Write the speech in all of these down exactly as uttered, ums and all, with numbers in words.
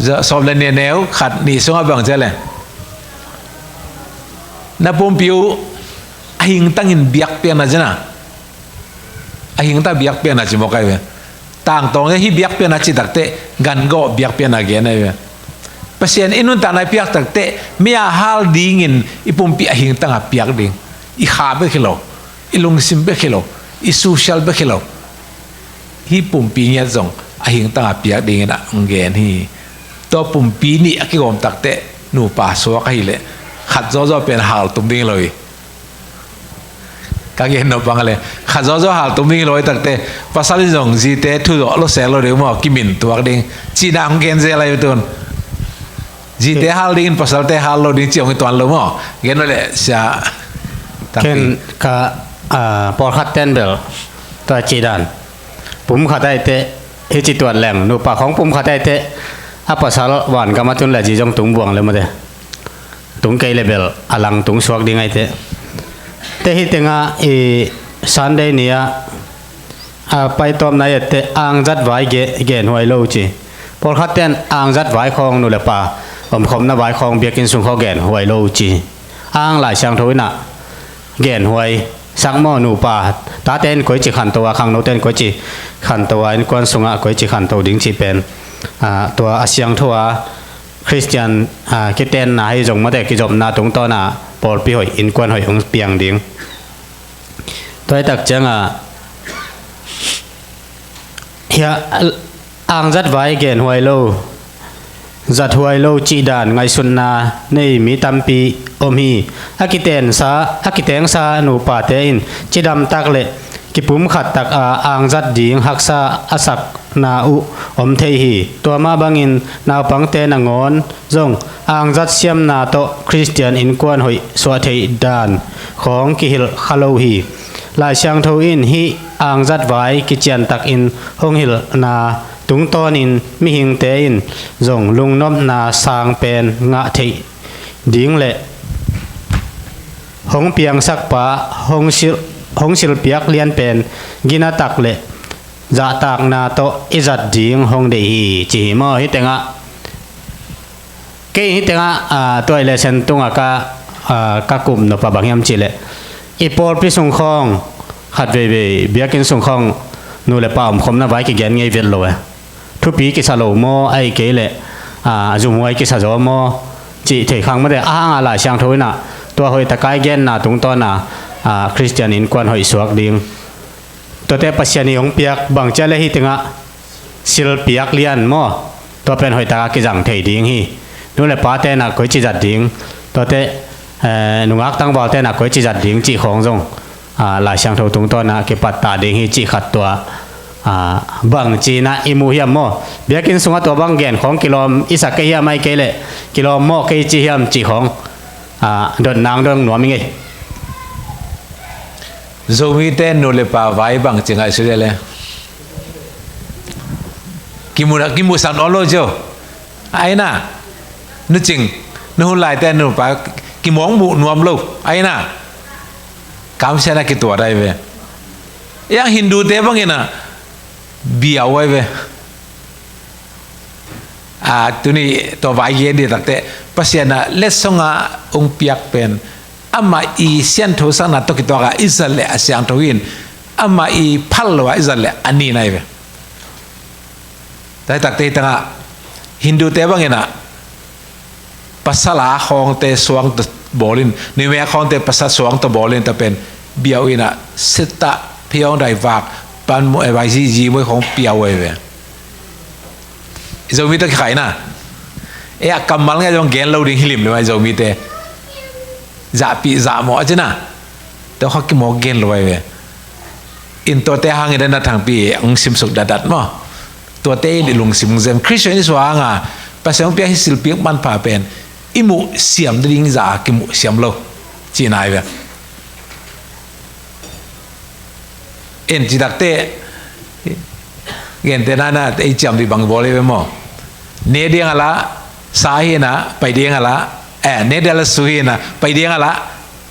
Sawm le nih neu khat nih sungah bang ci le, na pumpi uh a hingtangin biakpiakna ci na, a hingtang biakpiakna ci mawk ai ve. Tangtawng hi biakpiakna ci takteh gangawh biakpiakna gen ai ve. Pasian i nuntakna i piak takteh mi a hal dingin i pumpi a hingtang a piak ding. I kha bek hi lo, i lungsim bek hi lo, i social bek hi lo, hih pumpi ngiat zong a hingtang a piak dingin a hong gen hi. Tua pumpi nih a kigawm takteh nupa suak ahileh khat zawzaw pen haltum ding lo hi. Ka gen nop bang le khat zawzaw haltum ding lo hi takteh pasal in zong zite thu zawh lo sek lo ding maw, kimin tuak ding cihna hong gen zel ahi tun. Zite hal dingin pasalte hal lo ding ci hong hi tuan lo maw? Gen lo le sia. Ken ka, ah, pawlkhat ten bel tua ci dan pumkhat aite, hi ci tuan leng nupa khong pumkhat aite, a pasal van gam a tun le zi zong tung buang le mate. Tung kei le bel a lang tung suak ding aite. Te hi tenga i Sunday ni a a paitawpna i ette angzat vai ge-, genhuai lo uh ci. Pawlkhat ten angzat vai khawng nu le pa omkhopna vai khawng biakinn sung khaw genhuai lo uh ci. Ang Lai Siangtho inah genhuai sak maw nupa, tate in koici khanto a, khangnote in koici khanto a, innkuan sungah koici khanto ding ci pen, ah, tua a siangtho a Khristian, ah, kitenna hi zong mate kizopna tungtawna pawlpi hoih innkuan hoih hong piang ding. Tua hi tak cianga hia angzat vai genhuai lo, zathuai lo cih dan ngaihsutna nei mi tampi om hi. A kitensa, a kitengsa nupate in cidamtak le kipumkhat taka angzat ding haksa a sakna uh om thei hi. Tua mah bangin naupangte nangawn zong angzat siamna tawh Khristian innkuan hoih suah theih dan khawng kihilh kha lo hi. Lai Siangtho in hih angzat vai kiciantakin hong hilhna tungtawnin mihingte in zong lungnopna sang pen ngah theih ding le hong piangsakpa hong sil-, hong silpiak lian pen ginatak le zahtakna tawh i zat ding hong deih hi ci hi maw? Hih tengah kei hih tengah, ah, tuai le sen tungah ka, ah, ka kup nop a bang hiam cihleh i pawlpi sung khawng khat veivei biakinn sung khawng nu le pa omkhopna vai kigen ngei vet lo e. Thupi kisa lo maw, ahih kei leh, ah, zumhuai kisa zaw maw cih thei khang mate. A hanga Lai Siangtho inah tua hoih taka i genna tungtawna, ah, Khristian innkuan hoih suak ding. Tuate Pasian i hong piak bang cia le hih tengah silpiak lian maw? Tua pen hoihtaka kizang thei ding hi. Nu le pa tenah koici zat ding, tuate, eh, nungak tangval tenah koici zat ding cih khawng zong, ah, Lai Siangtho tungtawnah kipattah ding hi cih khat tua, ah, bang cinah i mu hiam maw? Biakinn sungah tua bang gen khawng kilawm i sak kei hiam, ahih kei leh kilawm mawh kei ci hiam cih khawng, ah, dotna ang dong nuam i ngei. Zomite nu le pa vai bang ci ngaihsut le le. Kimu, kimuhsak nawn lo cio. Aina. Nu Cing, nu hun laite nu pa kimawng muh nuam lo. Aina. Kamsiatna kituat ai ve. Yang Hindute bangin a biau ai ve. A, tuni tua vai gen dih takteh Pasian a letsong a hong piak pen amah i sianthosakna tawh kituak a i zat leh a siangtho hi in, amah i phal lo a i zat leh a nin ai ve. Tua hi takteh hih tangah Hindute bangin a pasal a khawngte suang tawh bawl in, numei a khawngte pasal suang tawh bawl in, tua pen biau in a set a pheiawng dai vak pan mu, eh, vai zi, zi muai khawng piau ai ve. I Zomi tawh kikhaihna. E a kammal ngai zong gen lo ding hi lim le mai Zomite. Zahpih zahmawh a cina. Tua kha kimawk gen lo ai ve. In tuate hangin a na thangpi hong simsuk datdat maw? Tuate in i lungsim hong zem. Khristian i suang a Pasian hong piak hi silpiak manpha pen i muh siam ding za kimuh siam lo. Cihna ai ve. En ci takte gente nana ei ciam di bang bole be mo. Ne dia ngala sa hi na pai dia ngala, eh, ne dia la su hi na pai dia ngala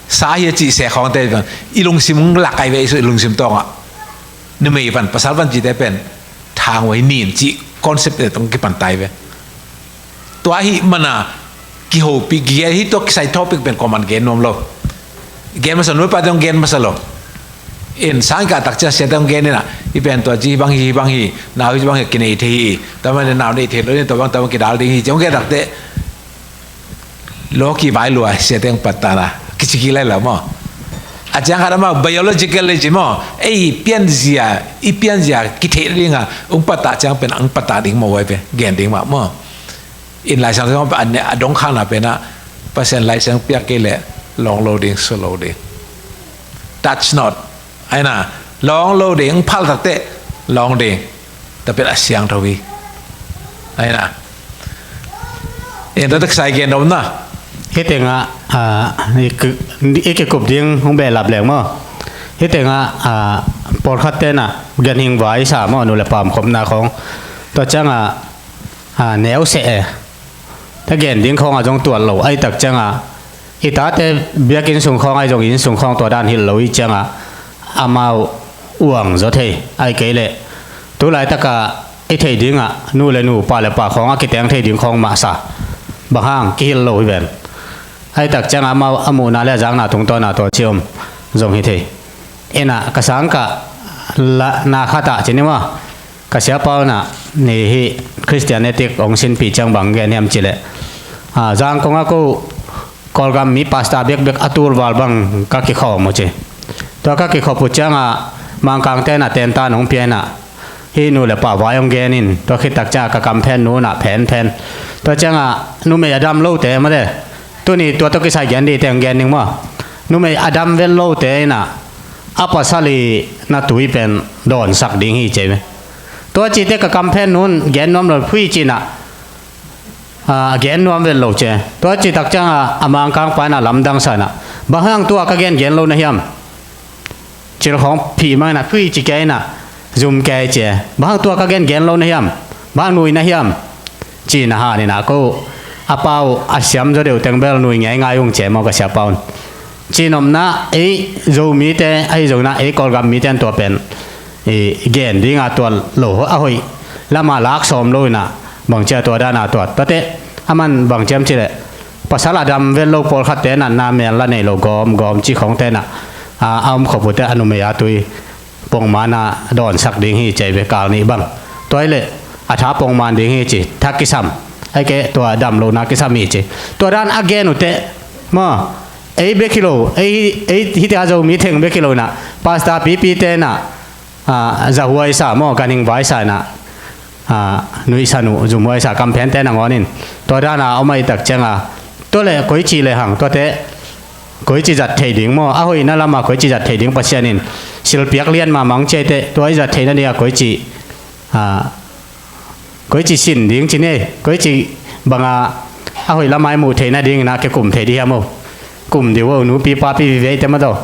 sa hi ci se khong te bang i lungsim lak ai ve, i su i lungsim tong a. Numei van pasal van ci te pen thang wai nin ci concept te tong ki pan tai ve. Tua ahih mana kihopih, kigen, hih tua kisai topic pen kuaman gen nuam lo. Gen masa, nu le pate hong gen masa lo. In sang kah tak ciang siate hong gen in ah, hih pen tua ci hih bang hi, hih bang hi, nau hih bang hi, kinei thei hi. Tua man nau nei thei lo, tua bang, tua bang kidal ding hi ci hong gen tak teh, lawki vai lua, siate hong pattahna kici kik lai lo maw. A ciang khat amau biological le ci maw, ei pianzia, i pianzia kitheih nading a hong pattah ciang pen hong pattah ding maw, huai pen gen ding mah maw. In Laisiangtho a dongkhakna pen ah, Pasian Laisiangtho piak kei leh lawng lo ding, suak lo ding. Touch not. Ahi na, lawng lo ding, phal tak teh lawng ding. Tua pen a siangtho hi. Ahi na. In tua tak sai gen dom na. Hih tengah, ah, i ki-, i kikup ding hong behlap leng maw. Hih tengah, ah, pawlkhatte in ah ganhing vai sa maw, nu le pa omkhopna khawng. Tua ciangah, ah, neu seh e. Tua gen ding khawngah zong tuat lo, ahih tak ciangah i tate biakinn sung khawng ahi zong, inn sung khawng tua dan hilh lo i ciangah amau uang zaw thei, ahih kei leh tu laitakah i theih dingah nu le nu, pa le pa khawng a kiteng thei ding khawng mah sa. Bang hang kihilh lo hi ven. Ahih tak ciangah amau a muhna le a zakna tungtawn a tua ci om zong hi thei. Ina ka sang kah la na khatah ci ni maw. Ka siapa un ah, ni hih Christian ethic hong sinpih ciang bang gen hiam cih leh, ah, Zangkong ah ko Kawlgam mi pastor bekbek a tulval bang ka kikhawm uh ci. Tua ka kikhop uh ciangah Mangkangte in ah tentan hong pia in ah, hih nu le pa vai hong gen in, tua khit tak ciangah ka kamphen nu in ah phenphen. Tua ciangah numei a dam lote mate, tuni tua tawh kisai gen dingte hong gen ding maw. Numei a dam vet lote in ah a pasal i na tui pen dawnsak ding hi ci ve. Tua cite ka kamphen nu in gen nuam lo, phui ci in ah, a gen nuam vet lo ci. Tua ci tak ciangah a Mangkangpa in ah lamdang sa in ah, bang hang tua ka gen gen lo na hiam? Cil khawng phih mang in ah, phui ci kei in ah, zum kei ci. Bang hang tua ka gen gen lo na hiam? Bang hang nui na hiam? Ci in ah han in ah, ko a pa uh a siam zaw deuh teng bel nui ngeingai ung ci maw ka siapa un. Ci nopna ei Zomite ahi zongin ah ei Kawlgam mite in tua pen i gen ding a tuat lo, a hoih lamah lak sawm lo in ah bangci a tua dan a tuat. Tuate aman bangci hiam cih leh pasal a dam vet lo pawlkhatte in ah na mel la nei lo gawmgawm ci khawngte in ah, a, a omkhop uhte a numei a tui pongman a dawnsak ding hi ci ve, kal nih bang. Tua hi leh a tha pongman ding hi ci, tha kisam. Ahih kei leh tua dam lohna kisam hi ci. Tua dan a gen uh teh maw, ei bek hi lo, ei, ei hih tengah Zomi teng bek hi lo in ah, pastor pipite in ah, ah, zahuai sa maw, ganhing vai sa in ah, ah, nuihsan uh, zumhuai sa, kamphente nangawn in. Tua dan a om ahih tak ciangah, tua leh koici lehang, tuate koici zat thei ding maw, a hoihna lamah koici zat thei ding Pasian in silpiak lian mahmah hong ci ahih teh, tua i zat theihna dingah koici, ah, koici sin ding ci ni, koici bangah a hoih lamah i muh theihna dingin ah kikum thei ding hiam aw? Kum ding uh aw, nupi papi vive i te mah aw.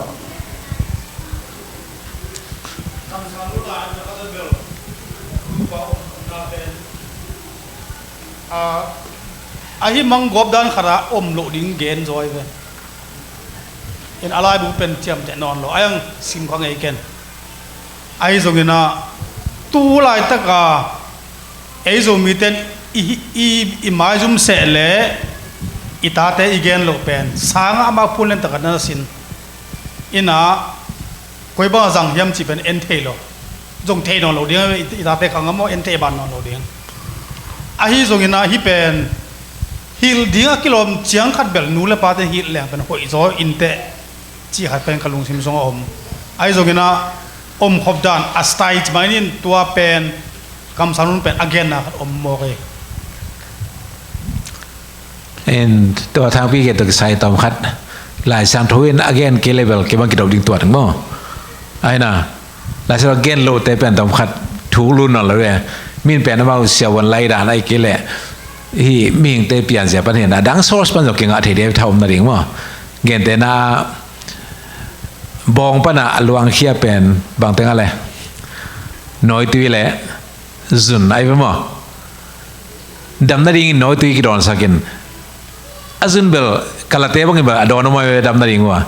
Ah, ahi manggawp dan khat ah om loh ding gen zaw hi ve. In a laibu pen ciamteh nawn lo, a hiang sim kha ngei ken. Ahi zongin ah, tu laitak a ei Zomite in i, i, i maizum seh leh i tate i gen loh pen sangah amau phun lian tak a na sin. In ah, koi bang a zang hiam cih pen en thei lo. Zong thei nawn lo ding, i, i tate khang a maw, en thei ban nawn lo ding. Ahi zongin ah hih pen hilh ding a kilawm ciang khat bel nu le pate hilh leng pen hoih zaw in teh, cih khat pen ka lungsim sungah om. Ahi zongin ah omkhop dan a style ci mai ni, tua pen kamsang nun pen a genna khat om mawk hi. In tua thangpi gen tua kisai tawm khat, Laisiangtho in a gen kei leh bel kei bang kidop ding tuat ding maw. Ahi na, Laisiangtho a gen lohte pen tawm khat thuk lut nawn lo ve. Min pen amau siavuan lai dan ahih kei leh hih mihingte pianzia pan hi na, a dang source pan zong kingah thei ding, tha om nading maw. Gentehna, bawng pan a luangkhia pen bang teng a le, nawitui le zun ahi ve maw. Dam nadingin nawitui kidawnsak in, a zun bel kalate bangin bel a dawn om ahi ve, dam nading uh a.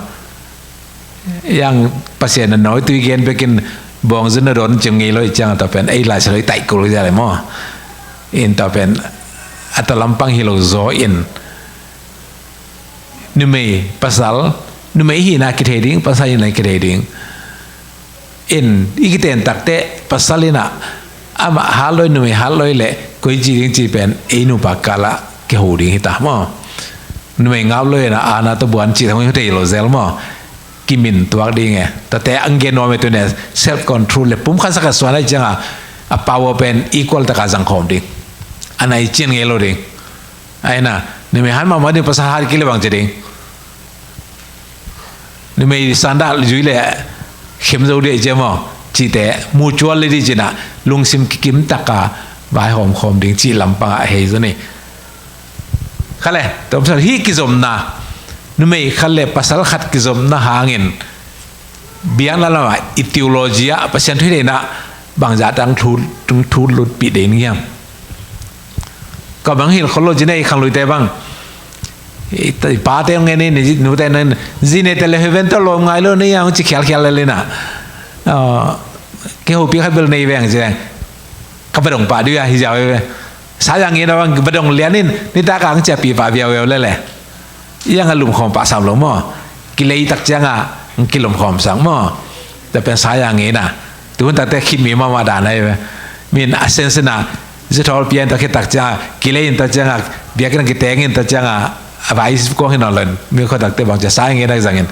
Yang Pasian in nawitui gen bekin bawng zun na dawn cim ngei lo ih ciang, tua pen ei Laisiangtho i taih kul zia le maw. In tua pen a ta lampang hi lo zaw in, numei pasal, numei ihihna kithei ding, pasal ihihna kithei ding. In i kiten takte pasal in ah amah hat lo in, numei hat lo in leh koi ci ding ci pen ei nupa kal ah kiho ding hi ta maw. Numei ngap lo in ah ana tawh buan ci thang hi thei lo zel maw. Kimin tuak ding e. Tate ang gen nuam e tuni a, self control leh pumkhat sa khat suan ahih ciangin a power pen equal takin zang khawm ding. A nai ciang ngei lo ding. Ahi na, numei hat mahmah ding, pasal hat kei leh bang ci ding. Numei sandal zui leh khem zo ding ci maw. Cihte mutuality ci-in ah lungsim kikim takin vaihawm khawm ding cih lampang ah hei zaw ni. Khat leh, tua pasal hih kizopna, numei khat leh pasal khat kizopna hangin biakna lamah i theology ah Pasian thu i theihna bangzah tak thu, thu lutpih ding hiam? Ka bang hilh khol lo, zi nei khangluite bang, i, i pate hong en in, i nute hong en in, zi neite leh heaven tawh lawm ngai lo ni a hong ci khialkhial lel in ah, kei hopih khat bel nei veng ci leng, ka va dong pah ding a hi ziau ve. Sa zang in a bang va dong lian in, nitak a hong ciahpih pah viauviau lel e. Iang a lumkhawm pah sam lo maw. Kilei tak ciangin kilumkhawm sak maw. Tua pen sa zang in a, tuhun takte khit mi mahmah dan ahi ve. Min a sense in a, zi thawl pia in tua khit tak ciangin, kilei in tua ciangin, biakinn kiteng in tua ciangin, a vai kuang hi nawn lo in, mi khua takte bang ci sa zang in a zang in,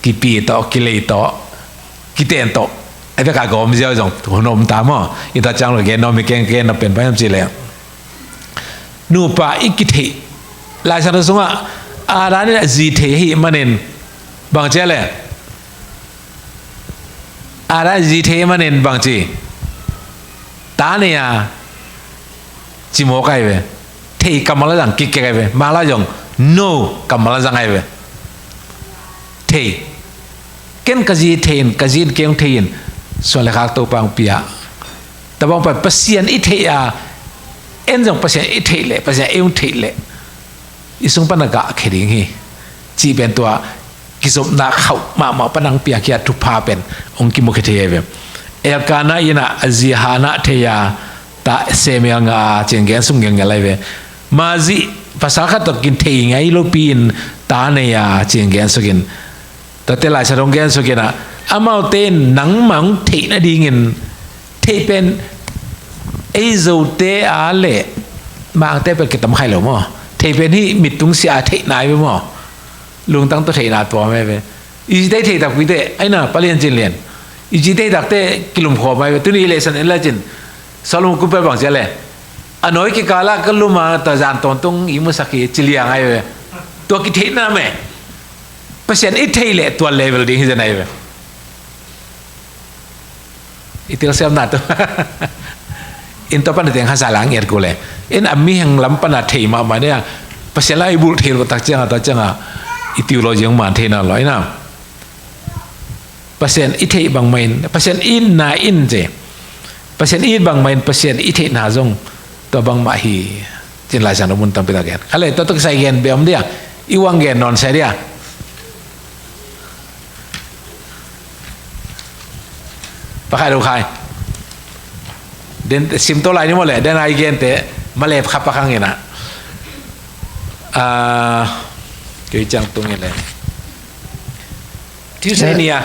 kipi tawh, kilei tawh, kiten tawh, a biakinn gawm ziau zong hun om ta maw. In tua ciang lo gen nuam, mi keng gen nuam pen bang hiam cih leh, nupa i kitheih, Lai Siangtho sungah Adam in a zi thei ahih manin bang ci a leh, Adam in zi thei ahih manin bang ci, ta nei a, ci mawk ahi ve. Thei kammal a zang kikkek ahi ve. Malai zong no kammal a zang ahi ve. Thei. Ken ka zi thei in, ka zi in kei hong thei in, suan leh khak Topa hong pia. Tua bang pen Pasian i theih a, en zong Pasian i theih leh, Pasian ei hong theih leh, i sung pan a gah khia ding hi, cih pen tua kizopna khauh mahmah pan hong piakhia thupha pen hong kimukhia thei ahi ve. Elkanah in a, a zi Hannah thei a, ta Samuel ngah a, ci-in gen suk ngelngel ahi ve. Mah zi pasal khat tawh kithei ngei lopi in ta nei a, ci-in gen suk in. Tuate Lai Siangtho hong gen suk in a, amaute in nangmah hong theih nadingin, theih pen ei Zote a leh Mangte pen kitam kha lo maw. Theih pen hih mit tung sia a theihna ahi ve maw. Lungtang tawh theihna tuam ahi ve. I zite i theih takpite, ahi na, palian cin lian, i zite i takte kilumkhawm ahi ve. Tuni i lehsan en lai cin, Solomon kumpipa bang ci a leh, a nawi kikal ah ka lum a, tua zan tawntung i musak hi, ci liang ahi ve. Tua kitheihna meh. Pasian i theih leh tua level ding hi zen ahi ve. I telsiamna tu. In tua pan a teng hasa lang et kul e. In a mihing lam pan a thei mahmah ni a, Pasian lam i bulh thei loh tak ciangin, tua ciangin i theology hong man thei nawn lo, ahi na. Pasian i theih bangmah in, Pasian itna in ci. Pasian it bangmah in, Pasian i theihna zong tua bangmah hi. Cin Lai Siangtho mun tampi tak gen. Khat leh tua tawh kisai gen beh om dia. I uang gen nawn sia dia. Pakhai do khai. Den sim to lai ni maw leh, den ai gente, Malay kha pakhang in a. Ah, kei ciang tung in leh. Tuesday ni a.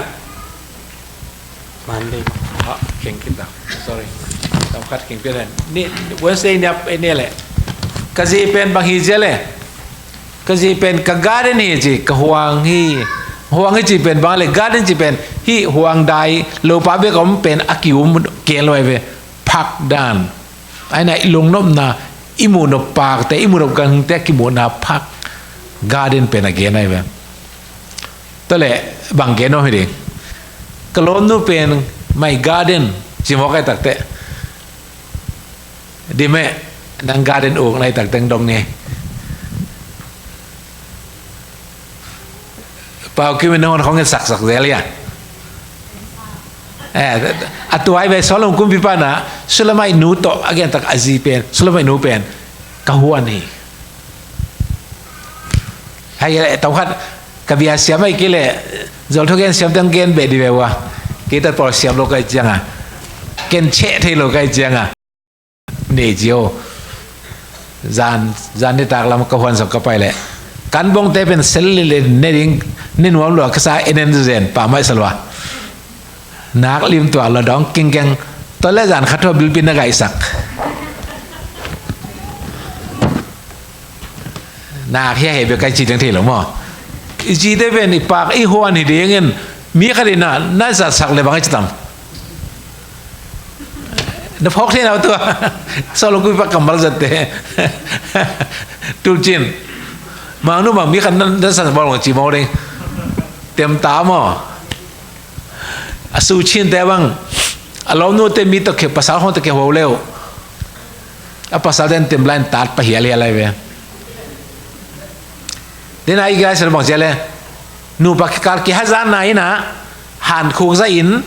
Monday. Ah, keng kita. Sorry. Tam khat keng pia ni. Wednesday ni a, eh, ni leh. Ka zi pen bang hi zia leh. Ka zi pen ka garden hi ci, ka huang hi. Huang hi ci pen bang leh, garden ci pen hih huang dai, lopa bek om pen a ki-um ken lo ahi ve. Phak dan. Ahi na, i lungnopna, i muhnop pakte, i muhnop gangte a kimuhna phak. Garden pen a gen ahi ve. Tua leh bang gen om hi ding. Ka lawmnu pen my garden ci mawk ahih takteh. Dim e, nang garden uk na hih takteh dong ni. Pau Kim in nang hong en saksak zel hia. Eh, a tua hi ve, Solomon kumpipa na, Sulamite nu tawh a gen tak a zi pen, Sulamite nu pen ka huan hi. Hei, eh, tawmkhat ka bia siam ahih kei leh, zolthu gen siam teng gen beh di ve ua. Kei tat pawl siam lo ka hih ciangin, ken cheh thei lo ka hih ciangin. Nei cio. Zan, zan nitak lam ka huan zong ka pai leh, kan bongte pen sel le ne ding, ne nuam lua ka sa, en en zen pa mai sa lua. Nak lim tuak lua dong kingkeng. Tua le zan khat thua bilbin na gaisak. Nak hia hei bia kai ci ding thei lo maw? I cite pen i pak i huan hi dingin mi khat in na, na zatsak le bang a ci tam. Na phawk thei nau tua. Solo kui pak kammal zatte. Tulcin. Mangnu mang mi khat na, na zatsak bawlung ci maw ding. Tem ta maw? A su cinte bang, a lawmnute mi tawh khia, pasal khawng tawh khia huau leu. A pasal den tem lain tat pa hial hial lai ve. Den a i gai sa bang cia le. Nupa kikal kihazatna in a, han khuk za in.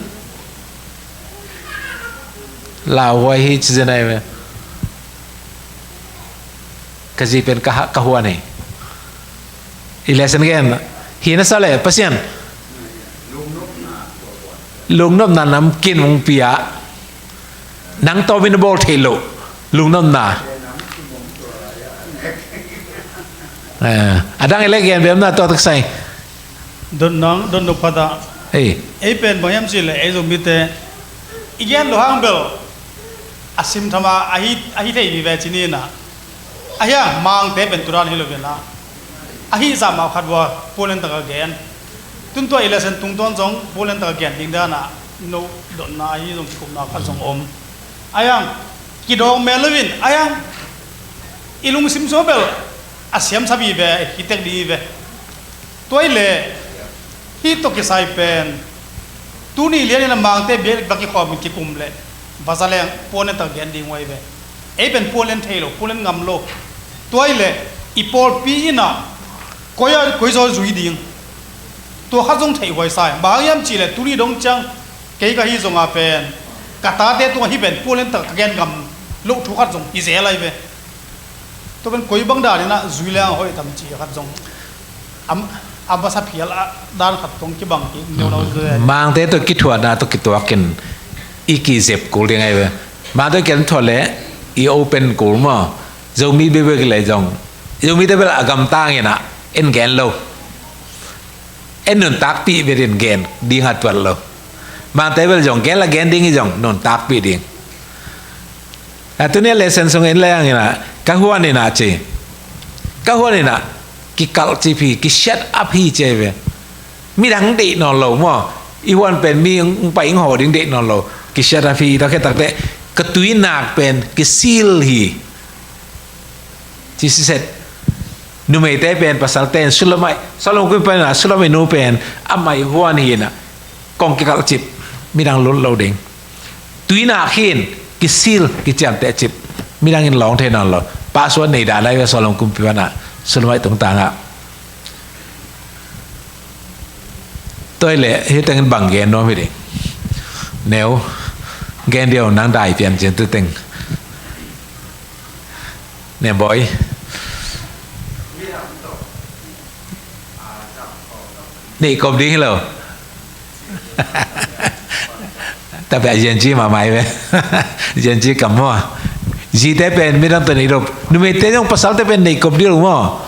Lauhuai hi ci zen ai ve. Ka zi pen ka ha-, ka huan hi. I lesson gen hi na sa le Pasian. Lungnopna namkim hong pia. Nang tawmin a bawl theih loh lungnopna. Eh, a dang i le gen bemna tua tak sai. Dot nang, dot nop khat ah. Ei. Ei pen bang hiam cih leh ei Zomite i gen loh hang bel a sim tham a, a hi, a hi thei vive ci ni na. A hiang Mangte pen tu dan hi lo ve na. A hi zah mah khat vua puanen taka gen. Tun tua i lesson tungtawn zong puanen taka gen ding dan a no dotna a hi zong kikumna khat zong om. A hiang kidawng mel lo in, a hiang i lungsim sung bel a siamsa vive, hi tek ding hi ve. Tua i le, hih tawh kisai pen, tuni lianin a Mangte biak va kikhawm in kikum le, va za leng puanen tak gen ding uh ahi ve. Ei pen puanen thei lo, puanen ngam lo. Tua i le, i pawlpi in a, koi a, koi zaw zui ding. Tua khat zong theih huai sa hi. Bang hang hiam cih le, tuni dong ciang, kei ka hi zong a pen, ka tate tungah hih pen puanen tak ka gen ngam loh thu khat zong hi zel ahi ve. Tua pen koi bang dan in a zui leng a hoih tam cih khat zong. Am, a masa phial a dan khat tong kibang kik neu nau zui. Mangte tawh kithuahna tawh kituakin i kizep kul ding ahi ve. Mangte tawh ken thuah le i open kul maw. Zomi bebek le zong. Zomite bel a gamtang in a en gen lo. En nuntakpih bek in gen ding a tuat lo. Mangte bel zong gen la gen ding hi zong nuntakpih ding. A tuni a lesson sung in leng in a, ka huan in a ci. Ka huan in a, kikalh cip hi, kisiat ap hi ci ve. Midang deih nawn lo maw. I huan pen mi hong pai hong haw ding deih nawn lo. Kisiat ap hi, tua khit takteh, ka tuinak pen, kisil hi. Ci siset. Numeite pen pasalte in Sulamite, Solomon kumpipa in a Sulamite nu pen amah i huan hi in a kong kikalh cip, midang lut lo ding. Tuinak hi in kisil kiciamteh cip, midang in lawng thei nawn lo. Pahsuan nei dah lai ve Solomon kumpipa in a Sulamite tungtang ah. Tua i le hih tengin bang gen nuam hi ding. Neu, gen diau nang dai pian cin tu teng. Nen bawi. Neih kop ding hi lo. Tapi a Gen Z mahmah hi ve. Gen Z kam maw. Zite pen midang tawh neih dop. Numeite zong pasalte pen neih kop ding lo maw.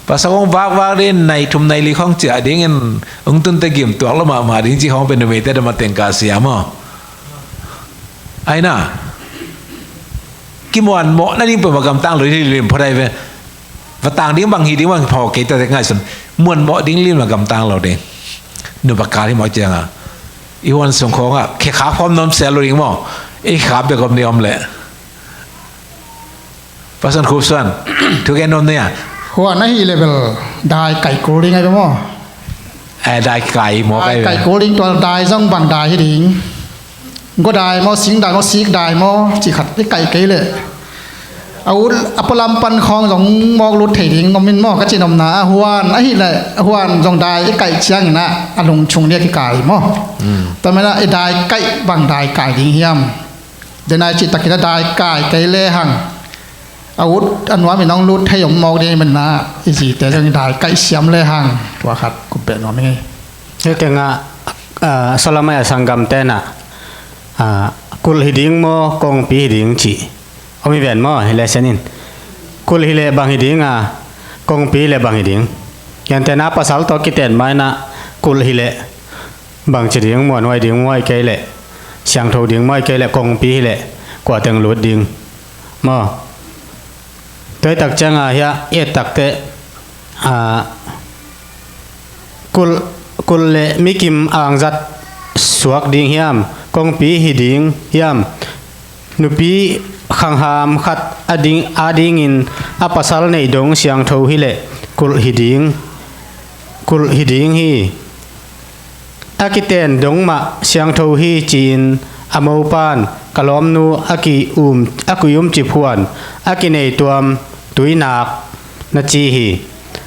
Pasal kong vakvak ding nai thum nai li khong ciah dingin ung tunte gim tuak lo mahmah ding ci khong pen numeite dama tengka sia maw. Aina. Kimuan mawh nading peuhmah gamtang lo hi lim phot ai ve. Va tang ding bang hi ding bang phaw kei tate ngaihsun. Muan mawh ding lim a gamtang lo ding. Nupa kal hi mawh cianga i huan sung khawngah khe khak phawm nuam sia lo ding maw. I khak bek om ni om leh. Pasan khup suan. Thu gen nuam ni a. Huan ahi level dai kai kul ding ai ve maw. Ai dai kai mawk ai ve. Dai kai kul ding tua dai zong bang dai hi ding. Gua dai maw, sing dai maw, sik dai maw, cih khat i kaih kei leh a ut a pualam pan khawng zong mawk lut thei ding om in maw, ka cih nopna a huan ahih leh a huan zong dai i kaih ciangin ah a lungchung nih a kikai maw. Tua manin ah i dai kaih bang dai kai ding hiam? Denai cih takin a dai kai kei lehang a ut a nuam in hong lut thei om mawk ding manin ah i zite zong i dai kaih siam lehang tua khat kumpeh nuam ing ei. Hih tengah, ah, Solomon a sanggamte in ah, ah, kulh hi ding maw, kongpi hi ding cih om hi ven maw, hi lesson in. Kulh hi leh bang hi ding a, kongpi hi leh bang hi ding. Gentehna pasal tawh kiten ma in ah kulh hi leh bangci ding, muanhuai ding maw, ahih kei leh siangtho ding maw, ahih kei leh kongpi hi leh kuateng lut ding maw? Tua hi tak ciang a hiah i et tak teh, a, kulh, kulh leh mikim angzat suak ding hiam, kongpi hi ding hiam, nupi khangham khat a ding, a dingin a pasal neih dong siangtho hi leh kulh hi ding, kulh hi ding hi. A kiten dong mah siangtho hi ci-in a mopa'n ka lawmnu a ki-um, a ki-umcip huan a kinei tuam tuinak na ci hi.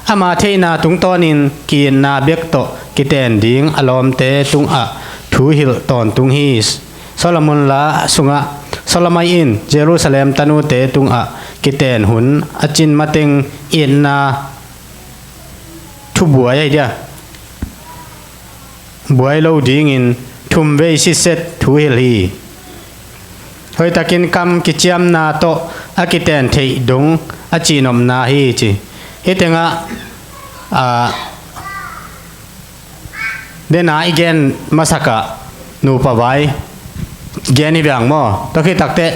Ama theihna tungtawnin ki-itna bek tawh kiten ding a lawmte tungah thu hilh tawntung hi. Solomon la sungah Solomon in Jerusalem tanute tungah kiten hun a cin mateng itna thubuai ahi dia, buai lo dingin thum vei sitset thu hilh hi. Hoihtakin kam kiciamna tawh a kiten theih dong a cihnopna hi ci. Hih tengah, a, dena i gen masakah nupa vai gen hi viang maw? Tua khit takteh,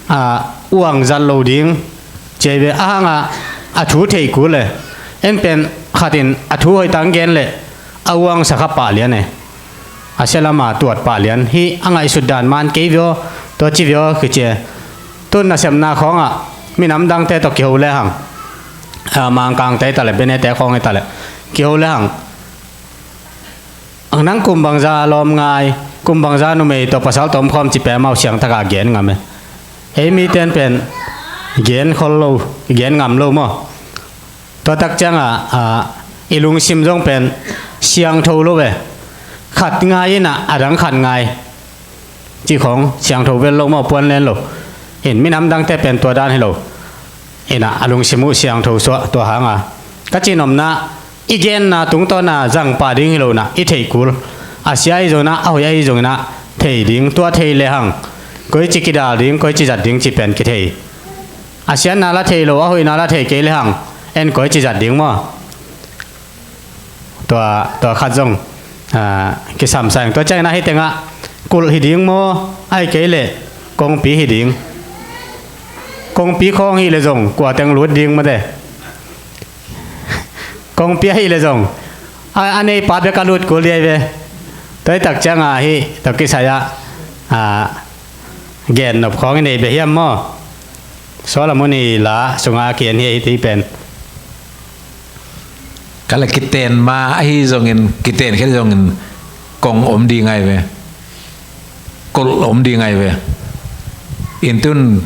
a, uang zat lo ding ci ve, a hangah a thu thei kul e. En pen khatin a thu hoihtak gen leh a uang sa kha pah lian e. A sia lama tuat pah lian. Hih a ngaihsut dan man kei vio, tua ci vio kici e. Tun nasepna khawngah minam dangte tawh kiho lehang, a, Mangkangte hi ta leh, Benete khawng hi ta leh kiho lehang, ang nang kum bangza lawm ngai, kum bangza numei tawh pasal tawh om khawm ci pen amau siangtaka gen ngam e. Ei miten pen gen khol lo, gen ngam lo maw? Tua tak ciangah, a, i lungsim zong pen siangtho lo e. Khat ngai in ah a dang khat ngai cih khawng siangtho vel lo maw, puan len lo. In minam dangte pen tua dan hi lo. In ah a lungsim uh siangtho suah, tua hanga ka cihnopna, i genna tungtawn a zang pah ding hi lo in ah i theih kul. A sia ahi zongin ah, a hoih ahi zongin ah thei ding, tua thei lehang koici kidal ding, koici zat ding cih pen kithei. A siatna la thei lo, a hoihna la thei kei lehang en koici zat ding maw? Tua, tua khat zong, a, kisamsa ing. Tua ciangin ah hih tengah kulh hi ding maw, ahih kei leh kongpi hi ding? Kongpi khawng hi leh zong kuateng lut ding maw te? Kongpi ahih leh zong a, a neipa bek a lut kul ding ahi ve. Tua hi tak ciangah hih tua kisai-ah, a, gennop khawng i nei beh hiam maw? Solomon i la sungah a kian hi, hih pen. Ka la kiten ma ahi zongin, kiten khit zongin kong om ding ahi ve. Kulh om ding ahi ve. In tun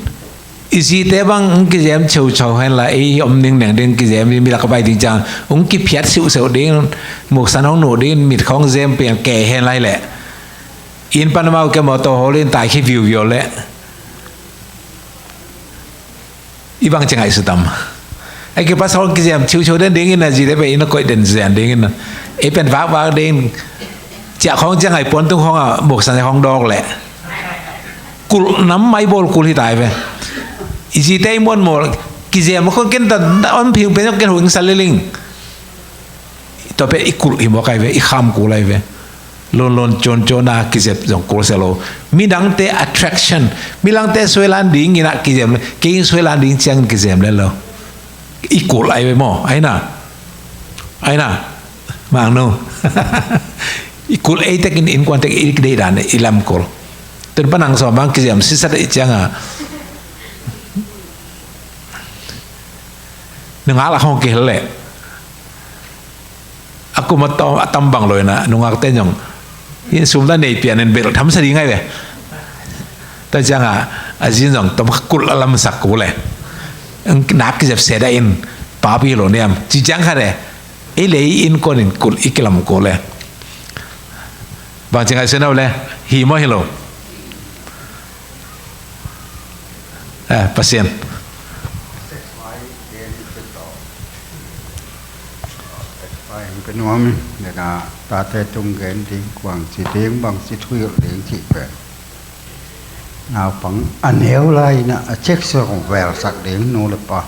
i zite bang hong kizem cheucheu hen la, ei om ning neng ding kizem, mi lak a pai ding ciang hong kiphiat siuhseuh ding, muksan hong nuh ding, mit khawng zem pian kei hen lai leh. Inn pan amau ke mawtaw hawl in tai khi viuviau leh i bang ci ngaihsut tam. Ei ke pasal kizem chiuchiu den dingin a, zite pen inn a koih den zen dingin a, ei pen vakvak ding. Ciah khawng ciah ngai puan tung khawng a muksan khawng dawk leh kulh nam mai bawl kul hi tai ve. I zite i muan mawl kizem a khawng ken ta on phing pen ken huing sal liling. Tua pen i kulh hi mawk ahi ve, i kham kul ahi ve. Lonlon cuancuan a kizep zong kul sia lo. Midangte attraction, midangte suailan dingin a kizem le, kei in suailan ding ciangin kizem le lo. I kulh ahi ve maw, ahi na? Ahi na? Mangno. I kulh ei tekin innkuan tek i deih dan i lam kulh. Tun panang sawm bang kizem sisat i cianga nungak lak hong kihel leh a kum a tam, a tam bang lo in a nungakte zong in sum ta nei pian in bel tham sa ding ahi ve. Tua ciangah a zin zong tom kha kulh a lamsak kul le. Nak kizep se dah in papi lo niam ci ciang kha le ei le i innkuan in kulh i kilam kul le. Bang ci ngaihsun au le hi maw hi lo. Eh, Pasian. Ka nuam in, nena tate tung gen ding, kuang ci ding, bang ci thuil ding ci pen. Naupang a neu lai na a cek song velsak ding nu le pa.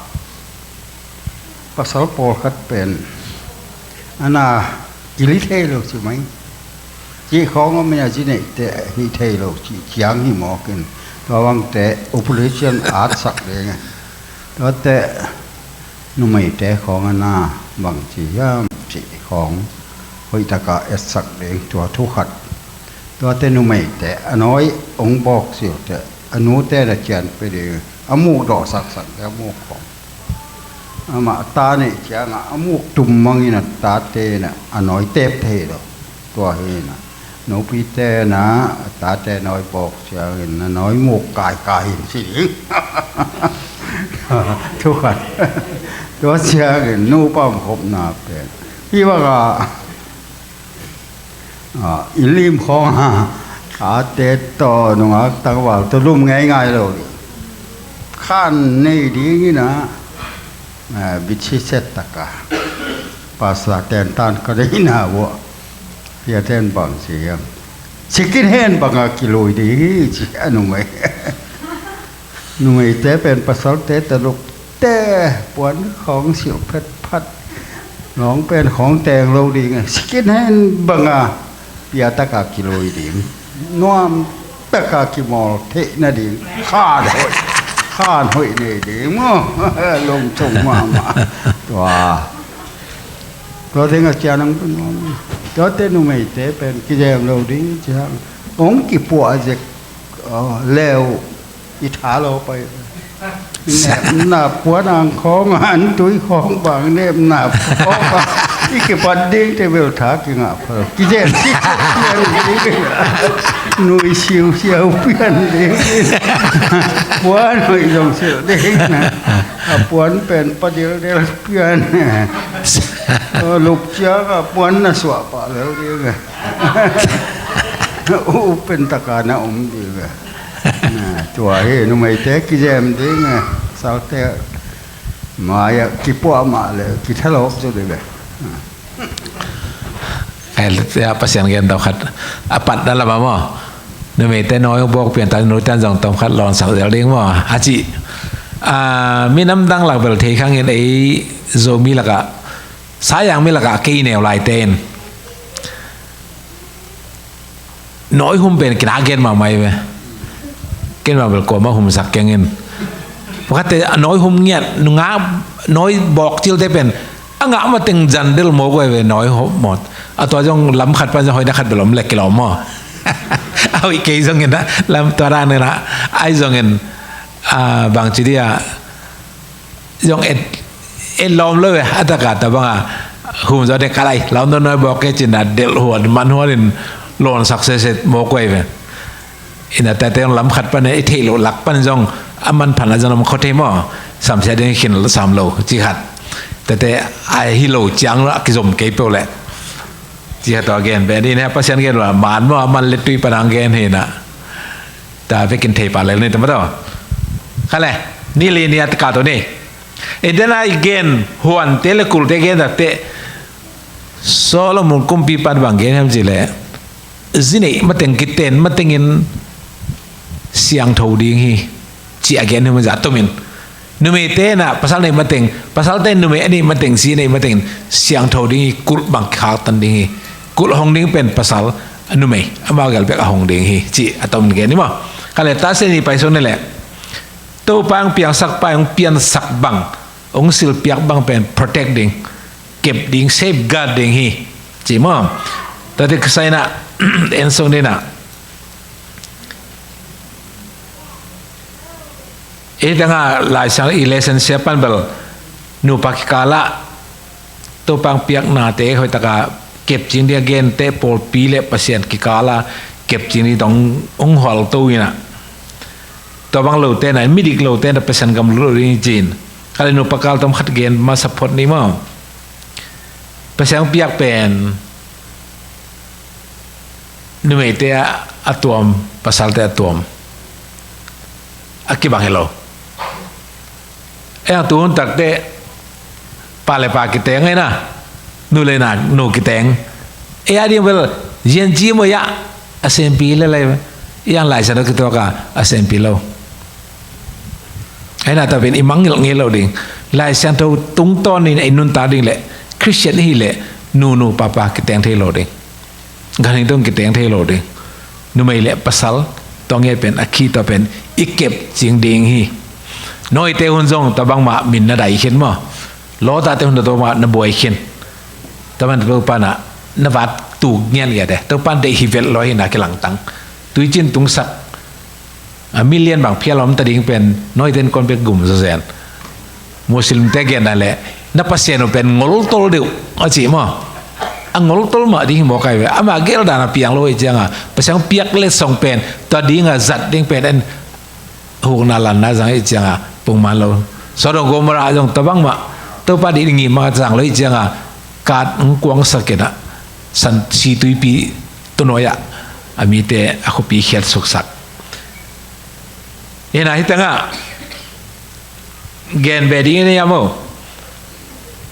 Pasal pawlkhat pen a na kili thei lo ci mai. Cih khawng om in a ci neihte hih thei lo cih ciang hi mawk in. Tua bangte operation atsak ding. Tuate numeite khawng a na bang ci hiam cih khawng hoih taka etsak ding tua thu khat. Tuate numeite a nawi hong bawk siuhte a nute na cian pe ding a muk dawh saksak ding a muk khawng. Amah ta neih ciangah a muk tum mangin a tate na a nawi tep thei lo. Tua hi na nupite na a tate nawi bawk ciangin a nawi muk kaikai in ci ding. Thu khat. Tua ciangin nupa om khopna pen hi bangah Ah, i lim khawng a, a tate tawh nungak tangval tawh lum ngeingai lo ding. Khan nei ding in a, ah, bichi set taka. Pastor ten tan ka dei na vua. Pia ten bang ci hiam. Second hand banga kilui ding hi ci a numei. Numeite pen pasalte taluk te puan khawng siuh phetphat. Nawng pen khawng teng lo ding a. Second hand banga pia taka kilui ding. Nuam taka kimawl theih nading. Khan hoih. Khan hoih nei ding maw. Lungchung mahmah. Tua. Tua ding a cian ang pun maw. Tuate numeite pen kizem lo ding ciang. Hong kipuah zek, ah, leu i tha lo pai. Nepna puan ang khawng an tui khawng bang nepna khawng bang i kipat ding te bel tha kingah pha lo. Kizem si pian ding. Nui siusiau pian ding. Puan hoih zong silh ding na. A puan pen pa dildel pian. Lup ciang a puan na suah pah lel ding. Open taka na om ding. Tua hi numeite kizem ding. Salte mai-ah kipuah mah le kithalawp zaw ding. Ai, tia Pasian gen tawm khat a patna lamah maw. Numeite nawi bawk pian ta nute zong tawm khat lawnsak zel ding maw. A ci. Ah, minam dang lak bel thei khangin ei Zomi lakah, Sayang mi lakah kei neu laite in nawi hum pen kina gen mahmah hi ve. Ken mah bel kuamah humsak keng in. Pakhatte a nawi hum ngiat nungak nawi bawk cilte pen a ngah mateng zan del mawk uh hi ve nawi hum mawt. A tua zong lam khat pan zong hoih na khat bel om lek kilawm maw. A hoih kei zongin a lam tua dan in a ai zongin, ah, bangci dia zong et, et lawm lo ve, a taka ta banga hum zaw de kalai lam dawn nawi bawk ke cin a delh huan man huan in lawnsak seset mawk uh hi ve. Ina tate zong lam khat pan i theih loh lak pan zong a manphatna zong lam khawthei maw. Samsia ding khin sam lo ci khat. Tate a hi lo ciang lo a kizom kei peuh leh ci khat tua gen pen ina Pasian gen lo a man maw a man le tui pan ang gen hi na. Ta vekin thei pah lel ni ta maw taw. Kha le ni li ni a taka tawh ni. Eden a i gen huante le kulte gen takte Solomon kumpipan bang gen hiam cih leh zi neih mateng kiten matengin siangtho ding hi. Ci a gen hiam zah tumin numeite na pasal neih mateng pasalte numei a neih mateng zi neih matengin siangtho ding hi. Kulh bang khaktan ding hi. Kulh hong ding pen pasal a numei amau gel bek a hong ding hi. Ci a tumin gen hi maw. Kha le ta se ni pai sung ni leh Topa hong piangsak pa hong piansak bang hong silpiak bang pen protect ding, kep ding, safeguard ding hi. Ci maw. Tate ka saina en sung dina. Ei tanga laisang i lesson sia pan bel nupa kikala Topa hong piaknate hoihtaka kepcing ding a gente pawlpi le Pasian kikala kepcing ding tawh hong hualto ina. Tua bang lote na midik lote na Pasian gam lut lo ding cin. Kha le nupa kal tom khat gen masa phot ni maw. Pasian hong piak pen numeite a tuam pasalte a tuam a kibang hi lo. Ei ang tuhun takte pa le pa kiteng ei na nu le na nu kiteng. Ei a ding bel zian ci maw ia a sempi le lai ei ang laisa no kituaka a sempi lo. Ei na ta pen i mangngilh ngei lo ding. Lai Siangtho tungtawnin ei nuntak ding leh Khristian i hih leh nunu papa kiteng thei lo ding. Ganhing tung kiteng thei lo ding. Numei le pasal tua ngiat pen a khi tua pen i kep cing ding hi. Nawite hun zong tua bangmah min na dai khin maw? Lawtate hun tua bangmah na buai khin. Tua man Topa na, na vat tuk ngian ngiat e. Topa deih hi vet lo hi na kilangtang. Tuicin tungsak a million bang phial om ta ding pen nawite in kon bek gum zazen. Muslimte genna leh na Pasian uh pen ngoltol deuh a ci maw? A ngoltol mah ding hi mawk ai ve. Amah geldan a piang lo hi cianga Pasian piak letsong pen tua dinga zat ding pen en hukna lanna zang hi cianga pungman lo. Sodom Gomorrah zong tua bangmah Topa dih ding hi mah zang lo hi cianga kat hong kuangsak in a san si tuipi tunuai ah a mite a khuapi khiat suksak. Hi na hi tengah gen be ding in a yam o.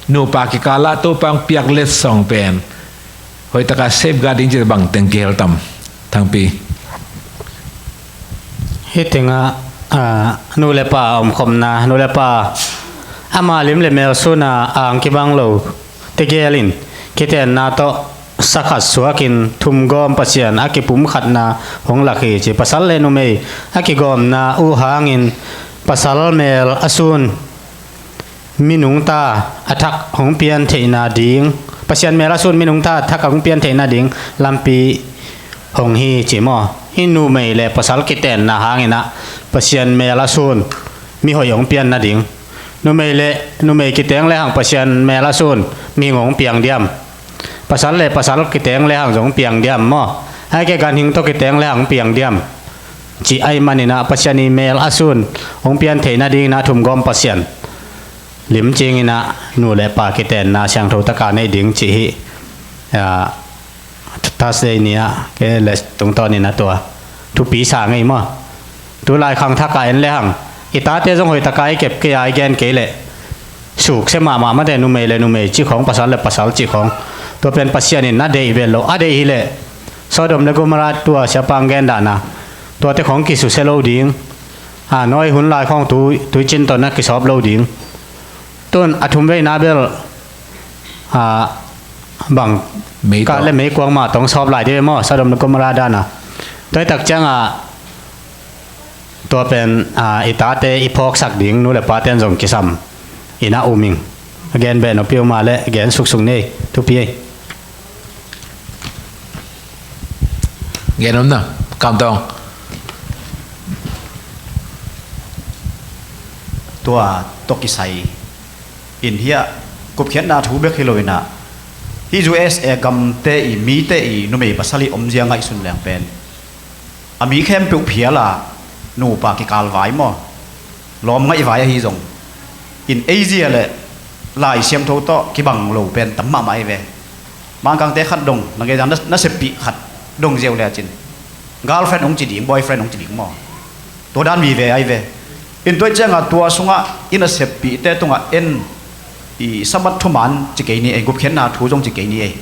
Nupa kikalah Topa hong piak letsong pen hoihtaka safeguard ding cih bang teng kihel tam? Thangpi. Hi tengah, ah, nu le pa omkhopna, nu le pa ama lim le mel suna ang kibang lo tegel in kitenna tawh sakhat suakin thumgawm Pasian a kipumkhatna hong lak hi ci. Pasal le numei a kigawmna uh hangin pasal mel a sun minungta a thak hong pian theihna ding, Pasian mel a sun minungta a thak hong pian theihna ding lampi hong hi ci maw? Hi numei le pasal kitenna hangin ah Pasian mel a sun mihoih hong pian nading. Numei le numei kiteng le hang Pasian mel a sun mihing hong piang diam? Pasal le pasal kiteng le hang zong piang diam maw? Ai ke ganhing tawh kiteng le hang piang diam? Ci ai manin ah Pasian i mel a sun hong pian theih nadingin ah thumgawm Pasian lim cingin ah nu le pa kitenna siangtho taka nei ding ci hi. Ah, Thursday ni ah ke le tungtawnin a tua thupi sa ngei maw? Tu lai khangthak a en le hang i tate zong hoihtaka i kep kei a i gen kei leh sukse mahmah mate, numei le numei cih khawng, pasal le pasal cih khawng. Tua pen Pasian in na deih vet lo, a deih hileh Sodom le Gomorrah tua siapa hong gen dahna tuate khawng kisuse lo ding. A, Noah hun lai khawng tu, tuicin tawh na kisawp lo ding. Tun a thum veina bel, a, bang, meikuang, kat le meikuang mah tawh hong sawp lai ding ve maw, Sodom le Gomorrah dana. Tua hi tak cianga tua pen, a, i tate i phawksak ding nu le pate in zong kisam in a um ing. A gen beh nopeuh mah le gen suksuk ni ei, thupi ei. Gen om na, Kam Tawng. Tua tawh kisai in hiah gupkhiatna thu bek hi lo in ah, hih U S A gamte i mite i numei pasal i omzia ngaihsun leng pen a mi khempeuh phial a nupa kikal vai maw, lawm ngaih vai ahi zong in, ei zia le Lai Siangtho tawh kibang lo pen tam mahmah ei ve. Mangkangte khat dong na gei zang na, na seppih khat dong ziau le cin girlfriend hong ci ding, boyfriend hong ci ding maw? Tua dan vive ai ve. In tua cianga tua sungah i naseppihte tungah en i Sabbath thuman ci kei ni ei, gupkhiatna thu zong ci kei ni ei.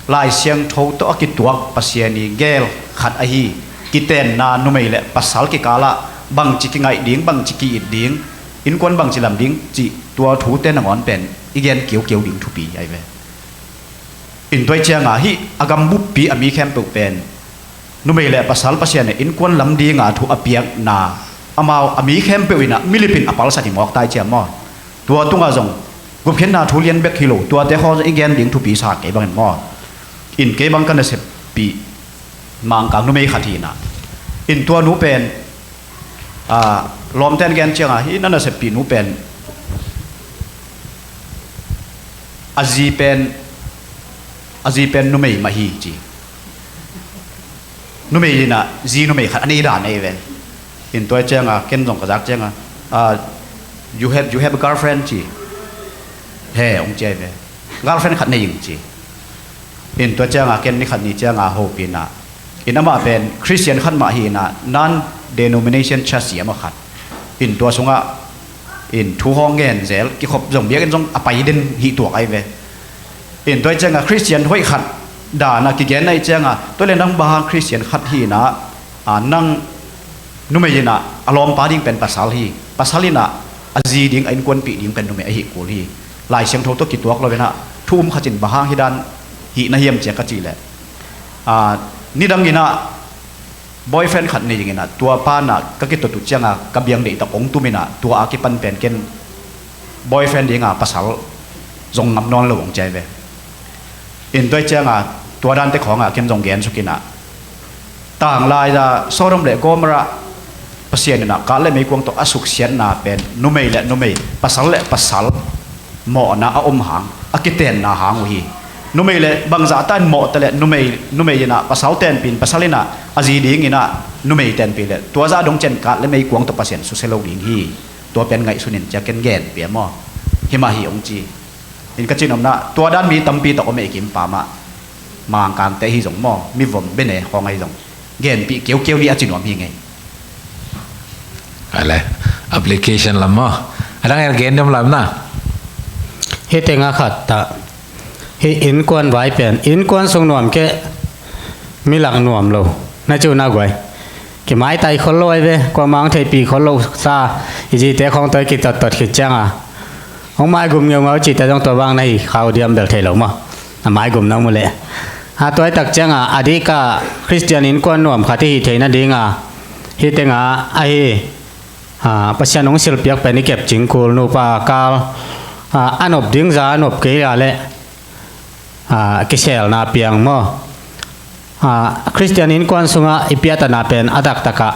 Lai Siangtho tawh a kituak Pasian i gel khat ahi kitenna, numei le pasal kikalah bangci kingaih ding, bangci ki-it ding, innkuan bangci lam ding cih tua thute nangawn pen i gen kiukiu ding thupi ai ve. In tua cianga hih a gam buppi a mi khempeuh pen numei le pasal Pasian in innkuan lam dinga thu a piakna, amau a mi khempeuh in ah milip in a palsat hi mawk tai ciam maw? Tua tungah zong gupkhiatna thu lian bek hi lo, tuate khawng zong i gen ding thupi sa kei bangin maw? In kei bang ka naseppih Mangkang numei khat hi in ah, in tua nu pen, a, lawmte in gen cianga hih na naseppih nu pen a zi pen, a zi pen numei mah hi ci. Numei in ah zi numei khat a nei dan ei ve. In tua cianga ken zong ka zak cianga, a, you have, you have a girlfriend ci. He, hong ci ai ve. Girlfriend khat nei ing ci. In tua cianga ken ni khat ni cianga hopih in ah, in amah pen Khristian khat mah hi in ah, non-denomination church hi amah khat. In tua sungah in thu hong gen zel, kikhop zong biakinn zong a pai den hi tuak ai ve. In tua cianga Khristian hoih khat dana kigen ai cianga, tua le nang bang hang Khristian khat hi in ah, a, nang numei in ah a lawmpa ding pen pasal hi. Pasal in ah a zi ding, a innkuanpih ding pen numei ahi kul hi. Lai Siangtho tawh kituak lo inah thu um khat in bang hang hih dan hih na hiam cia ka cih leh, a, nidang inah boyfriend khat nei ding inah tua pa inah ka kitot uh cianga ka biang deihtak hong tum inah tua a kipan pen ken boyfriend dinga pasal zong ngam nawn lo hong ciai ve. In tua cianga tua dante khawnga ken zong gensuk inah tanglai a Sodom le Gomorrah Pasian inah kat le meikuang tawh a suksiatna pen numei le numei, pasal le pasal mawhna a om hang, a kitenna hang uh hi. Numei le bangzah ta in mawhte le numei, numei inah pasal tenpin pasal inah a zi ding inah numei tenpi le tua zah dong cian kat le meikuang tawh Pasian susia lo ding hi. Tua pen ngaihsun in cia ken gen pia maw? Himah hi hong ci. In ka cinomna tua dan mi tampi tak om ei kim pamah. Mangkangte hi zong maw, mivom bene khawng ahi zong genpih keukeu ni a cinuam hi ngei. Ale, application lam maw? A dang el gen dom lam na. Hih tengah khat ta. Hih innkuan vai pen innkuan sung nuam keh, milak nuam lo. Na ci uh na guai. Kimaitai khol lo ai ve, kuamang theihpih khol lo sa, i zite khawng toi kitottot khit cianga hong maigum ngeungau cihte zong tua bang na hi khau diam bel thei lo maw? A maigum nang mu leh. A tuaitak cianga a dika Khristian innkuan nuam khat i hih theih nadinga hih tenga ahi, a, Pasian hong silpiak pen i kepcing kul, nupa kal, a, a nop ding za a nop kei a leh, a, kiselna piang maw? A, Khristian innkuan sungah i piatana pen a taktakah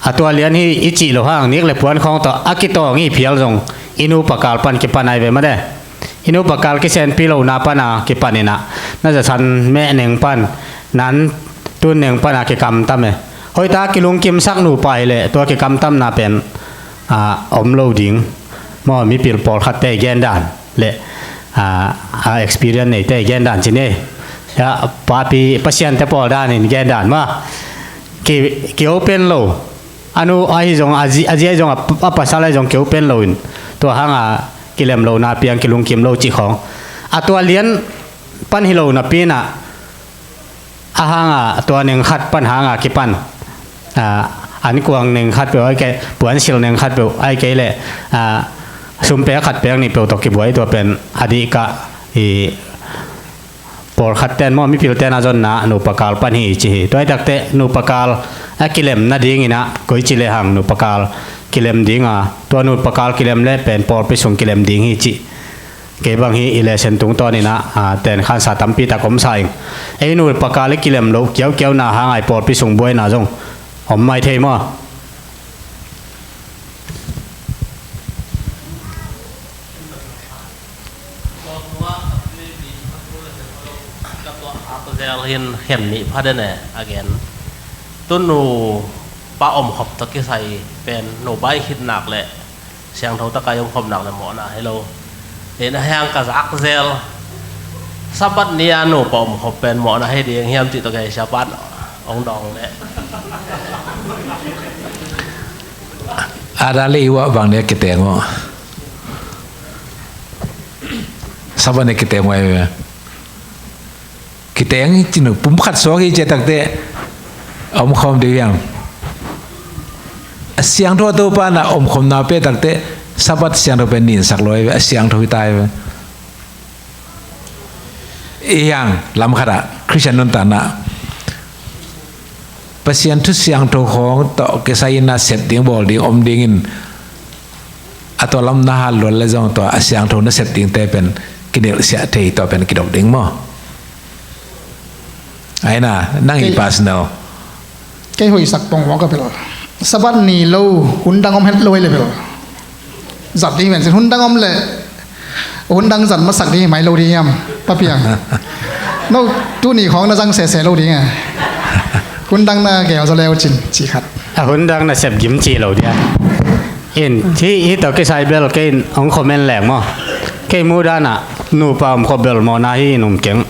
a tua lian hi i cih loh hang nik le puan khawng tawh a kitawng i phial zong i nupa kal pan kipan ai ve mate. I nupa kal kisenpi lohna pana kipan inah na zasan meh neng pan nan tun neng pana kikamtam e. Hoihta kilungkimsak nupa hileh tua kikamtamna pen, a, om lo ding maw? Mipil pawlkhatte i gendan le, a, a experience neite i gendan ci ni. Ya, papi Pasiante pawl danin gendan maw? Ki, ki open lo. A nu ahi zong, a zi, a zi ahi zong, a, a pasal ahi zong ki open lo in tua hanga kilem lo na piang, kilungkim lo cih khawng. A tua lian pan hi lo napi inah a hanga tua neng khat pan hanga kipan, a, an kuang neng khat peuh ai kei, puansil neng khat peuh ai kei leh, a, sumpe khat pek nih peuh tawh kibuai tua pen a dika i pawlkhat ten maw, mipil ten a zonna nupa kal pan hi ci hi. Tua i takte nupa kal a kilem nading inah koi ci lehang nupa kal kilem dinga, tua nupa kal kilem le pen pawlpi sung kilem ding hi ci. Kei bang hi i lesen tungtawn inah, a, ten khansa tampi tak om sa ing. Ei nupa kal i kilem loh kiaukiauna hang ai pawlpi sung buaina zong om mai thei maw? Zel hin khen nih pha den e a gen. Tunu pa omkhop tawh kisai pen nupa i khitnak le siangtho taka i omkhopnak le mawhna hi lo. Ina hiang ka zak zel. Sabbath ni a nupa omkhop pen mawhna hi ding hiam cih tawh kei Sabbath hong dawng le. Ada le i wah bang le kiteng aw. Sabbath ni kiteng aw e. Kiteng hi cin uh, pum khat suak hi ciah takte a omkhawm deuh hiam? A siangtho a Topa na omkhawmna pia takte Sabbath siangtho pen ninsak lo hi ve, a siangtho hi ta hi ve. Hiang lam khatah Khristian nuntakna Pasian thu siangtho khawng tawh kisai in a sep ding bawl ding om dingin a tua lam na hat luat le zong tua a siangtho na sep dingte pen kinilhsiah thei, tua pen kidop ding maw? Aina nang i personal. Kei hoihsak pong mawk a bel Sabbath ni lo hun dang om het lo ai le bel zat ding ven sin hun dang om le hun dang zat masak ding hi mai lo ding hiam? Papiang no tuni khawng na zang sese lo ding a hun dang na gel zaw leu cin ci khat. A hun dang na sep gim ci lo dia. In hi hi tawh kisai bel kei in hong comment leng maw? Kei muhdana nupa omkhop bel mawhna hi in um keng.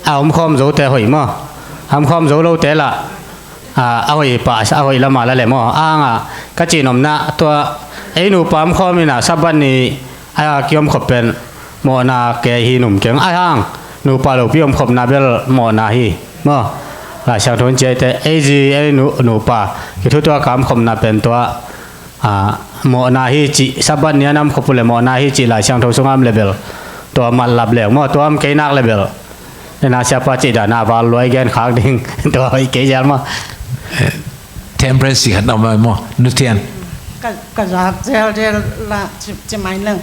A omkhawm zote hoih maw? A omkhawm zo lote lah a hoih pah a hoih lamah la le maw? A hanga ka cinomna tua ei nupa omkhawm ina Sabbath ni a kiomkhop pen mawhna kei hi in um keng. A hang nupa lopi omkhopna bel mawhna hi maw? Lai Siangtho in ciaite ei zi ei nupa kithutuaka omkhopna pen tua a mawhna hi cih, Sabbath ni a nam khop uh le mawhna hi cih Lai Siangtho sungah om le bel, tua mat lap leng maw, tua om kei nak le bel, nena siapa cih dan a val luai gen khak ding. Tua hoih kei zel maw. Temperance khat na om maw, Nu Thian? Ka, ka zak zelzel la ci, ci mai leng.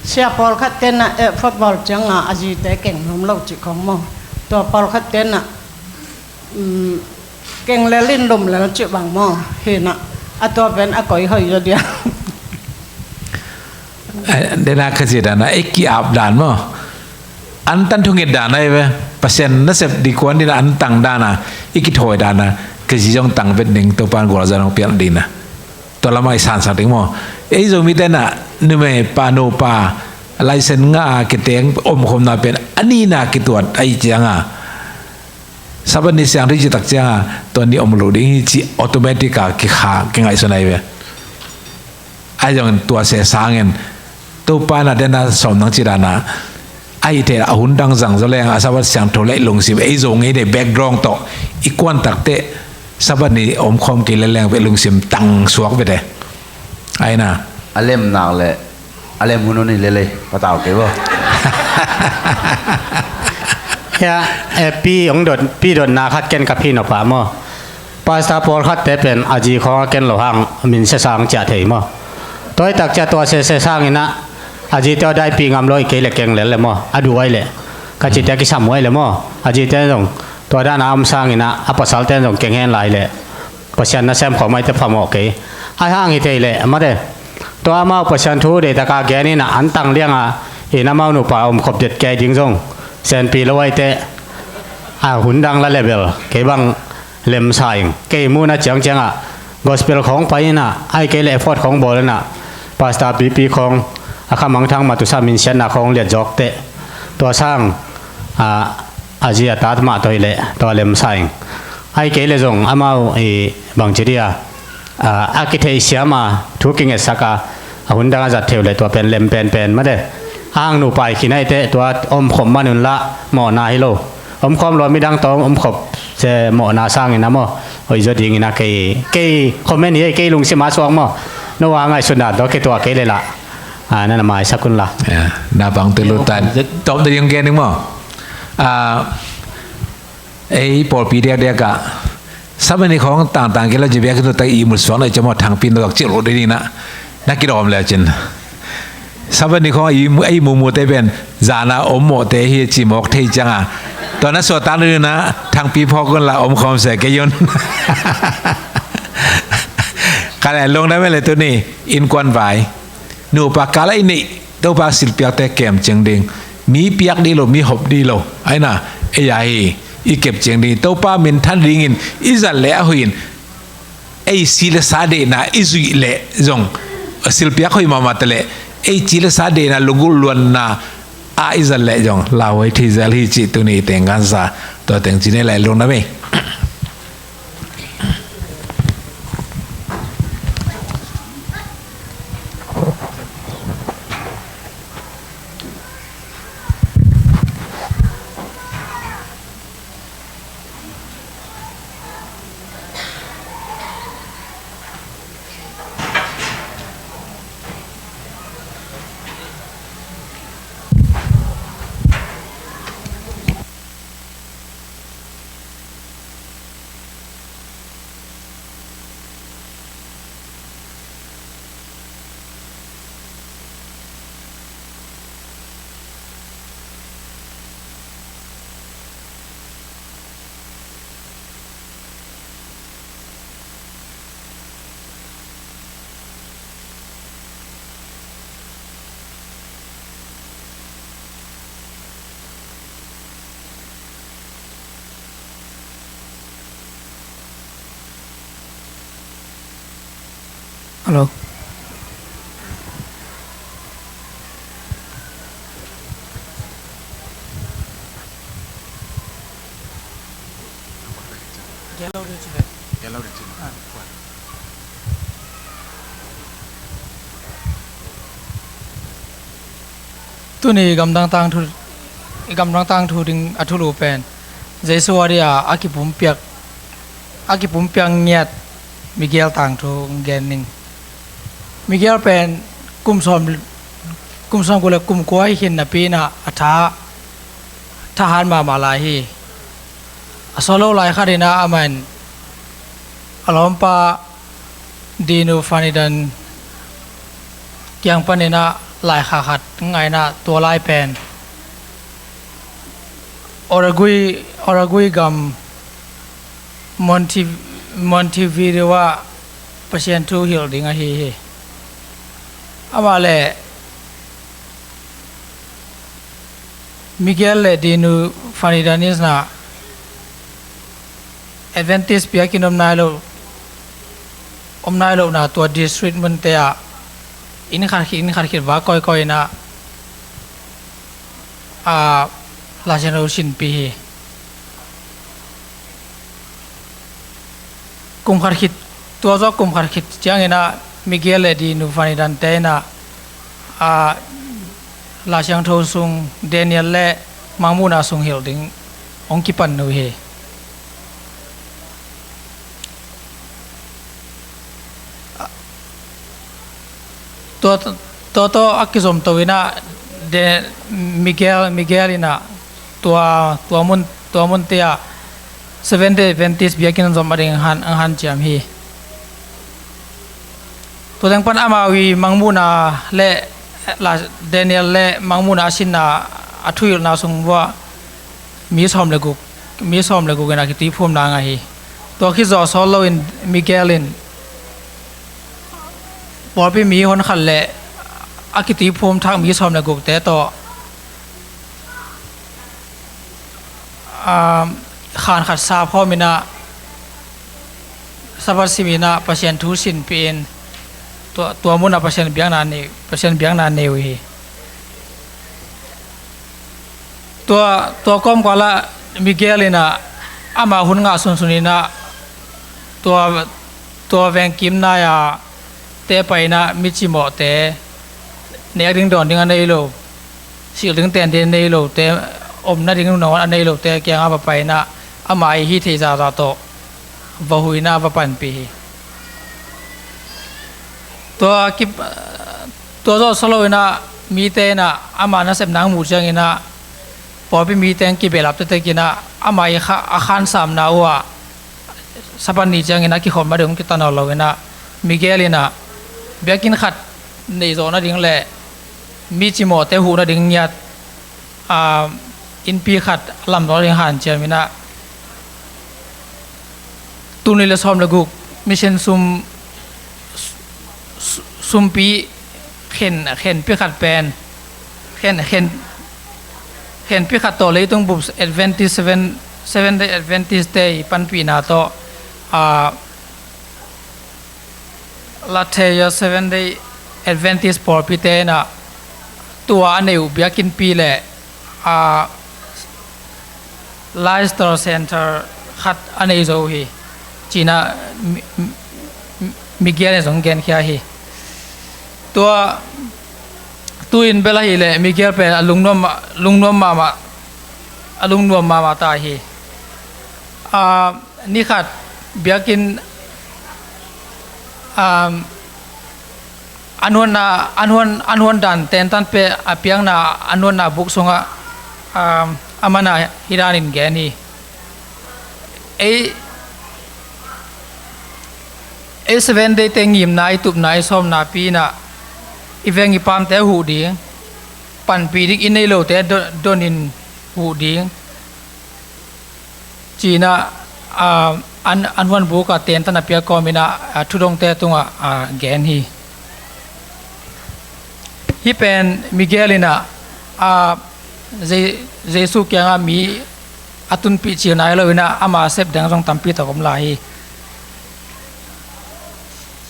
Sia pawlkhat tenah, eh, football cianga a zite keng nuam lo cih khong maw. Tua pawlkhat tenah, um, keng lel in lum lel cih bang maw. Hinah, a tua pen a koi hoih zaw dia. Eh, dena ka zia dana, eh, ki-ap dan maw. Antan thunget dan ahi ve. Pasian nasep ding kuan dina antang dana, i kithawi dana, ka zi zong tang vet ding, Topan gualzan hong piak dina. Tua lama i sansak ding maw. Ei Zomite na, numei pa, nupa, license ngah a kiteng omkhomna pen a nina kituat ahi cianga, Sabbath ni siangtho i cih tak cianga, tua ni om lo ding hi cih automatic a kikha, kingaihsun ahi ve. Ahi zongin tua se sangin, Topa na dena sawm nang ci dana, ahi te a hun dang zang zaw leng a Sabbath siangtho le lungsim, ei Zo ngei nei background tawh i kuan takte, Sabbath ni omkhawm kei le leng ve lungsim tang suak vete. Aina. A lem nak le, a lem hun hun hi lelei, patau kei bo. Ya, eh, pi ong dot, pi dot na khat ken ka phi no pa maw. Pastor pawlkhatte pen a zi khawng a ken lo hang min sia sang ciah thei maw. Tua hi tak ciah tua sese sanginah a zite aw daipih ngam lo hi kei le keng lel le maw. A duh ai le ka cite a kisam ai le maw. A zite zong tua dana a om sanginah a pasalte zong keng hen lai le Pasian nasem khawm aite phamawh kei. A hang hi thei le mate. Tua amau Pasian thu deitaka geninah an tang lianga in amau nupa om khop det kei ding zong senpi lo aite a hun dang la le bel kei bang lemsa ing. Kei muna ciangciangah gospel khawng pai inah, ai kei le effort khawng bawl inah, Pastor Pipi khawng a khamangthang matusa minsiatna khawng liat zawkte tua sang a, a zi a tat mah toi le tua lemsa ing. Ai kei le zong amau i bangci dia a, a kitheihsiam a thu kingetsak a, a hun dang a zat theu le tua pen lem penpen mate. A hang nupa i khin aite tua omkhop man unla mawhna hi lo. Omkhawm lua midang tawng omkhop se mawhna sangin a maw. Hoih zaw dingin a kei, kei comment hi ei, kei lungsim a suak maw. No a ngaihsutna tawh kituak kei le lah. A, nana maisak unla. Ya, na bang te lutan. Tawp te ding gen ding maw. A, ei pawlpi diakdiak ah Sabbath ni khawng tangtang kei lo ci biakinn tak i mut suak na i cam aw thangpi na lak cil lo dei ding na. Na kidawm le cin. Sabbath ni khawng i mu, i mumute pen zana om mawhte hi ci mawk thei cianga. Tua na suah tang ding na thangpi phawk un la om khawm se kei un. Ka le lungdam e le tuni innkuan vai. Nupa kala i neih Topa silpiakte kem ciang ding. Mi piak dih lo, mi hop dih lo. Aina, ei ahi, i kep ciang ding. Topa min than dingin, i zat le a huin. Ei si le sa dehna, i zuih le zong. Silpiak hoih mahmah ta le. Ei ci le sa dehna, lugul luanna, a i zat le zong. Lauhuai thi zel hi ci tuni teng gansa. Tua teng ci ne lai lungdam e. Hello. Tuni i gamdang tangthu, i gamdang tangthu ding a thulu pen Jesu a dia a kipumpiak, a kipumpiak ngiat migel tangthu gen ning. Miguel pen kum sawm, kum sawm guk le kum kua hi khin napi inah a tha, thahat mahmah lai hi. A sawt lo lai khat inah amah in a lawmpa Dinu Fanidan kiang pan inah laikhak khat ngaih inah tua lai pen Uruguay, Uruguay gam Monte-, Montevideo ah Pasian thu hilh ding ahi hi. Amah le Miguel le Dinu Fanidanis na Adventist biakinn om nai lo, om nai lohna tua district munte ah inn khat khit inn khat khit va kawikawi inah a, Laisiangtho sinpih hi. Kum khat khit, tua zawh kum khat khit ciang inah Miguel le Dinu Fanidan te inah, a, Laisiangtho sung Daniel le Mangmuhna sung hilh ding hong kipan uh hi. Tua, tua tawh a kizomto inah de, Miguel, Miguel inah tua, tua mun, tua munte ah Seventh Day Adventist biakinn zom a ding hong han, hong hanciam hi. Tua teng pan amau i Mangmuhna le, la, Daniel le Mangmuhna a sinna a thuhilhna sung uah mi sawm le guk, mi sawm le guk inah kituiphumna ngah hi. Tua khit zawh sawt loin Miguel in pawlpi mi hon khat le a kituiphum thak mi sawm le gukte tawh, um, khan khat sap khawm inah Sabbath sim inah Pasian thu sinpih in tua, tua munah Pasian biakna nei, Pasian biakna nei uh hi. Tua, tua kawmkal ah Miguel inah ama hun ngah sunsun inah tua, tua vengkim nai-a te pai inah mi cimawhte, nek ding dawn ding a nei lo, silh ding ten ding a nei lote, om nading nangawn a nei lote kiangah va pai inah ama i hih theih zahzah tawh va huh inah va panpih hi. Tua kip, tua zawh sawt lo inah mite inah ama nasepna hong muh ciang inah pawlpi mite hong kibehlap tektek inah ama i kha, a khansamna uh ah Sabbath ni ciangin a kikhop ma ding hong kitanawh lo inah Miguel inah biakinn khat neih zawh nading le mi cimawhte huh nading ngiat, a, innpi khat lam zawh nading hanciam inah tul nih le sawm le guk mission sum, su-, sumpi khen, khenpi khat pen, khen, khen, khenpi khat tawh leitung bup Adventist, Seven, Seven Day Adventist te i panpihna tawh, a, Latvia Seven Day Adventist pawlpi te inah tua a nei uh biakinnpi le, a, Lifestyle Center khat a nei zo uh hi, ci inah Mi-, Mi-, Miguel in zong genkhia hi. Tua, tu-in bel ahih leh Miguel pen a lungnuam, lungnuam mahmah, a lungnuam mahmah ta hi. A, ni khat biakinn, um, an huanna, an huan, an huan dan tentan pia a piakna an huanna buk sungah, um, a mana hih danin gen hi. Ei, ei Seven Day te ngimna i tupna i sawmna pi inah i veng i pamte huh ding, panpih ding i nei lote do-, donin huh ding, ci inah, a, an, an huan buk a tentan a piak kawm inah, a, thudongte tungah, a, gen hi. Hih pen Miguel inah, a, Je-, Jesu kiangah mi a tunpih cil nai lo inah ama sep ding zong tampi tak om lai hi.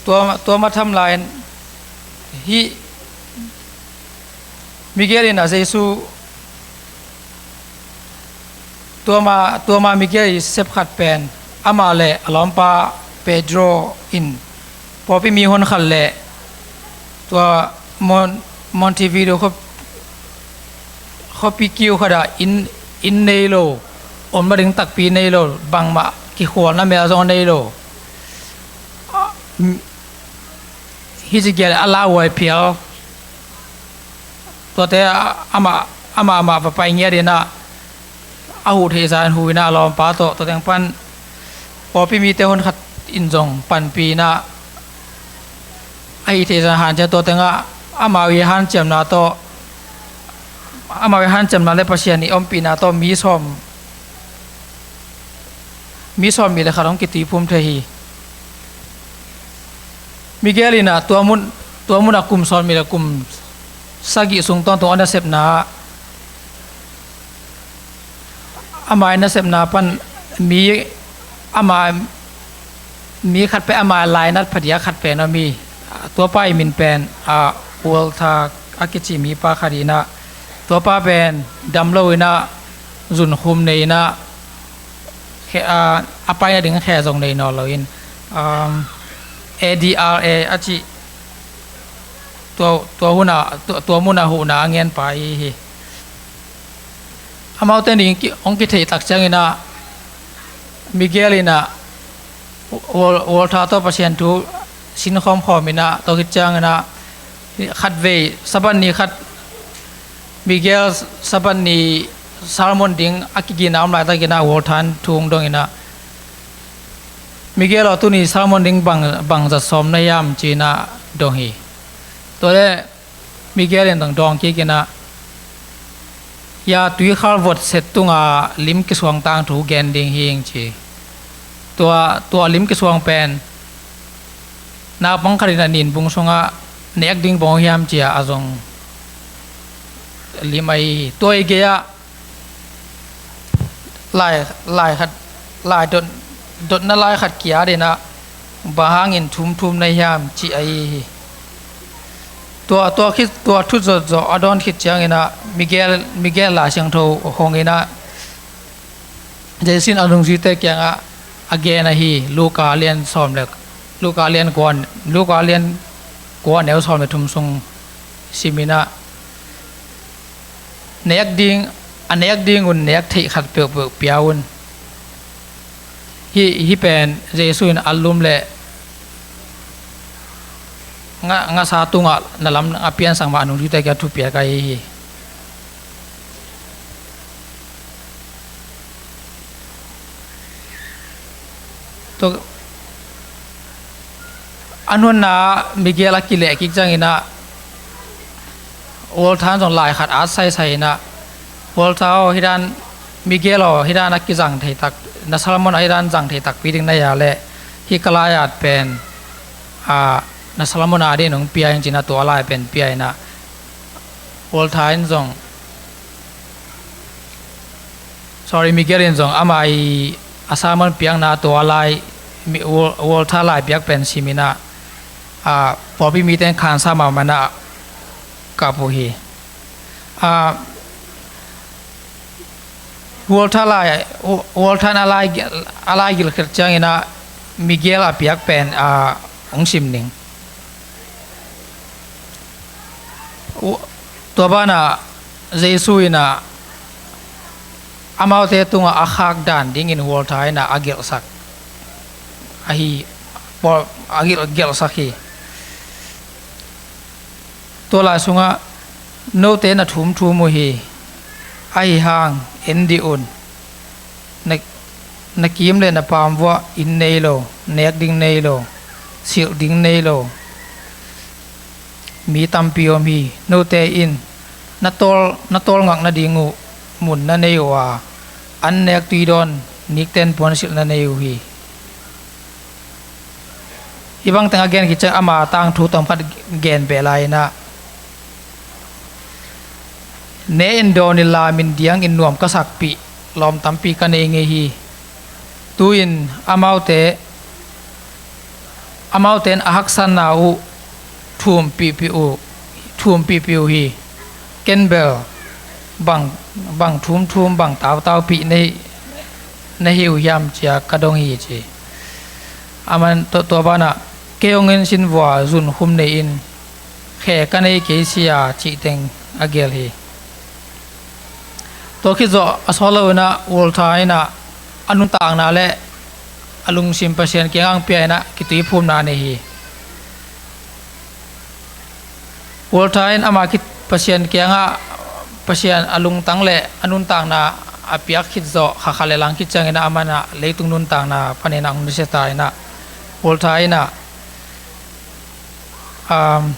Tua, tua ma tham lai-in hih Miguel inah Jesu, tua ma, tua ma Miguel i sep khat pen amah le a lawmpa Pedro in pawlpi mi hon khat le tua Mon-, Montevideo khuap-, khuapi kiu khat ah inn, inn nei lo, om nading takpi nei lo, bangmah kikhualna mel zong a nei lo. A, m-, Hih ci gel a lauhuai phial tuate amah amah amah va pai ngiat inah, a huh theih zan hu inah, lawmpa tawh tua teng pan pawlpi mite hun khat in zong panpih inah, a hih theih zan hanciam tua tengah amau i hanciamna tawh, amau i hanciamna le Pasian i ompihna tawh mi sawm mi sawm nih le khat hong kituiphum thei hi. Miguel inah tua mun tua munah kum sawm nih le kum sagih sung tawntung a nasepna ah, ama i nasepna pan mi ama mi khat pen ama lainat phadiak khat pen om hi. Tuapa i min pen a Walter a kici mipa khat inah, tuapa pen dam lo inah zunkhum nei inah, khe a a paina ding khe zong nei nawn loin, um, A D R A a cih tua tua huna tua, tua muna huhna a ngen pa i hi. Amaute ning hong kithei tak cianginah Miguel inah Walter tawh Pasian thu sinkhawm khawm inah, tua khit cianginah khatvei Sabbath ni khat Miguel Sabbath ni sermon ding a kigina om laitakinah Walter in thu hong dong inah, Miguel aw, tuni sermon ding bang bangzat sawm na hiam cinah dong hi. Tuale Miguel in dong dawng kik inah, hia tuikhal vot set tunga lim kisuang tangthu gen ding hing ci. Tua tua lim kisuang pen naupang khat inah ninbung sungah nek ding bang hiam cia a zong lim ahi hi. Tua i gei-ah lai lai khat lai dot dotna lai khat kiat inah, bang hangin thumthum na hiam cih ahi hi. Tua tua khit tua thu zotzot a dawn khit cianginah Miguel Miguel Lai Siangtho hong inah, Jesu in a nungzuite kiangah a gen ahi. Luka lian sawm le Luka lian kua Luka lian kua neu sawm le thum sung sim inah, nek ding a nek ding un nek theih khat peuhpeuh pia un. Hih hih pen Jesu in a lum le nga ngasa tungah na lam a piansak mah a nungzuite kiang thupiak ahi hi. Tua a nunna Miguel a kileh kik cianginah Walter in zong lai khat at saisai inah, Walter aw, hih dan Miguel aw, hih dan a kizang thei tak, na sermon a hih dan zang thei takpi ding na hia leh, hih ka lai at pen a na sermon a ding hong pia in cinah tua lai pen pia inah, Walter in zong Sorry, Miguel in zong ama i a sermon piakna tua lai, Walter lai piak pen sim inah, pawlpi mite in khansa mahmah inah kap uh hi. Walter lai Walter in a lai gilh khet cianginah Miguel a piak pen hong sim ning. Tua banah Jesu inah amaute tungah a khak dan dingin Walter inah a gelhsak ahi, a gelhsak hi. Tua lai sungah note na thumthum uh hi. Ahi hang en dih un. Na, na kim le na pam vuah inn nei lo, nek ding nei lo, silh ding nei lo mi tampi om hi. Note in na tawl na tawlngak nading uh mun na nei uh a, an nek tui dawn nikten puansilh na nei uh hi. Hih bangteng a gen khit ciang ama tangthu tawmkhat gen beh lai inah, ne in dawn inla min diangin nuam ka sakpih lawm tampi ka nei ngei hi. Tu-in amaute amaute in a haksatna uh thumpihpih uh thumpihpih uh hi. Ken bel bang bang thumthum bang tautaupih na hi uh hiam cia ka dong hi ci. Aman tua banah kei hong en sin vua zunkhum nei in khe ka nei kei sia cih teng a gel hi. Tua khit zawh a sawt lo inah Walter inah a nuntakna le a lungsim Pasian kiangah pia inah kituiphumna nei hi. Paul Tha in ama khit Pasian kiangah Pasian a lungtang le a nuntakna a piak khit zawh khakha le lang khit ciangin ah aman ah leitung nuntakna panin ah hong nusia ta in ah Paul Tha in ah, um,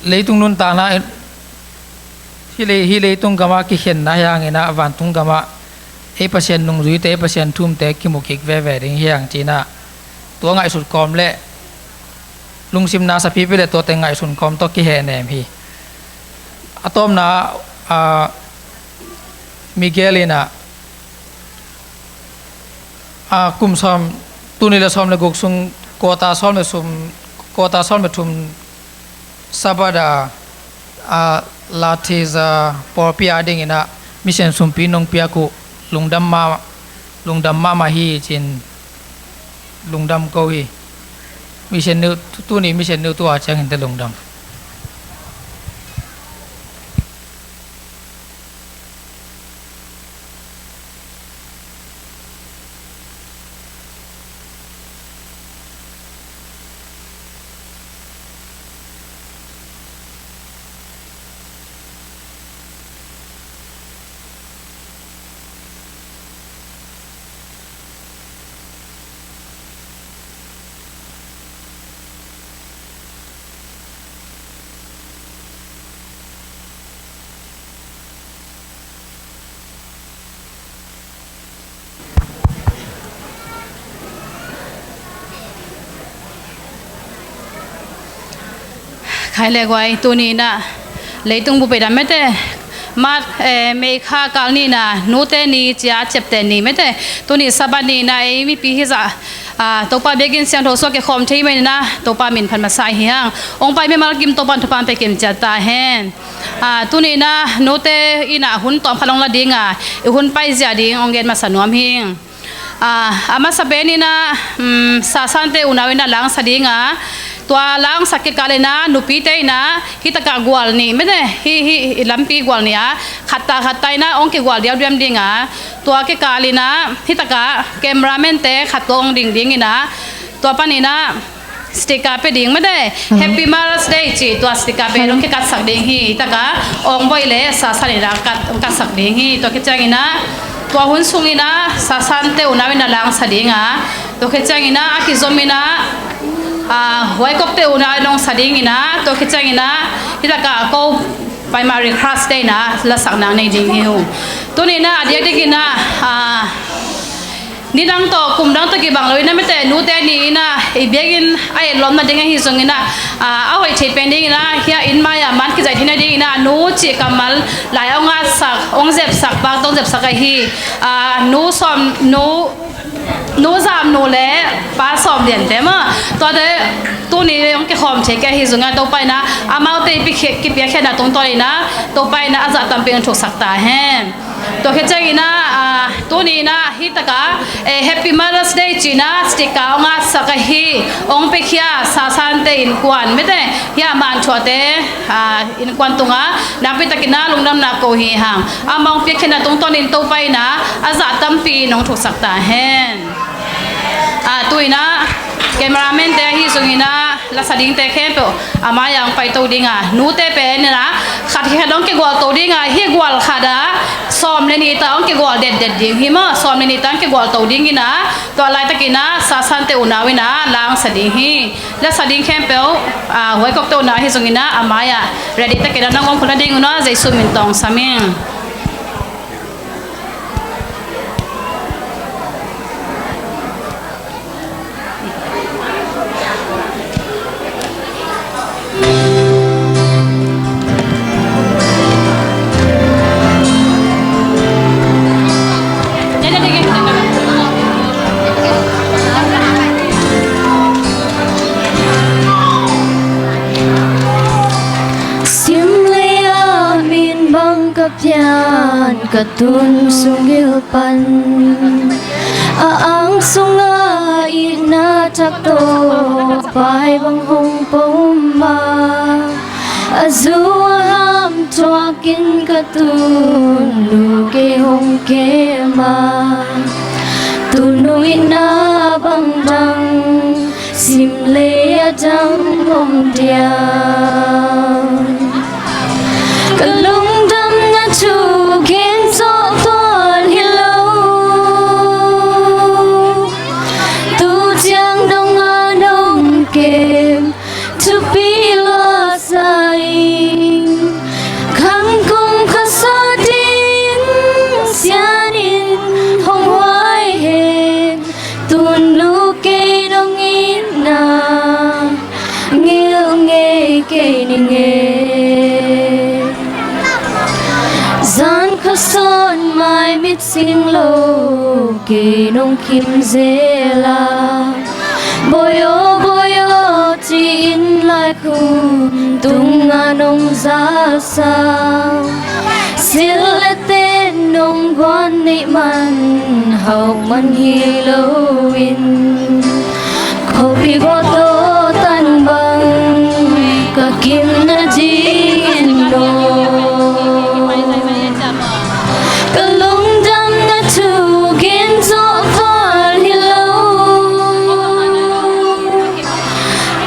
leitung nuntakna in, hih lei, hih leitung gamah kikhenna hi hangin ah vantung gamah ei Pasian nungzuite, ei Pasian thumte kimu kik veve ding hi hang ci-in ah tua ngaihsut kawm le lungsim na sa pipi le tuate ngaihsun kawm tawh kihehnem hi. A tawpna ah, Miguel in ah, ah, kum sawm, tul nih le sawm le guk sung, quarter sawm le sum, quarter sawm le thum Sabbath ah, ah, Laetija pawlpi a dingin ah mission sumpi nong piak uh lungdam mah, lungdam mahmah hi ci-in lungdam ko hi. Mission nu, tu, tuni mission nu tua ciangin te lungdam. Khai le guai, tuni in ah leitung bup ei dam mete, March, eh, May kha kal ni in ah nute ni ci-a ciapteh ni mete, tuni Sabbath ni in ah ei mipi hizah, ah, Topa biakinn siangtho sungah kikhawm thei manin ah Topa min phat masa hi hang. Hong pai mimal kim Topa in thupha pia kim ciat ta hen. Ah, tuni in ah nute in ah hun tawm khat hong la ding a, i hun paizia ding hong gen masa nuam hi. Ah, a masa pen in ah, um, Sasante unau in ah la hong sa ding a, tua la hong sak kikal in ah nupite in ah hi takah gual nih mete, hi, hi, hi lampi gual nih a, khatta khatta in ah hong kigual diaudiam ding a, tua kikal in ah hi takah cameraman te khat tua hong ding ding in ah, tua pan in ah sticker pia ding mete, Happy Mother's Day ci, tua sticker pen hong kikatsak ding hi. Hi takah Awng Bawi le Sasan in ah kat, hong katsak ding hi. Tua khit ciangin ah tua hun sungin ah Sasante unau in ah la hong sa ding a, tua khit ciangin ah a kizom in ah, ah, Huaikokte unau in hong sa ding in ah, tua khit ciangin ah hi takah ko Primary Crush te in ah lasak nang nei ding hi uh. Tuni in ah a diakdiak in ah, ah, nidang tawh kumdang tawh kibang lo in ah mete, nute ni in ah i biakinn a etlawm nading ahi zongin ah, ah, a hoih thei pen dingin ah hia inn mai-ah man kizai thei nadingin ah nu cih kammal lai hong ngatsak, hong zepsak, pakta hong zepsak ahi, ah, nu sawm, nu, nu Zamnu le pa Sawm Lian te maw, tuate tuni hong kikhawm thei kei ahi zongin ah Topa in ah amaute i pi-, kipiakkhiatna tungtawn in ah Topa in ah a zah tampi hong thuksak ta hen. Tua khit ciangin ah, ah, tuni in ah hi takah, eh, Happy Mother's Day ci-in ah sticker hong ngatsak ahi, hong piakhia Sasante innkuan mete, hia Manthuate, ah, innkuan tungah nakpi takin ah lungdamna ko hi hang. Amah hong piakkhiatna tungtawnin Topa in ah a zah tampi in hong thuksak ta hen. Ah, tu in ah cameraman te ahi zongin ah lasa dingte khempeuh a mai-ah hong paito ding a, nute pen in ah khat khat hong kigualto ding a, hih gual khat ah sawm le nih ta hong kigual detdet ding hi maw, sawm le nih ta hong kigualto ding in ah, tua laitakin ah Sasante unau in ah la hong sa ding hi. Lasa ding khempeuh, ah, Huaikokte unau ahi zongin ah a mai-ah ready takin ah nang om khol nading un ah Jesu min tawng sam ing. Sim lei-ah min bang ka pian ka tun sung gil pan, a ang sungah itna thak tawh pai bang hong pom a, a zu a hamthuakin ka tun lu kei hong kem a, tun nung itna bangdang sim lei a dang om diam. Ka lungdamna thu gen zawh tuan hi lo. Tu ciang dong a nong kem thupi lua sa ing. Khang kum khuasawt ding sianin hong huai hen. Tun nu kei nong itna ngilh ngei kei ning e. Zan khuasawt mai mit sing lo kei nong khim zel a. Bawi aw, bawi aw ci-in lai khum tungah nong zalsa. Silh le ten nong guan neih man hauh man hi loin, khuapi gual tawh tan bang ka kim nading in aw. Ka lungdamna thu gen zawh tuan hi lo.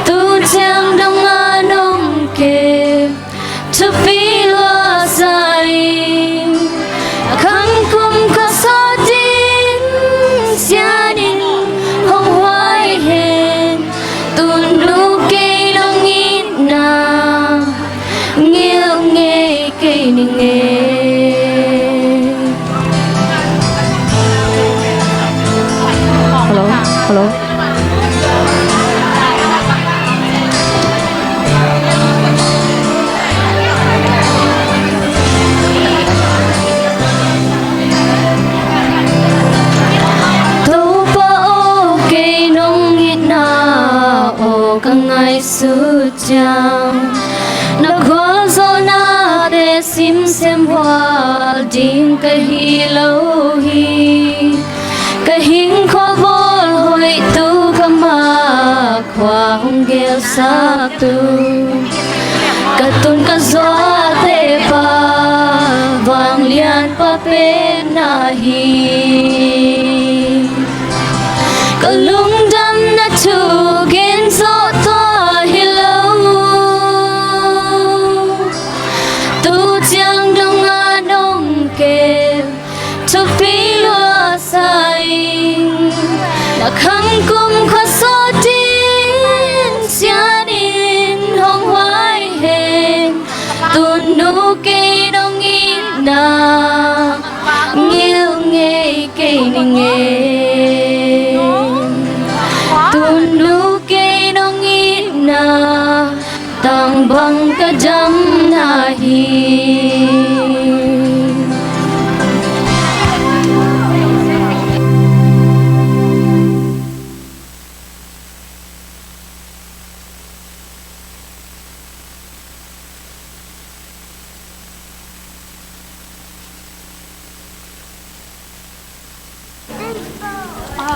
Tu ciang dong a nong kem thupi lua sa ing. Khang kum khuasawt ding sianin hong huai hen. Tun nu kei nong itna ngilh ngei kei ning e. Hello, hello. Topa aw, kei nong itna aw ka ngaihsut ciang, na khualzawhnate simsem hual ding ka hi lo hi. Ka hing khuabawl hoihtu ka mak khua hong gelsaktu, ka tun ka zuate pa vanglianpa pen na hi. Ka lungdamna thu gen zawh tuan hi lo. Tu ciang dong a nong kem thupi lua sa ing. Na khang kum khuasawt ding sianin hong huai hen. Tun nu kei nong itna ngilh ngei kei ning e. Tun nu kei nong itna tang bang ka dam na hi.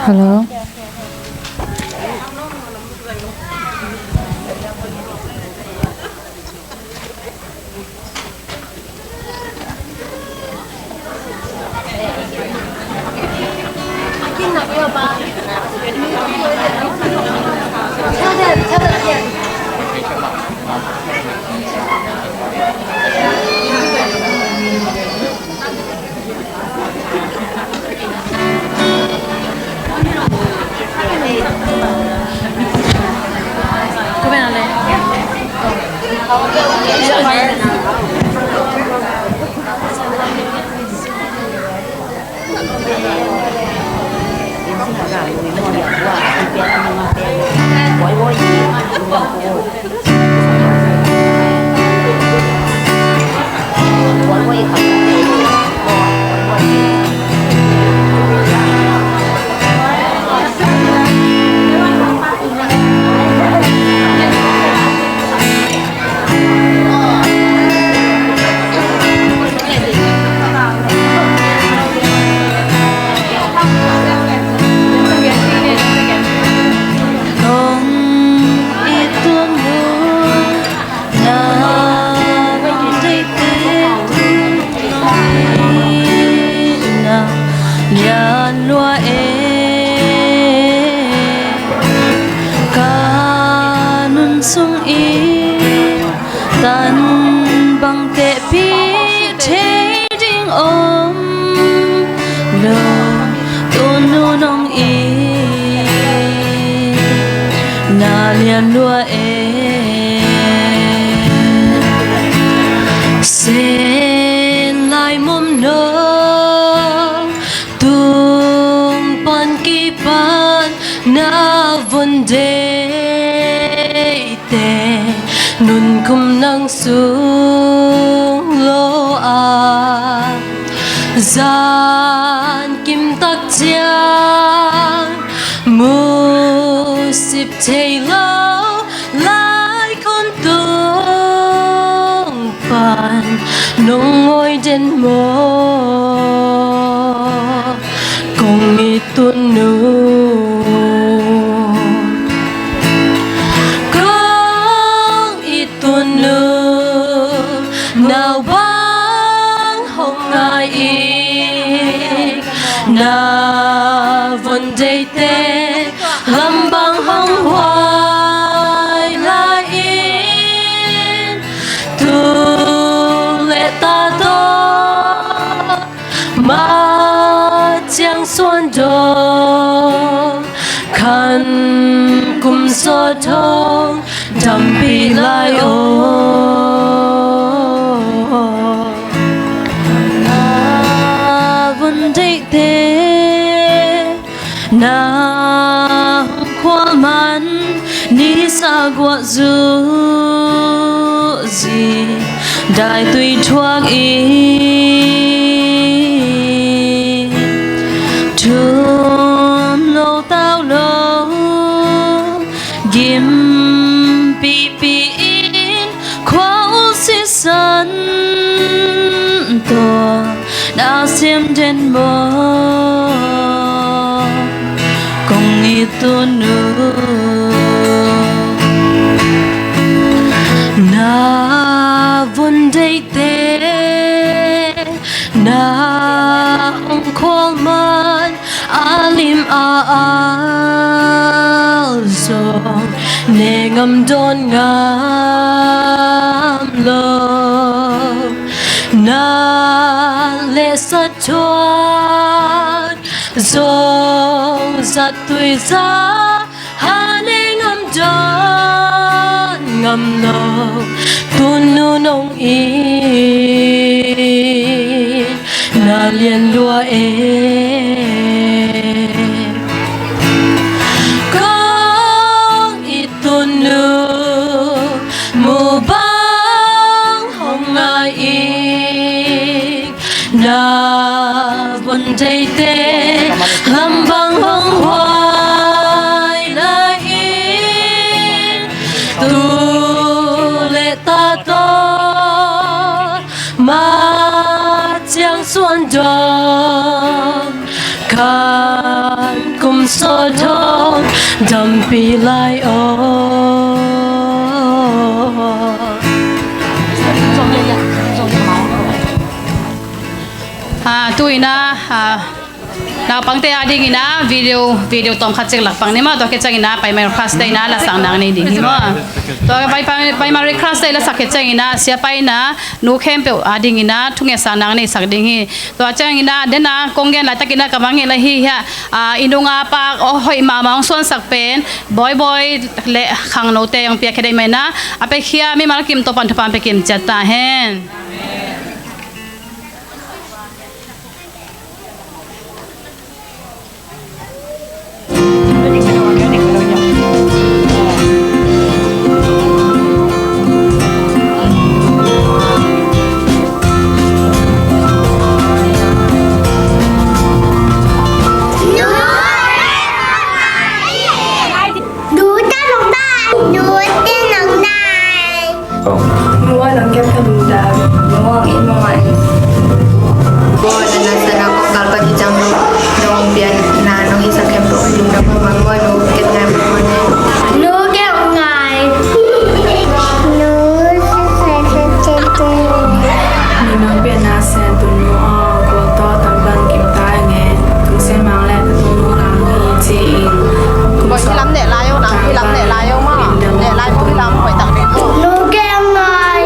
Hello. An bang tehpih thei ding om lo, tunu nong it na lian lua e. Sen lai mom no tung pan kipan na vun deih te, nunkhum nang sung lo a, zan kim tak ciang musip thei lo lai khon tung pan nong ngawi den maw? Kong it tunu, kong it tunu, nau bang hong ngai ik, na vun deihte lam bang hong huai lai in, tu le ta tawh ma ciang suan dong, khan kum sawt hong dampih lai aw. Na vun deihte na hong khual man, nisa guah zuzi, daitui thuak in, thum lo tau lo, gim pihpih in, khua ul sisan tawh na siam den maw? Kong it tunu, na vun deihte na hong khual man, a lim a al zong ne ngam dawn ngam lo. Na le sat thuak zong zattui za ha ne ngam dawn ngam lo. Tunu nong it na lian lua e. Kong it tunu, mu bang hong ngai ik, na vun deihte lam bang hong huai lai in, tu le ta tawh ma ciang suan dong, khan kum sawt hong dampih lai aw. Ah, tu-in ah, ah, naupangte adingin ah video, video tawm khat cik lak pang ni maw. Tua khit ciangin ah Pai Mary Crush te in ah lasak nang nei ding hi maw. Tua Pai, Pai, Pai Mary Crush te lasak khit ciangin ah Sia Pai in ah nu khempeuh adingin ah thungetsak nang neisak ding hi. Tua ciangin ah den ah kong gen laitakin ah ka mangngilh ahi hiah, ah, i nunga pa hoih mahmah hong suansak pen Bawibawi le khangnote hong piakhia deih mah in ah, a piakhia mimal kim tawh pan thupha hong pia kim ciat ta hen. Nuwa nong kep kha lungdam, nuwa in nuwa in. Ko na na sa na ko kal pa ki jam lo, nong pian na nong isa kep lo lungdam pa mang nuwa nong kep ngai pa mang nuwa. Nu kep ngai. Nu sa sa sa sa. Nu nong pian na sen tu nu a ko to tam bang kim tai nge. Tung sen mang le tu nu lang hi ci ing. Ko hi lam ne lai yo na, hi lam ne lai yo ma. Ne lai ko hi lam ko tak ne ko. Nu kep ngai.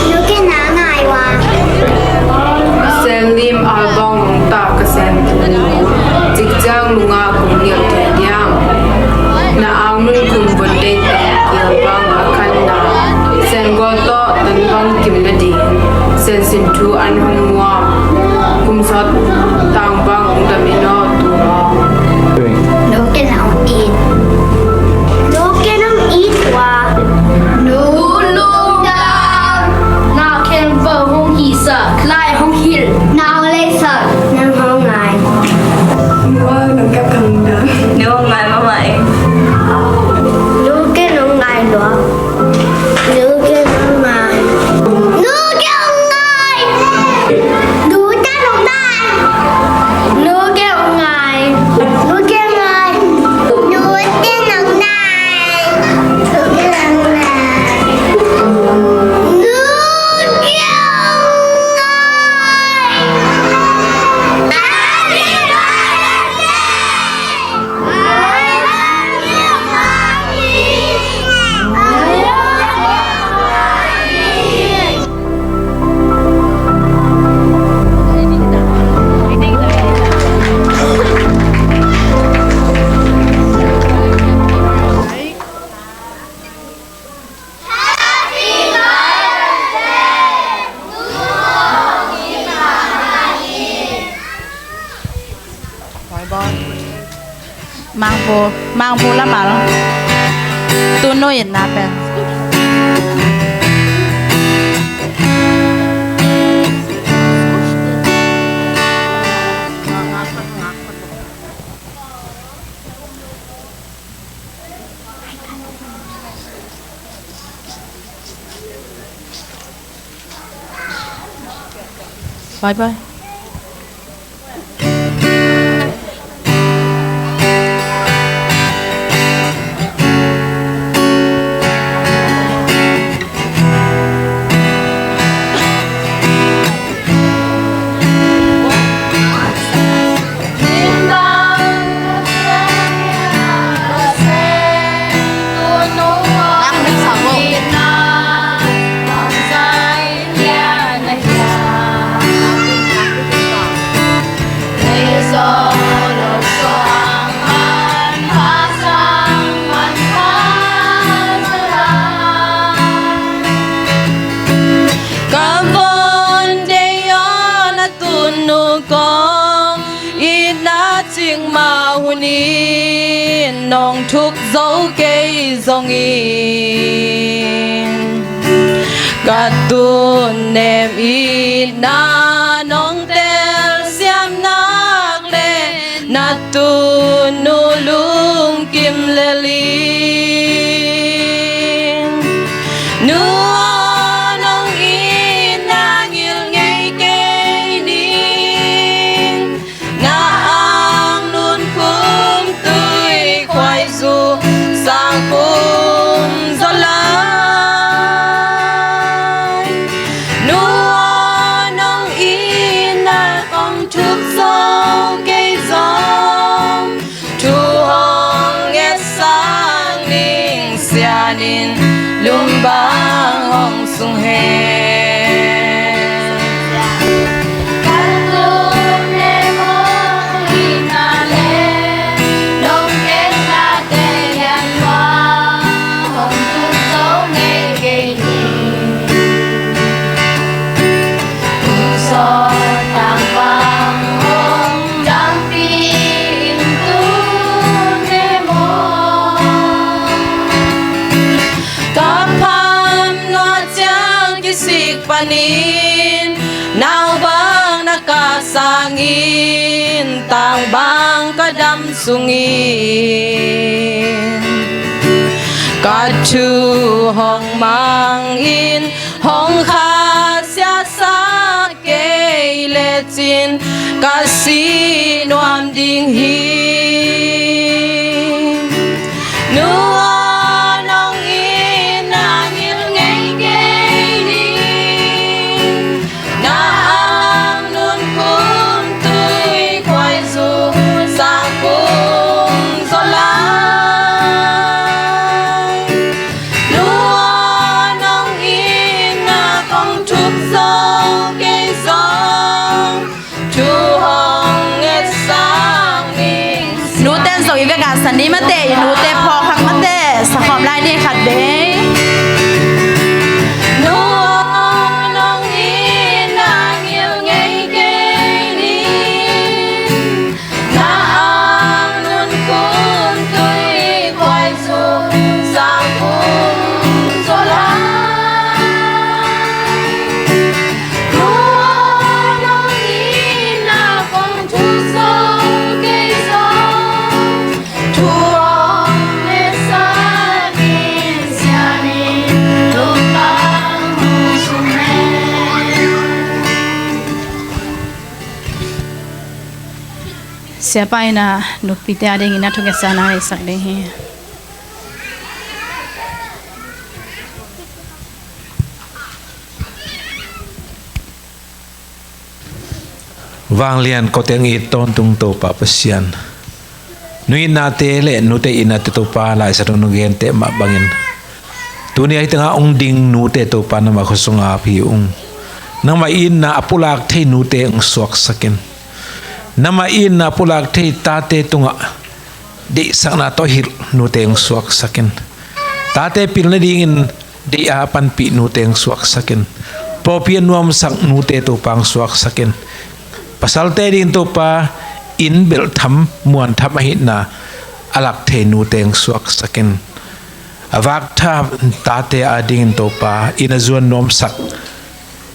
Nu Ken na ngai ua. Sen lim album hong ta ka sen tu. Cikciang nunga kum ngiat thei diam. Na ang nun kum von dei tang kial bang a khan na. Sen gol tawh tan bang kim na ding. Sen sin thu an hong mua. Kum sawt tang bang hong tam in aw tu aw. Nu Ken hong it. Nu Ken hong it ua. Nu lungdam. Na khempeuh hong hihsak, lai hong hilh. Na hong leisak, nang hong ngai. Nu hong ngai, ka kang dam. Nu hong ngai mahmah ing. Nu Ken hong ngai lua. Nu Ken hong ngai. Nu Ken hong ngai. Nu Ken hong ngai. Nu Ken hong ngai. Nu Ken hong ngai. Nu Ken hong ngai. Nu Ken hong ngai. Nu Ken hong ngai. Mangbu, mangbu lamal. Tunu itna pen. Bye bye. Ka von dei aw na tunu kong itna cikmah hun in nong thuk zo kei zongin, ka tun nem itna nong telsiam nak leh na tunu lungkim lel in. Nu aw nong itna ngil ngei kei ning. Na ang nun khum tui khuaizu sang khum zaw lai. Nu aw nong itna kong thuk zo kei zong, thu hong ngetsak ning, sian in lum bang hong sung hen. Kan lum le mong itna le nong genna te lian lua hong tung zo ngei kei ni. Ka pham na ciang kisik panin nau bang na ka sangin, tang bang ka dam sungin, ka thu hong mangin hong khasiasak kei lecin ka si nuam ding hi. Nu aw nong itna ngil ngei kei ning. Na ang nun khum tui khuaizu sang khum zaw lai. Nu aw nong Vek a sa ni mate, i nute phawk hang mate, sa khawm lai ni khat vei. Nu, nong itna ngil ngei kei ni. Na ang nun kun tui kuai sung sang kun zo lai. Nu, nong itna kong thu zo kei zo. Siapa in a nupite a dingin a thungetsa na ngeisak ding hi. Vanglian koteng i tawntung Topa Pasian, nu itnate le nute itnate Topa, Lai Siangtho nong gente mah bangin tuni a hih tengah hong ding nute Topa, nangmah khuasung ap hi ung. Nangmah itna a pulak thei nute hong suaksak in. Nangmah itna a pulak thei tate tungah deihsakna tawh hilh nute hong suaksak in. Tate pilna dingin deih a panpih nute hong suaksak in. Pawlpi a nuamsak nute Topa hong suaksak in. Pasalte dingin Topa, inn belhtham muantham ahihna a lak thei nute hong suaksak in. A vaktha tate a dingin Topa, inn a zuan nuamsak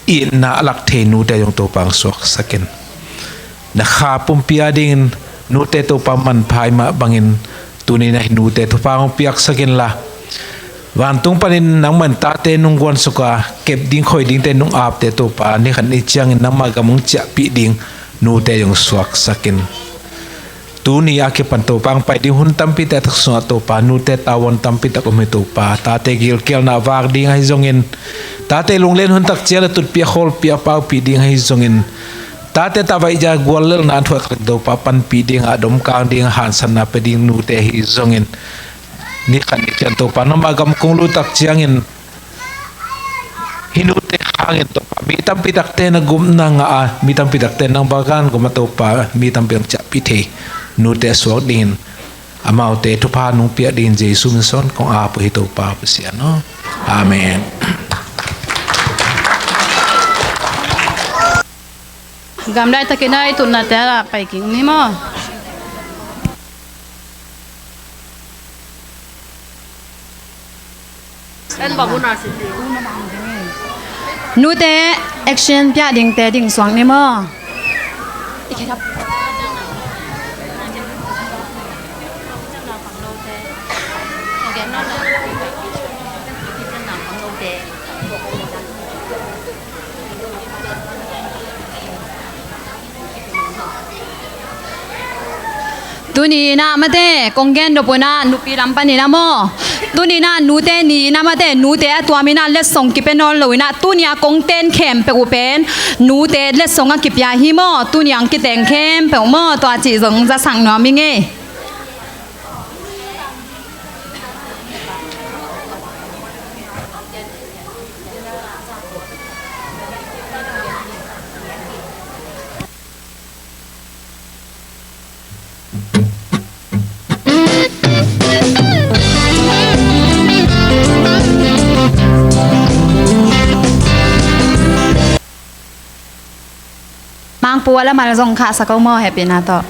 itna a lak thei nute zong Topa hong suaksak in. Na kha pumpi a dingin nute Topa manpha i mah bangin tuni-in a hih nute thupha hong piaksak inla, vantung panin nangmah in tate nong guansuk a, kep ding khoi dingte nong apte Topa, ni khat ni ciangin nangmah gam hong ciahpih ding nute zong suaksak in. Tuni a kipan Topa hong pai ding hun tampite a tak sungah Topa, nute tavuan tampi tak om hi Topa. Tate gilkialna a vak ding ahi zongin, tate lunglen hun tak ciang a tutpih a khawlpih a paupih ding ahi zongin, tate tavaih zia guallelhna an thuak tak Topa panpih ding a, domkang ding a, hansatna pia ding nute ahi zongin, ni khat ni ciang Topa nangmah gam kong lut tak ciangin, hih nute hangin Topa, mi tampi takte na gupna ngah a, mi tampi takte nang bagan gum a Topa, mi tampi hong ciahpih thei nute a suak dingin, amaute thupha nong piak dingin Jesu min suang kong ap uh hi Topa Pasian aw. Amen. Gamdai takin a i tutnate ah pai kik ni maw. Nute action piak dingte ding suak ni maw. Tuni-in ah mate, kong gen dop un ah nupi lam panin ah maw. Tuni-in ah nute ni-in ah mate, nute a tuamin ah letsong kipia nawn lo-in ah, tuni-a kong ten khempeuh uh pen nute letsong a kipia hi maw. Tuni-a hong kiteng khempeuh maw, tua cih zong zasak nuam ing ei. Mangpu a lamal zong khahsak o maw, hehpihna tawh.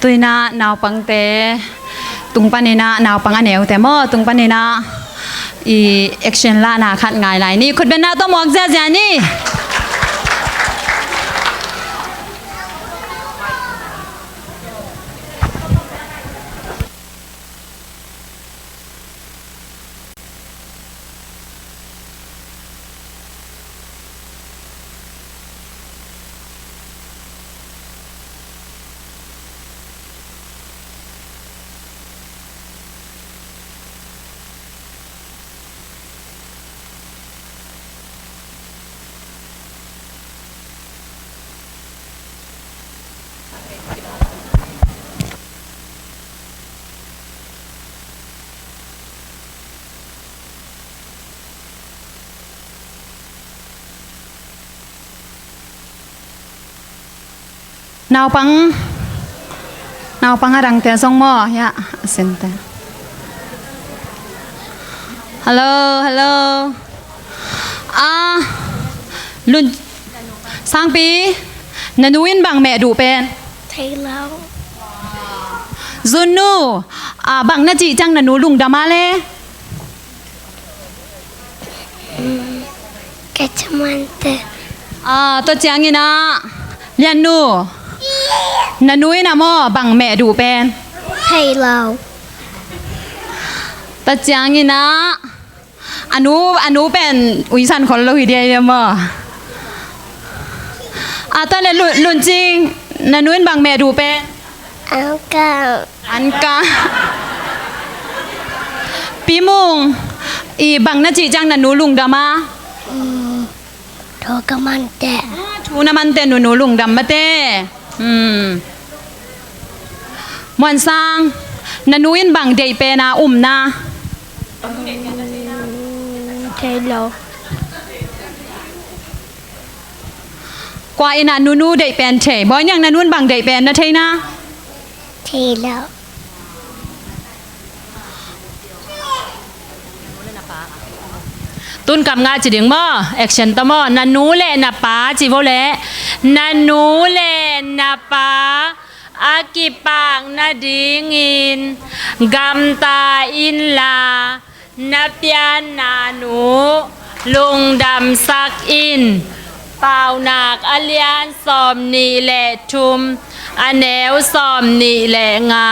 Tuinah naupangte, tung paninah naupang a neute maw, tung paninah i action lahna khat ngai lai ni, khutbetna tawh muak ziazia ni. Naupang, naupang a dangte zong maw, ya, a sente. Hello, hello. Ah, Lun, Sangpi, na nu in bang meh duh pen? Thei lo. Zunnu, ah, bang na cih ciang na nu lungdam a le? Ka camante. Ah, tua ciangin ah, Liannu, na nu in ah maw bang meh duh pen? Thei lo. Tua ciangin ah, a nu, a nu pen uisan khol lo hi dia, dia maw. Ah, tua le Lun, Luncing, na nu in bang meh duh pen? Anka. Anka. Pimung, i bang na cih ciang na nu lungdam a? Mm, thu ka mante. Ah, thu na mante, nunu lungdam mate. Mm. Muansang, na nu in bang deih pen a um na? Mm, thei lo. Kua in ah nunu deih pen thei? Bawi Niang, na nu in bang deih pen na thei na? Thei lo. Tun kam ngah ci ding maw? Action tawh maw? Na nu le na pa ci vo leh. Na nu le na pa a kipak nadingin gamta inla, na pianna nu lungdamsak in. Paunak a lian sawm nih le thum, a neu sawm nih le nga.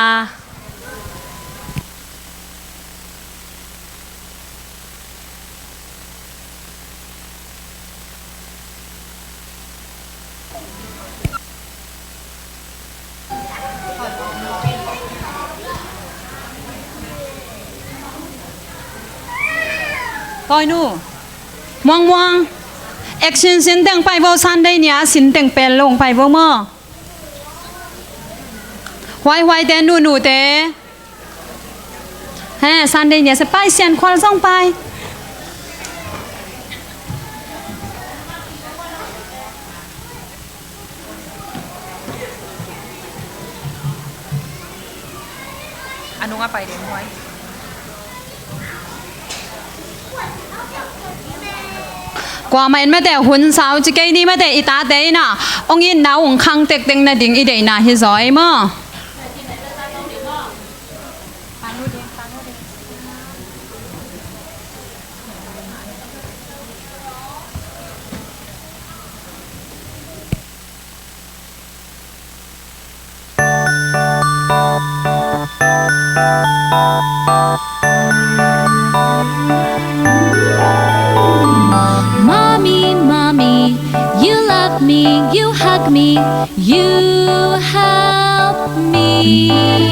Tawinu, Muang Muang, action sin teng pai vo, Sunday ni-a sin teng pel lo pai vo maw? Huaihuai te, nunu te. He, Sunday ni-a se pai, Sian Khual zong pai. A nung a pai ding huai. Kuamah in mate hun sau ci kei ni, mate i tate in ah ong itna ung khang tektek nading i deihna hi zaw ei maw? Mommy, mommy, you love me, you hug me, you help me.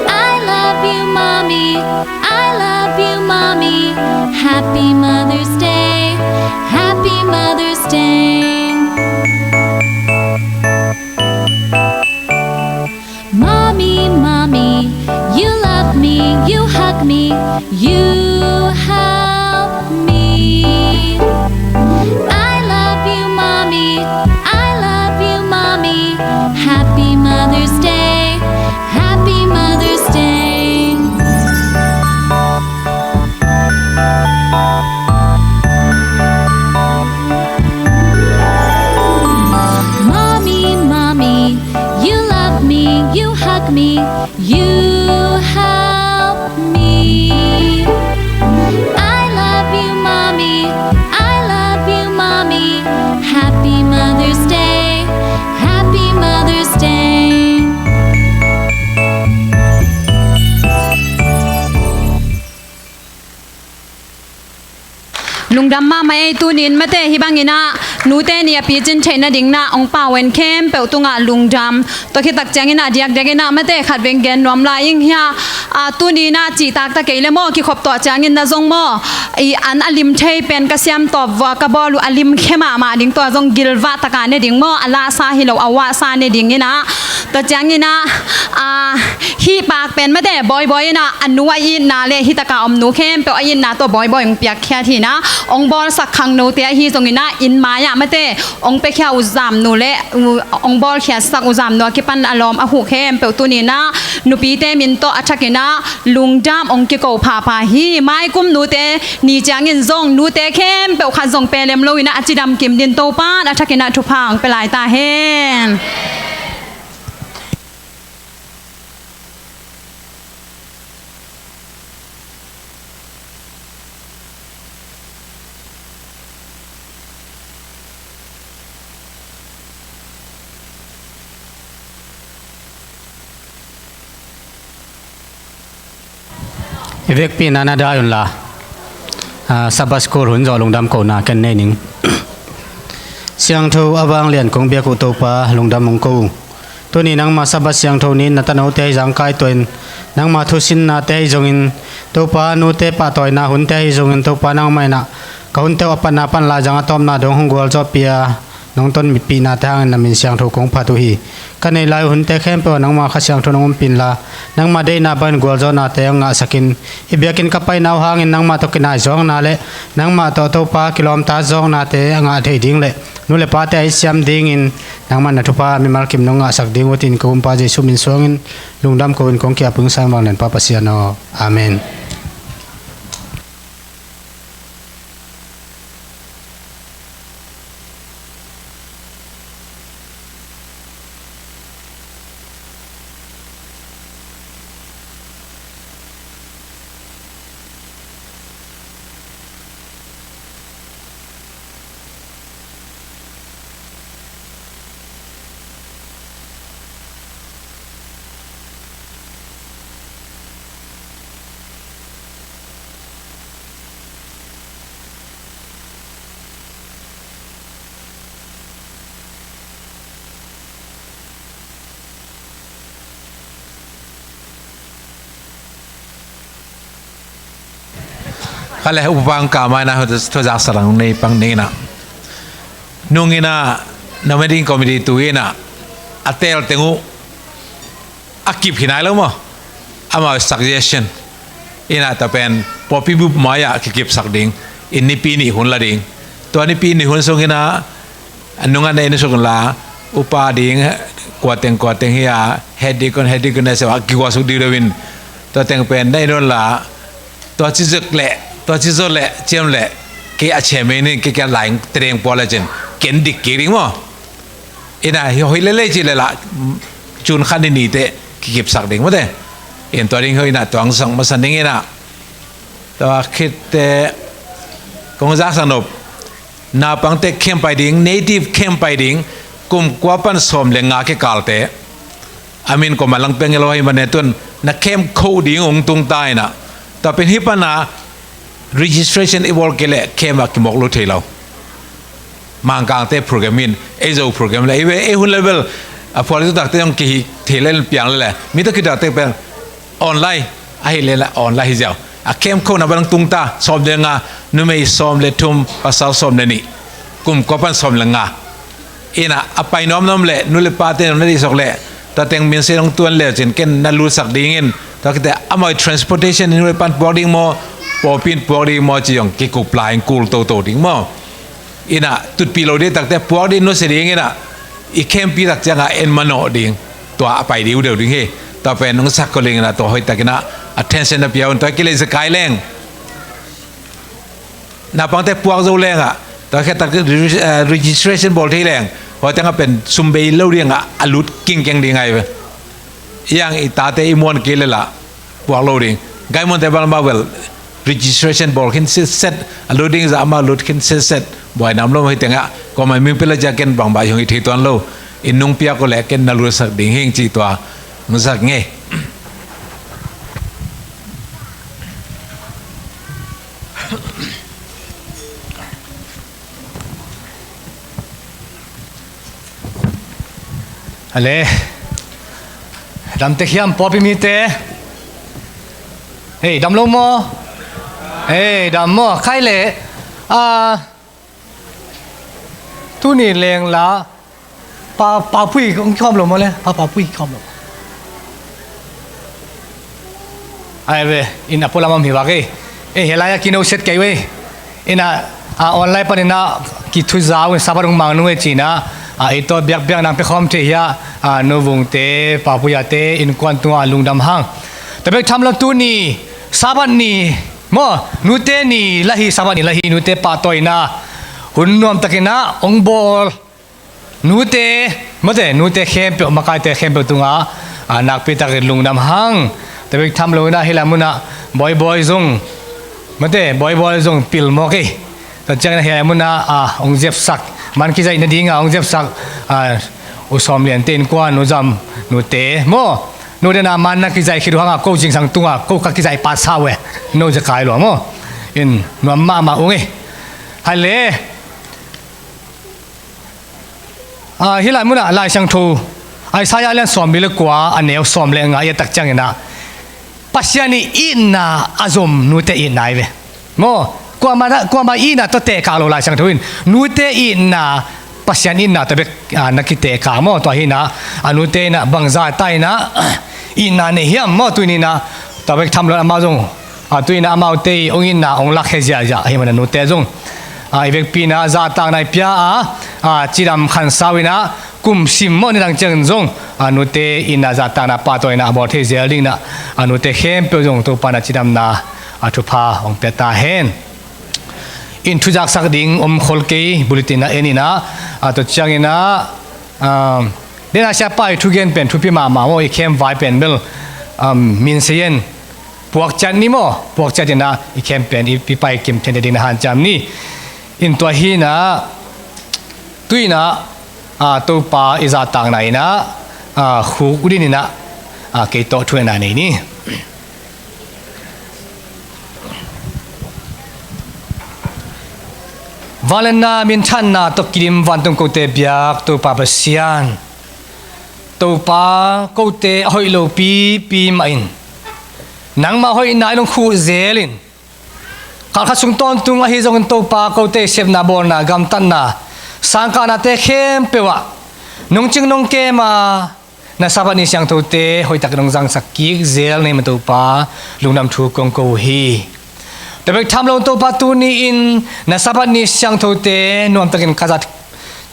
I love you, mommy, I love you, mommy. Happy Mother's Day, happy Mother's Day. Mommy, mommy, you love me, you hug me, you help me. I love you, mommy, I love you, mommy. Happy Mother's Day, happy Mother's Day. Mommy, mommy, you love me, you hug me, you help me. I love you, mommy, I love you, mommy. Happy Mother's Day, happy Mother's Day. Lungdam mahmah ei. Tuni in mate hih bangin ah nute ni a picin theih nading in ah ong pau en khempeuh tungah lungdam. Tua khit tak ciangin ah diakdiakin ah mate khat veng gen nuam lai ing hia. Ah, tuni in ah cihtak ta kei le maw, kikhop tuah ciangin na zong maw, i an a lim thei pen ka siam tawp vua ka bawl uh a lim khe mahmah ding, tua zong gilvah taka ne ding maw, a lahsa hi lo a vahsa ne ding in ah. Tua ciangin ah, ah, hih pak pen mate bawibawi in ah a nu a itna le hih taka om nu khempeuh a itna tawh bawibawi ong piakkhiat hi in ah, ong bawlsak khangnote ahi zongin ah inn mai-ah mate ong piakhia uh zamnu le, uh, ong bawlkhiatsak uh zamnu a kipan a lawm a huh khempeuh tuni in ah nupite min tawh a thakin ah lungdam ong kiko phapha hi. Maikum nute ni ciangin zong nute khempeuh khat zong pelem lo in ah a cidam kim din Topan a thakin ah thupha ong pia lai ta hen. I vekpi in ah na dai un la, ah, Sabbath School hun zawh lungdam kohna ken nei ning. Siangtho a vanglian kong biak uh Topa, lungdam ong ko uh. Tuni nangma Sabbath siangtho ni-in na tanote hi zangkai tuah in, nangma thusinnate hi zongin Topa, nute pahtawina hunte hi zongin Topa, nangmah in ah ka hunte uh a patna pan laizang a tawpna dong hong gualzawhpih a, nong tonpihnate hangin na min siangtho kong phat uh hi. Ka neih lai uh hunte khempeuh ah nangma Kha Siangtho nong ompih in la, nangma deihna bangin gualzawhnate hong ngahsak in. I biakinn ka paina uh hangin nangmah tawh kinai zawkna le nangmah tawh Topa kilawmta zawknate a ngah thei ding le nu le pate a it siam dingin nangmah na thupha mimal kim nong ngahsak ding uh, tin ka Gumpa Jesuh min suangin lungdam ko-in kong ki-ap ing, Sang Vanglianpa Pasian aw. Amen. Kha le, upa hong ka mai na, thu zaksak dang nei pang ning ina. Nung ina, nominating committee tu ina, a tel teng uh a kip hi nai lo maw. Amau suggestion ina, tua pen pawlpi bup mai-ah kikipsak ding, in nipi nih hun la ding. Tua nipi nih hun sung ina, a nung a nei na suk la, upa ding, kua teng kua teng hi a, head deacon, head deaconess a kigual suk ding deuh in, tua teng pen nei nawn la, tua ci zek le, tua ci zo le, ciam le, kei a chairman in kei kia laing tereng pua le cin, ken dik kik ding maw. Ina, hi hoih le lei ci le la, cun khan ni ni te kikipsak ding maw te. In tua ding hoih ina, tua hong sang masa ning ina. Tua khit te, kong zaksak nop, naupangte camp pai ding, native camp pai ding, kum kua pan sawm le nga kikalte. A min kua mah lang peng hi lo ahih manin tun, na camp kho ding hong tung ta ina. Tua pen hih pana registration i bawl kei leh camp ah kimawk lo thei lo. Mangkangte program in, ei Zo program le, ei ve, ei hun level, a phual tu takte hong kihih thei le piang le le. Mi tawh kitakte pen online, ahih leh online hi ziau. A camp khona bang tung ta, sawm le nga, numei sawm le thum, pasal sawm le nih. Kum kua pan sawm le nga. Ina, a pai nuamnuam le, nu le pate nuam na dih sok le, tua teng min se dong tuan le, cin ken na lutsak dingin, tua kite amau transportation in nu le pan puak ding maw, pawlpi in puak ding maw, ci zong kikup lai in kul toto ding maw. Ina, tutpi lo dih takte puak dih nusia ding ina, i khempi tak cianga en manawh ding, tua a pai dih uh deuh ding hi. Tua pen hong sak ko ling ina, tua hoih tak ina, attention na pia un, tua kilei zakai leng. Naupangte puak zo leng ah, tua khit tak, eh, registration bawl thei leng, hua teng a pen sum bei lo ding ah, a lut kingkeng ding ai ve. Iang i tate i muan kei le la, puak lo ding. Gai muante bal ma bel, registration bawl khin sitset, a lut ding zah ma lut khin sitset, buai nam lo hi teng ah, kua mai ming pila cia ken bang ba i hong i thei tuan lo, i nung piak ko le ken na lutsak ding hing ci tua, hong sak ngei. Ale. Dam tek hiam pawlpi mite? Hei, dam lo maw? Hei, dam maw? Khai le. Ah, tuni leng la. Pa, Pa Pui, hong kikhawm lo maw le? Pa, Pa Pui kikhawm lo. Ai ve, in a pualam om hi vak ei. Ei, hih lai-ah kino set kei ve. Ina, a, online panin a kithuza uh in Sabbath hong mang nu e cina, a, ei tawh biakbiak nang pia khawm thei hi a, a, Nu Vungte, Pa Puiate, innkuan tungah lungdam hang. Tua bek tham lo tuni, Sabbath ni, maw, nute ni la hi, Sabbath ni la hi, nute pahtawina hun nuamtakin a hong bawl. Nute, mate, nute khempeuh, makaite khempeuh tungah, a, nakpi takin lungdam hang. Tua bek tham lo ina hih lai munah, Bawibawi zong, mate, Bawibawi zong pil mawk ei. Tua ciangin hih lai munah, a, hong zepsak, man kizaih nadingah hong zepsak, a, U Sawm Liante innkuan, U Zam nute, maw? Nute na man na kizaih khit uh hangah ko zingsang tungah, ko ka kizaih pah sa uh e. No zekai lua maw? In nuam mahmah ung ei. Hai le. Ah, hih lai munah Lai Siangtho Isaiah lian sawmli le kua a neu sawm le nga i et tak ciangin ah Pasian i itna a zom nute itna hi ve. Maw, kuamah, kuamah itna tawh tehkak lo Lai Siangtho in nute itna Pasian itna tawh bek, ah, na kitehkak maw, tua hi ina, a nute ina bangza ta ina, itna nei hiam maw, tu ina, tua bek tham lo amau zong, a, tu ina amaute i hong itna hong lakkhia ziahziah ahih manin a nute zong, a, i vekpi ina zahtakna i pia a, a, cidam khansau ina, kum sim maw nidang ciangin zong, a, nute itna zahtakna pahtawina a bawl thei zel ding ina, a, nute khempeuh zong Topa na cidamna, a, thupha hong pia ta hen. In thuzaksak ding om khol kei, bulletin a en ina, a, tua ciang ina, um, den a siapa i thugen pen thupi mahmah maw, i khem vai pen bel, um, min sei en, puakciat ni maw, puakciat ina i khem pen i, i pai kim thente ding na hanciam ni. In tua hi ina, tu ina, a, Topa i zahtakna ina, a, khuk din ina, a, kei tawh thu ina nei ni. Vangliatna minthanna tawh kidim vantung kote biak Topa Pasian, Topa kote a hoih lopipi mah in nangmah hoihna in hong khuh zel in, khalkhat sung tawntung ahi zongin Topa, kote i sepna bawlna, gamtatna, sangkahnate khempeuh ah nong cing nong kem a, na Sabbath ni siangthote hoihtakin hong zangsak kik zel na hih man Topa, lungdam thu kong ko uh hi. Tua bek tham lo Topa, tuni-in na Sabbath ni siangthote nuamtakin ka za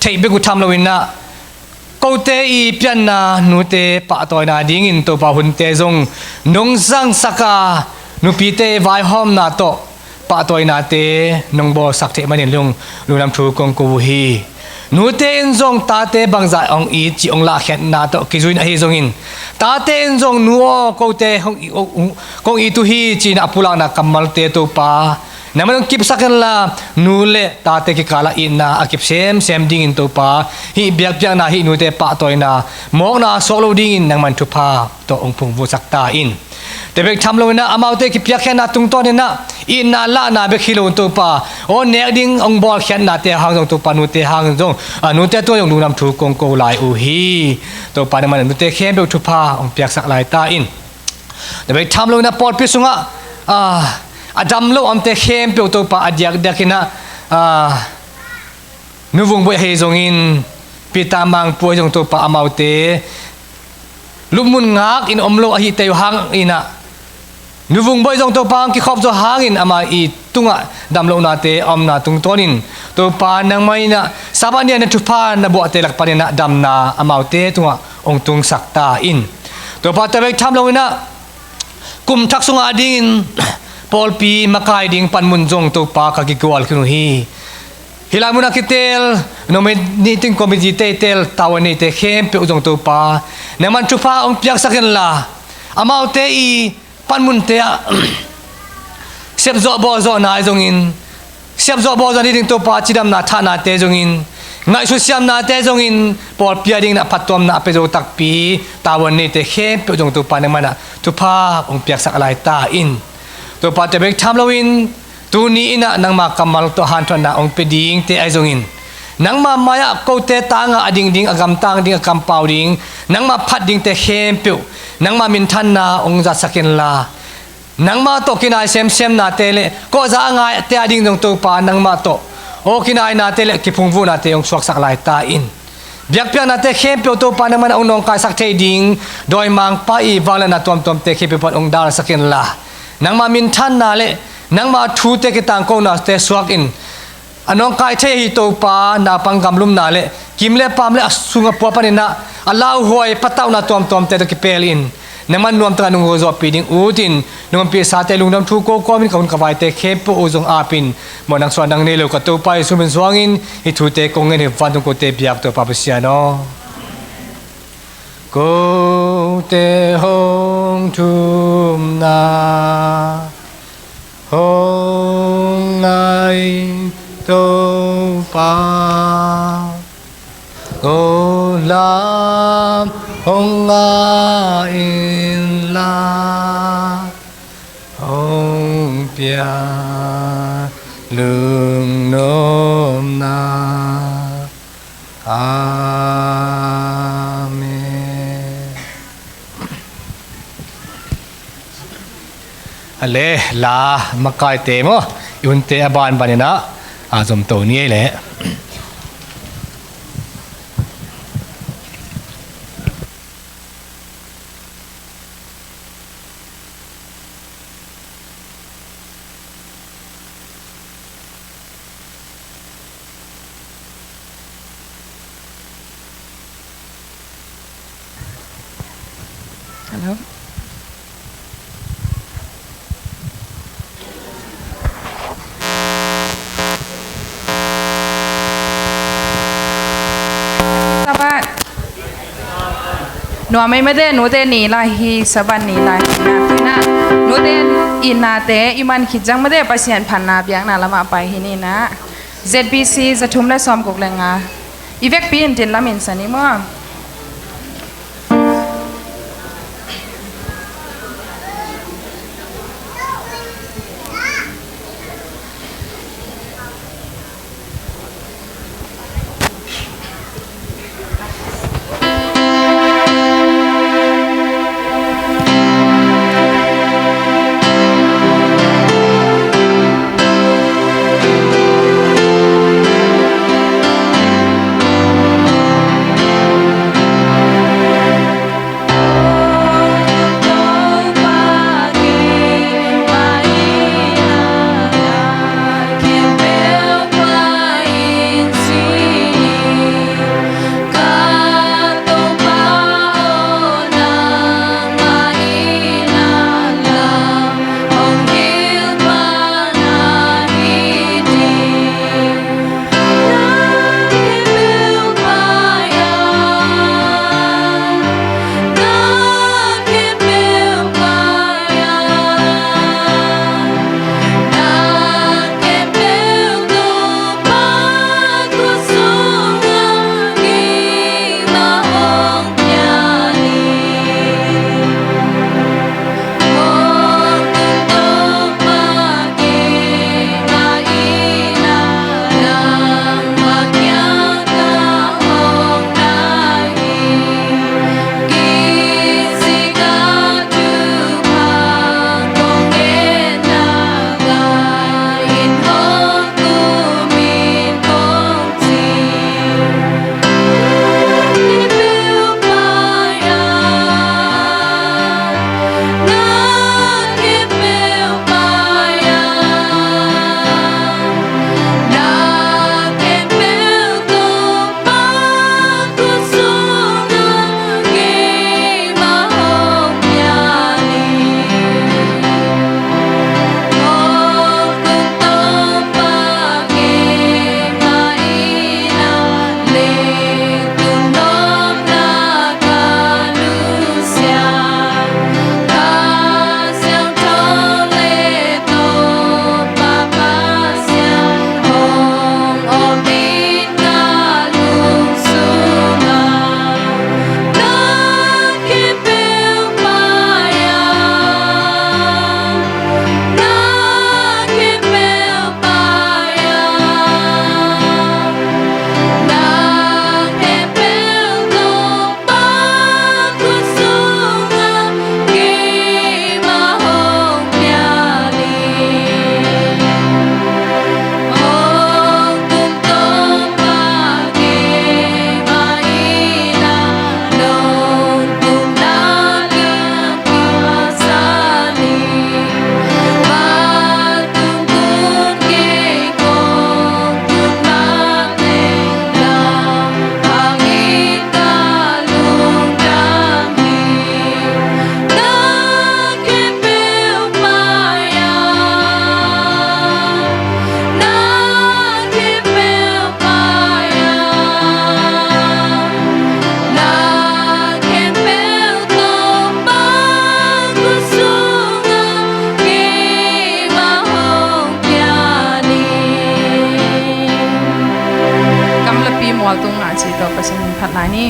theih bek uh tham loin ah, kote i pianna, nute pahtawina dingin Topa, hunte zong nong zangsak a, nupite vaihawmna tawh pahtawinate nong bawlsak theih manin lung, lungdam thu kong ko uh hi. Nute in zong tate bangzah hong it cih hong lahkhiatna tawh kizuin ahi zongin, tate in zong, nu aw, kote hong i-, hong, hong it uh hi, ci-in a pulakna kammalte Topa, nangman hong kipsak inla, nu le tate kikalah itna a kip semsem dingin Topa, hih biakpiakna, hih nute pahtawina mawkna suak lo dingin nangman thupha tawh hong phungvuhsak ta in. Tua bek tham loin ah, amaute kipiakkhiatna tungtawnin ah itna lahna bek hi lo in Topa, aw, nek ding hong bawlkhiatnate hang zong Topa, nute hang zong, a, nute tungah zong lungdam thu kong ko lai uh hi. Topa, nangman nute khempeuh thupha hong piaksak lai ta in. Tua bek tham loin ah, pawlpi sungah, a, a dam lo a omte khempeuh Topa, a diakdiakin ah, a, Nu Vung Boih ahi zongin, Peter Mang Pu ahi zong Topa, amaute lupmun ngakin om lo ahih teh uh hangin ah, Nu Vung Boih zong Topa, hong kikhop zawh hangin ama i tungah damlohnate a omna tungtawnin Topa, nangmah in ah Sabbath ni-a na thupha na buahte lak panin ah damna amaute tungah hong tungsak ta in. Topa, tua bek tham loin ah, kum thak sungah dingin pawlpi makai ding panmun zong Topa, ka kigual khin uh hi. Hih lai munah kiteel nominating committee-te i teel, tavuan neite khempeuh zong Topa, nangman thupha hong piaksak inla, amaute i panmunte ah sepzawh bawlzawhna ahi zongin, sepzawh bawlzawh ni ding Topa, cidamna thahnate zongin, ngaihsut siamnate zongin, pawlpi a dingin a phattuamna a pia zo takpi tavuan neite khempeuh zong Topa, nangman ah thupha hong piaksak lai ta in. Topa, tua bek tham loin, tuni in ah nangma kammal tawh hanthawnna hong pia dingte ahi zongin, nangma mai-ah kote tangah a ding ding, a gamtang ding, a kampau ding, nangma phat dingte khempeuh nangma minthanna hong zatsak inla, nangmah tawh kinai semsemnate le kawhza a ngaite a ding zong Topa, nangmah tawh aw, kinainate le kiphungvuhnate hong suaksak lai ta in. Biakpiaknate khempeuh Topa, nangman a hong nawngkaisak thei ding dawimangpa i vangliatna tuamtuamte khempeuh pan hong dalsak inla, nangma minthanna le nangma thute kitangkonate suakin, a nawngkai thei ahi Topa, naupang gamlumna le kim le paam le a sung a pua panin ah a lauhuai patauhna tuamtuamte tawh kipelin, nangman nuamtakin hong gualzawhpih ding utin, nong ompihsate lungdam thu ko kawmin ka hun ka vaite khempeuh uh zong apin, mawh nang suah nang nei lo ka Topa Jesu min suangin hih thute kong ngen hi. Vantung kote biak Topa Pasian aw. Kote hong thumna hong ngai Topa, ko lam hong ngai inla, hong pia lungnuamna. Amen. A le, la makaite maw, i hunte a banbanin ah a zomto ni ei leh. Hello. Sabbath. Nuam ei mate, nute ni lai hi, Sabbath ni lai hi na. Nute i nate i man khit ciang mate, Pasian phatna biakna lamah pai hi ni na. Z B C za thum le sawmguk le nga. I vekpi in tin lam in sa ni maw. Pasian min phat lai ni.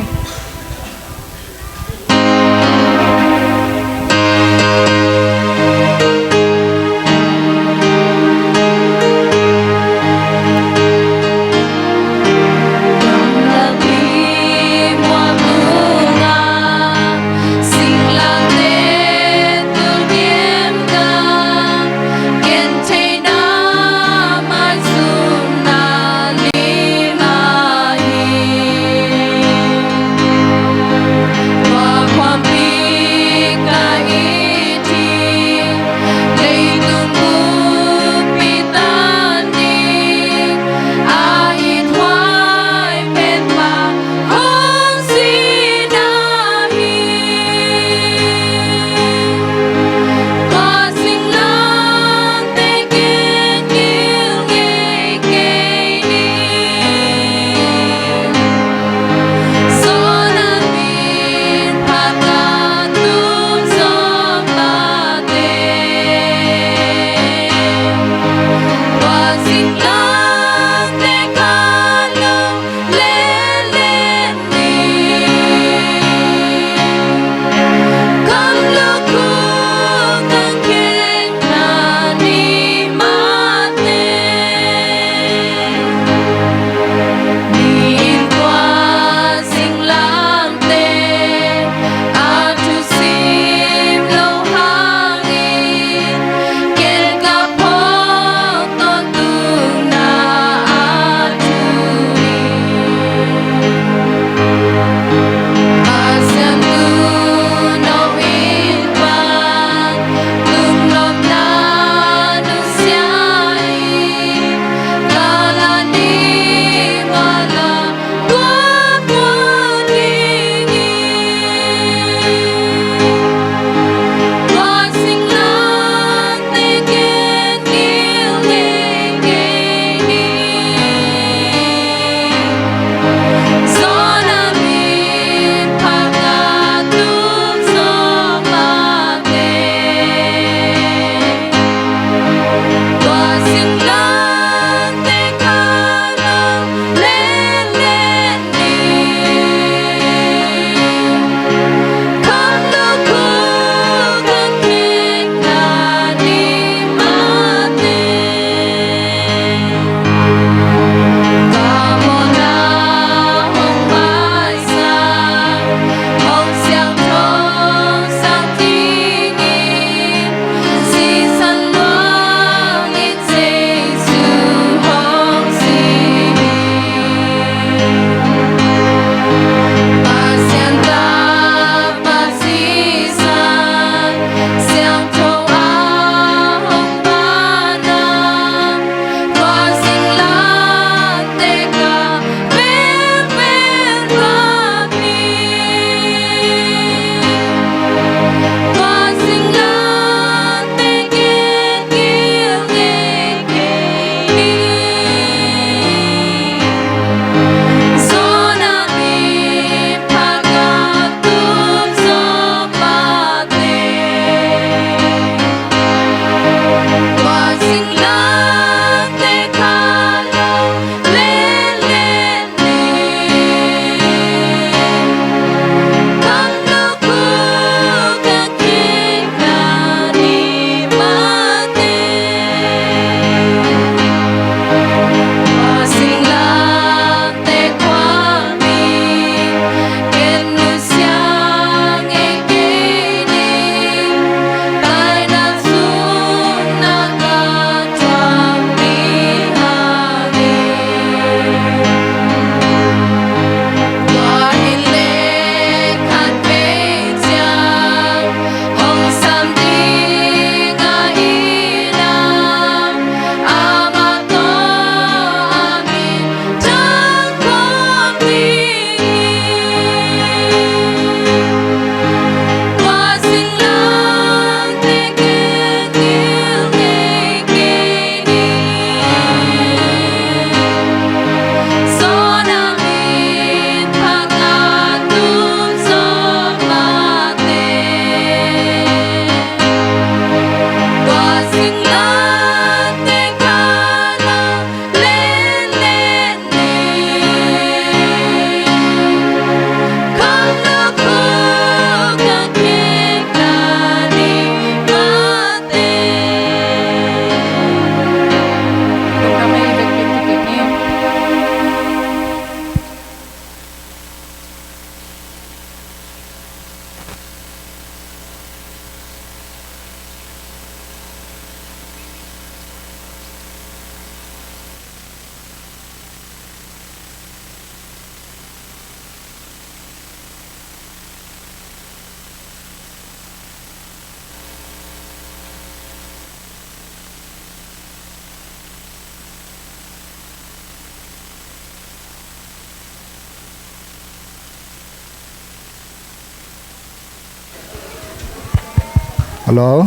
Hello.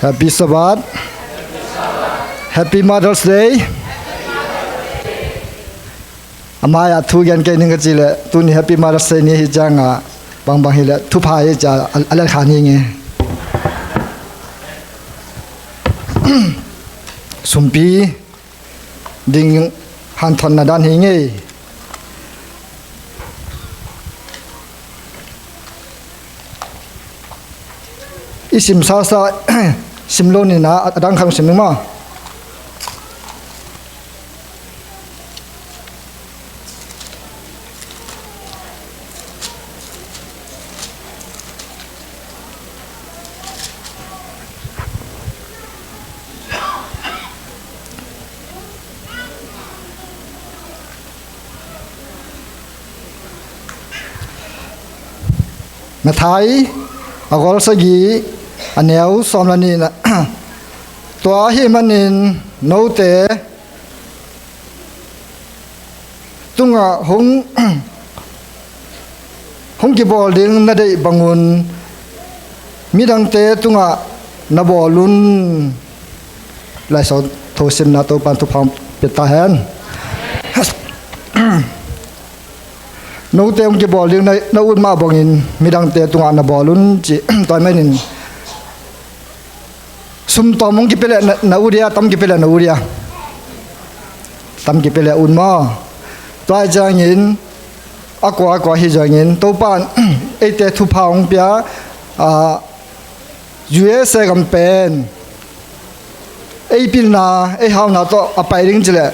Happy Sabbath. Happy Mother's Day. A mai-ah thu gen kei ning ka cih leh, tuni Happy Mother's Day ni hi ciangah bangbang hi leh thupha hi cia a, a let kha ni nge. Sumpi ding hanthotna dan hi ngei. I sim sasa sim lo ni na, a dang khat sim ning maw. Matthai a gol sagih a neu sawm le nih na, tua ahih manin note tungah hong, hong kibawl ding na deih bangun midangte tungah na bawl un. Laisiangtho thosimna Topa'n thupha pia ta hen. Note hong kibawl ding na, na ut mah bangin midangte tungah na bawl un ci. Tua ahih manin sum tawm hong kipia leh na, na ut dia, tam kipia leh na ut dia. Tam kipia leh ut maw. Tua hi ciangin a kua a kua hi ciangin Topa'n eite thupha hong pia, ah, U S A gam pen ei pilna, ei hauna tawh a pai ding ci leh,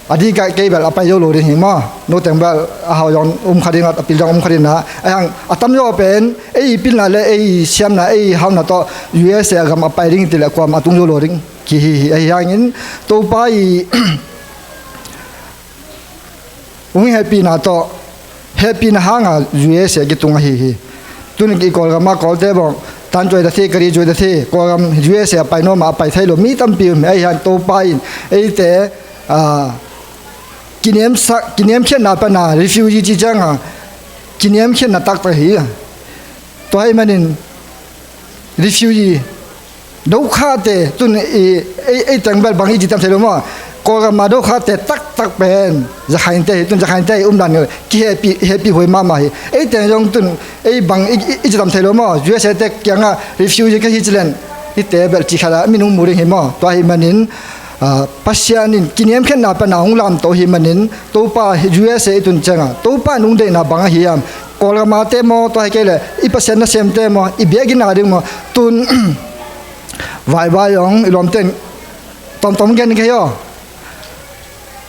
a dikah kei bel a pai zo lo ding hi maw. Noteng bel a hau zong um kha ding, a pil zong um kha ding na. Ahi hang a tamzaw pen ei pilna le ei siamna, ei hauna tawh U S A gam a pai ding ci leh kuamah a tung zo lo ding kihi hi. Ahi hangin Topa i hong hehpihna tawh, hehpihna hanga U S A kitung ahi hi. Tuni i Kawlgam ah Kawlte bang tan cuai ta thi, kari cuai ta thi, Kawlgam U S A a pai nuam a, a pai thei lo mi tampi um hi. Ahi hang Topa in eite, ah, kiniamsak, kiniamkhiatna pana refugee ci cianga kiniamkhiatna taktak hi. Tua ahih manin refugee, dokhate, tun i, ei, ei teng bel bang i ci tam thei lo maw. Kawlgam a dokhate taktak pen Zakhainte hi, tun Zakhainte i umdan kihehpih, hehpih huai mahmah hi. Ei teng zong tun ei bang i, i, i ci tam thei lo maw. U S A te kiangah refugee ka hi ci len, i te bel ci khat a min hong mu ding hi maw. Tua ahih manin, ah, Pasian in kiniamkhiatna pana hong lamto hi manin, Topa hi U S A i tun cianga Topa in hong deihna bang ahi hiam? Kawlgam a te maw, tua hi kei leh i Pasian nasemte maw, i biakinn a ding maw, tun vaibai hong i lawmte in tawmtawm gen kei hi aw.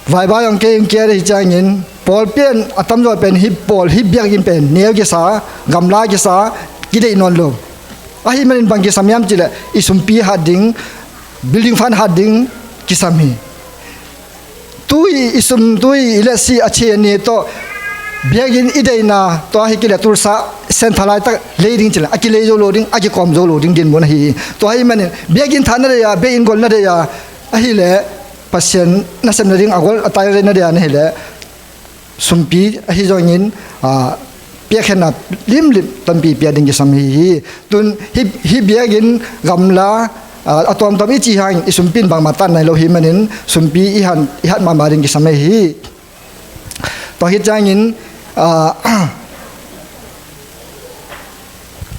Vaibai hong kei hong kia ding hi ciangin, pawlpi in a tamzaw pen hih pawl, hih biakinn pen neu kisa, gamla kisa, kideih nawn lo. Ahih manin bang kisam hiam ci leh i sumpi hat ding, building fund hat ding kisam hi. Tui i sum, tui i letsi a chia ni tawh biakinn i deihna, tua hi kei leh Tulsa center laitak lei ding ci leh a kilei zo lo ding, a kikawm zo lo ding dinmun ahi hi. Tua ahih manin biakinn that na deih a, biakinn gol na deih a, ahih leh Pasian nasem nading a gol a tai na deih a, na hih leh sumpi ahi zongin, ah, piakkhiatna limlim tampi pia ding kisam ahi hi. Tun hih, hih biakinn gamla, ah, a tuamtuam i cih hangin i sumpi in bangmah tan nai lo hi manin sumpi i han, i hat mahmah ding kisam ahi hi. Tua hi ciangin, ah,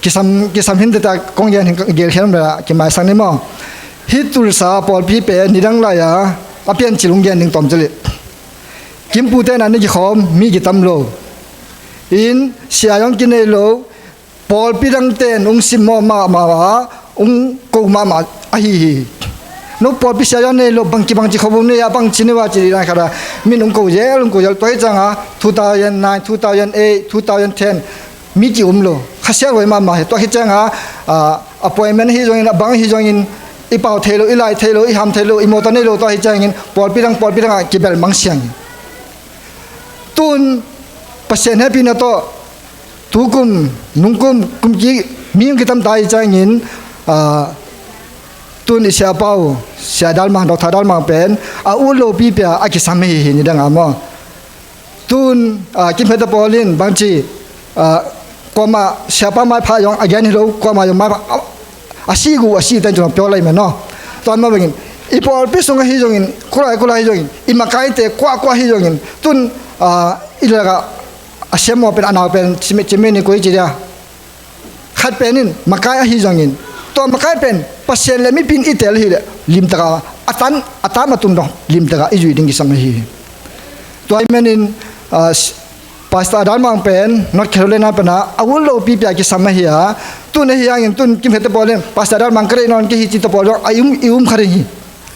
kisam, kisam hinte ta kong gen hin gelkhial mela kimaisak ni maw. Hih Tulsa pawlpi pen nidang lai-a a piancil hong gen ding tawm ci leh. Kimpute na ni kikhawm mi kitam lo. In sia zong kinei lo, pawlpi dangte in hong simmawh mahmah a, hong ko mahmah ahi hi. No pawlpi sia zong nei lo, bangci bangci khawm nei a, bangci nei a ci dih nai khat a min hong ko zel, hong ko zel. Tua hi cianga two thousand nine, two thousand eight, two thousand ten mi ki-um lo. Khasiat huai mahmah hi. Tua hi cianga, ah, appointment hi zongin, a bang hi zongin, i pau thei lo, i lai thei lo, i ham thei lo, i mawtaw nei lo, tua hi ciangin pawlpi dang, pawlpi dangah kibel mang siang hi. Tun Pasian hehpihna tawh tukum, nungkum, kum kik mi hong kitam ta hi ciangin, ah, tun i siapa uh, Sia Dal Mang, Doctor Dal Mang pen a ut lopi pia a kisam ahi hi nidang a maw. Tun, ah, Kim Phet a pawl in bangci, ah, kuamah siapa maipha zong a gen hi lo, kuamah zong maipha a, a si gu, a si ten zong pio lai men aw. Tua mah bangin i pawlpi sung ahi zongin, kulai kulai ahi zongin, i makaite kuakua ahi zongin, tun, ah, i lakah a siam maw pen, a nau pen, cimi, cimi ni koi ci dia. Khat pen in makai ahi zongin, tua makai pen Pasian le mipi in i teel hileh limtaka a tan, a tam a tun dong limtaka i zuih ding kisam ahi hi. Tua ahih manin, ah, Pastor Adan Mang pen North Carolina pana a ut lopi pia kisam ahi a, tun ahi hangin tun kimkhiat te pawl in Pastor Adan Mang ka deih nawn kei hi ci te pawl zong a i um, i um kha ding hi.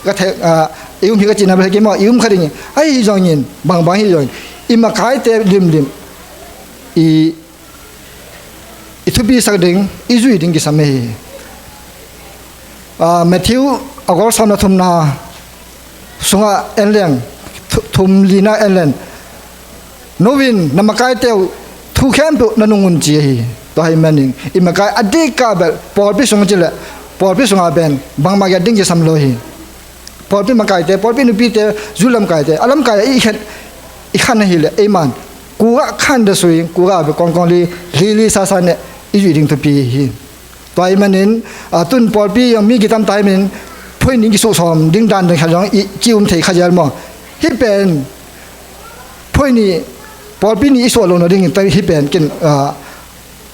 Ka thei, ah, i um hi ka cihna bel hi kei maw, i um kha ding hi. Ahi zongin, bangbang hi zongin, i makaite limlim i i thupisak ding, i zuih ding kisam ahi hi. Ah, Matthew a gol sawm na thumna sungah en leng, thu-, thum lina en leng, no in na makaite uh thu khempeuh na nung un ci ahi hi. Tua ahih manin i makai a dika bel pawlpi sung ci leh pawlpi sungah pen bangmah giat ding kisam lo hi. Pawlpi makaite, pawlpi nupite, zu lamkaite, a lamkai ah i khen, i khen ahileh ei man kugah khan da sui, kugah bia kongkong li, li, li sa sa ne i zuih ding thupi hi. Tua ahih manin, ah, tun pawlpi zong mi kitam ta ahih manin phoini kisuh sawm ding dan ding khat zong i ki-um thei kha zel maw? Hih pen phoini, pawlpi ni i suah lo nadingin hih pen ken, ah,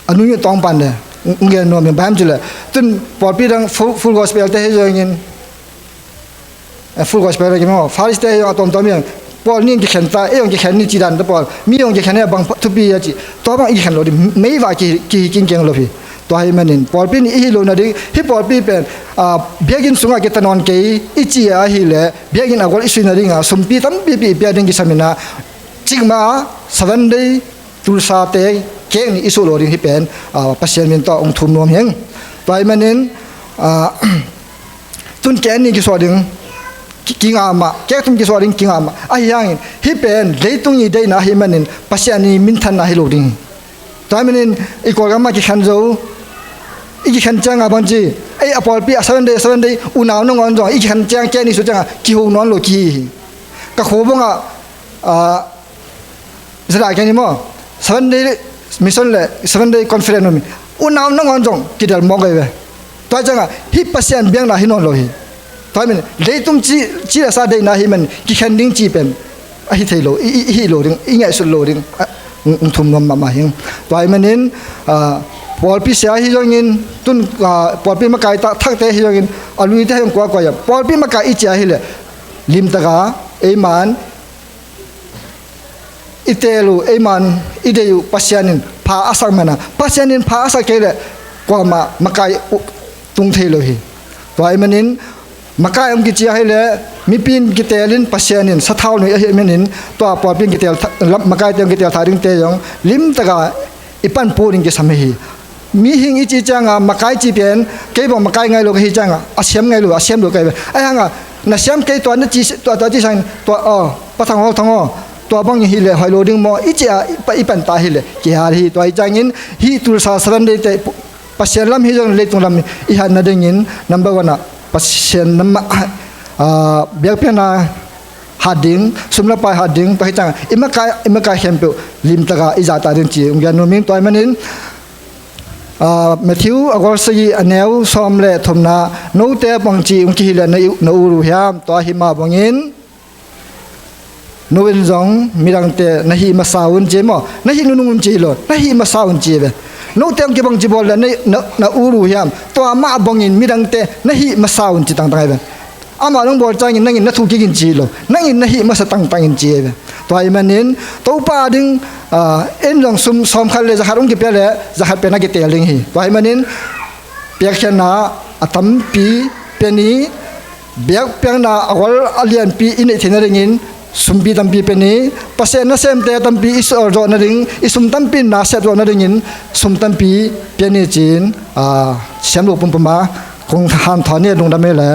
a nui tawng pan le ung gen nuam in bang hiam ci leh, tun pawlpi dang Full, Full Gospel te hi zongin, eh, Full Gospel te hi maw, Pharisee te hi zong a tuamtuam hi zong, Paul ni in kikhen ta, ei zong kikhen ni ci dan te pawl, mi zong kikhen hi a bang thupi a ci, tua bang i kikhen lo ding, meivah ki, ki, kingkeng lo hi. Tua ahih manin pawlpi ni i hi lo nading, hih pawlpi pen, ah, biakinn sungah kite nawn kei i ci ahileh biakinn a gol i sui nadingah sumpi tampipi i pia ding kisam in ah, cikmah Seven Day Tulsa te kek ni i suh lo ding hih pen, ah, Pasian min tawh hong thum nuam hi ing. Tua ahih manin, ah, tun kek ni kisuah ding ki, kingah mah, kek thum kisuah ding kingah mah. Ahi hangin hih pen leitung i deihna ahih manin Pasian i minthanna hi lo ding hi. Tua ahih manin i Kawlgam ah kikhen zo, i kikhen ciangah bang ci, ei a pawlpi a Seven Day, Seven Day unau nangawn zong i kikhen ciang, kek ni suh ciangah kiho nawn lo kihi hi. Ka khuabungah, ah, Zada kei ni maw, Seven Day Mission le Seven Day Conference om hi. Unau nangawn zong kidel mawk ei ve. Tua ciangah hih Pasian biakna hi nawn lo hi. Tua ahih manin leitung ci, ci le sa deihna ahih manin kikhen ding cih pen a hi thei lo, i, i, i hih lo ding, i ngaihsut lo ding, ah, hong, hong thum nuam mahmah hi ing. Tua ahih manin, ah, pawlpi sia hi zongin, tun, ah, pawlpi makai ta, thakte hi zongin, a luite hi zong kuakua hi a, pawlpi makai i ci a hileh limtaka ei man i teel uh, ei man i deih uh Pasian in pha a sak man a, Pasian in pha a sak kei leh kuamah makai uh tung thei lo hi. Tua ahih manin makai hong kici ahileh mipi in kiteel in Pasian in sathau nuih ahih manin tua pawlpi in kiteel tha-, lam-, makaite hong kiteel thak dingte zong limtaka i panpih ding kisam ahi hi. Mihing i cih ciangah makai cih pen, kei bang makai ngai lo ka hih ciangah a siam ngai lo, a siam lo ka hi ve. Ahi hangah na siam kei tua na ci, tua, tua ci sangin tua, aw, Pa Thang aw, Thang aw, tua bang i hih leh hoih lo ding maw i cih a i pa, i pan ta hileh kihal hi. Tua ahih ciangin hih Tulsa Seven Day te Pasian lam hi zong leitung lam i hat nadingin number one ah Pasian lam, ah, biakpiakna hat ding, sum le pai hat ding, tua hi ciangah i makai, i makai khempeuh limtaka i zahtak ding ci hong gen nuam ing. Tua ahih manin, ah, Matthew a gol sagih a neu sawm le thumna, note bang ci hong kihi leh na, na ut uh hiam? Tua hi mah bangin no in zong midangte na hih masa un ci maw, na hih nunung un ci lo, na hih masa un ci ve. Note hong kibang ci bawl leh na, na, na ut uh hiam? Tua mah bangin midangte na hih masa un ci tangtang hi ve. Amah nong bawl ciangin nangin na thu kik in ci lo, nangin na hih masa tangtang in ci hi ve. Tua ahih manin Topa a ding, ah, en zong sum sawm khat le za khat hong kipia leh za khat pen a kiteel ding hi. Tua ahih manin piakkhiatna a tampi pia ni, biakpiakna a gol a lianpi i neih theih nadingin sumpi tampi pia ni, Pasian nasemte tampi i sawlzawh nading, i sum tampi na sep zawh nadingin sum tampi pia ni ci-in, ah, siam lo pumpum a kong hanthawn ni, lungdam ei le.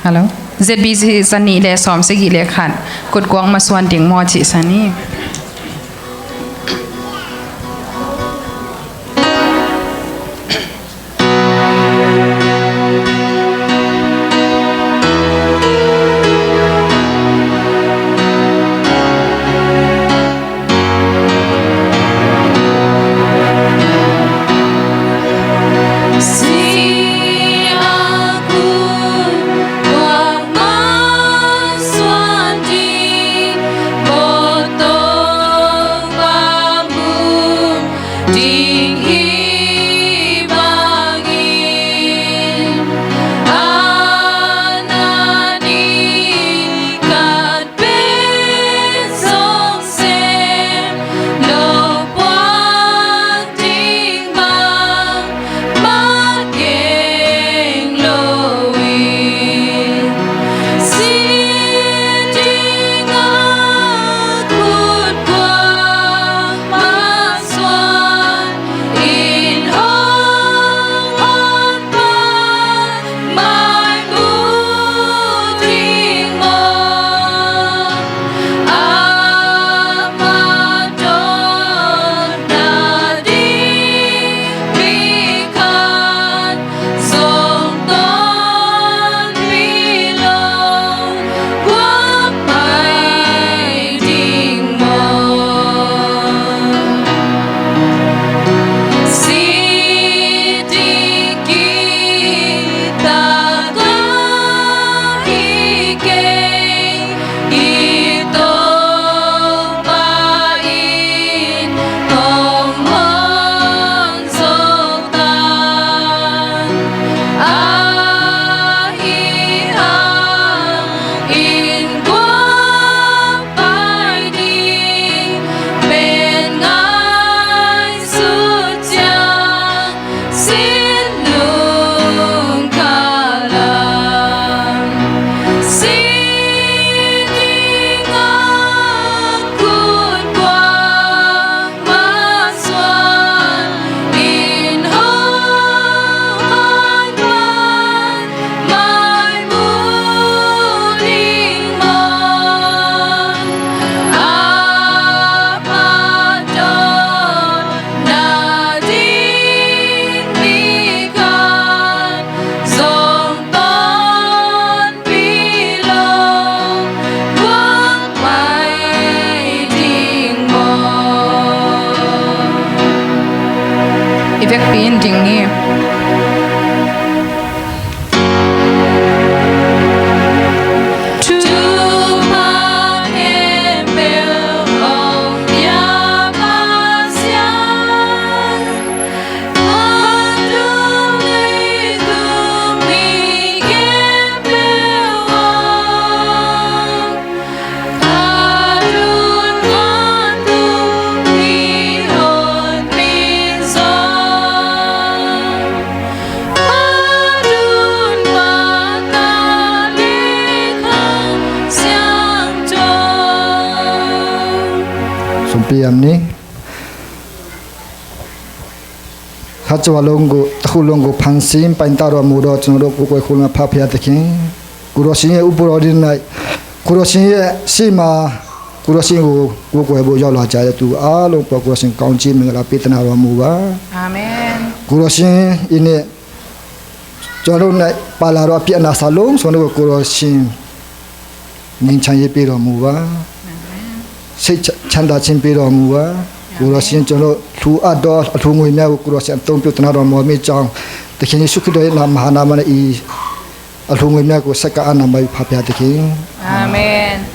Hello. Z B C za nih le sawm sagih le khat, kutkuak masuan ding maw cih sa ni. I vekpi in ding ni. Sumpi am ni. Khat cua lunggu, takhu lunggu phansim painta ruah mu daw cun ruah kukwe khulna pha phia takhin. Kuro sing ye upu raw din nai. Kuro sing ye sima. Kuro sing gu kukwe bu yaw la ca tu a lungpua kuro sing kaung ci mingla pitana ruah mu ba. Amen. Kuro sing ini cua ruah nai pala ruah piana sa lung suan gu kuro sing. Ningchang ye pi ruah mu ba. Sei chan da cin pi ruah mu ba. Kuro sing cun ruah thu a daw a thu ngui mia gu kuro sing tong piu tana ruah mu mi cang. Takhin Yesu Khristo na mahana mana i a thu ngui mia gu seka ana mai pha pia takhin. Amen.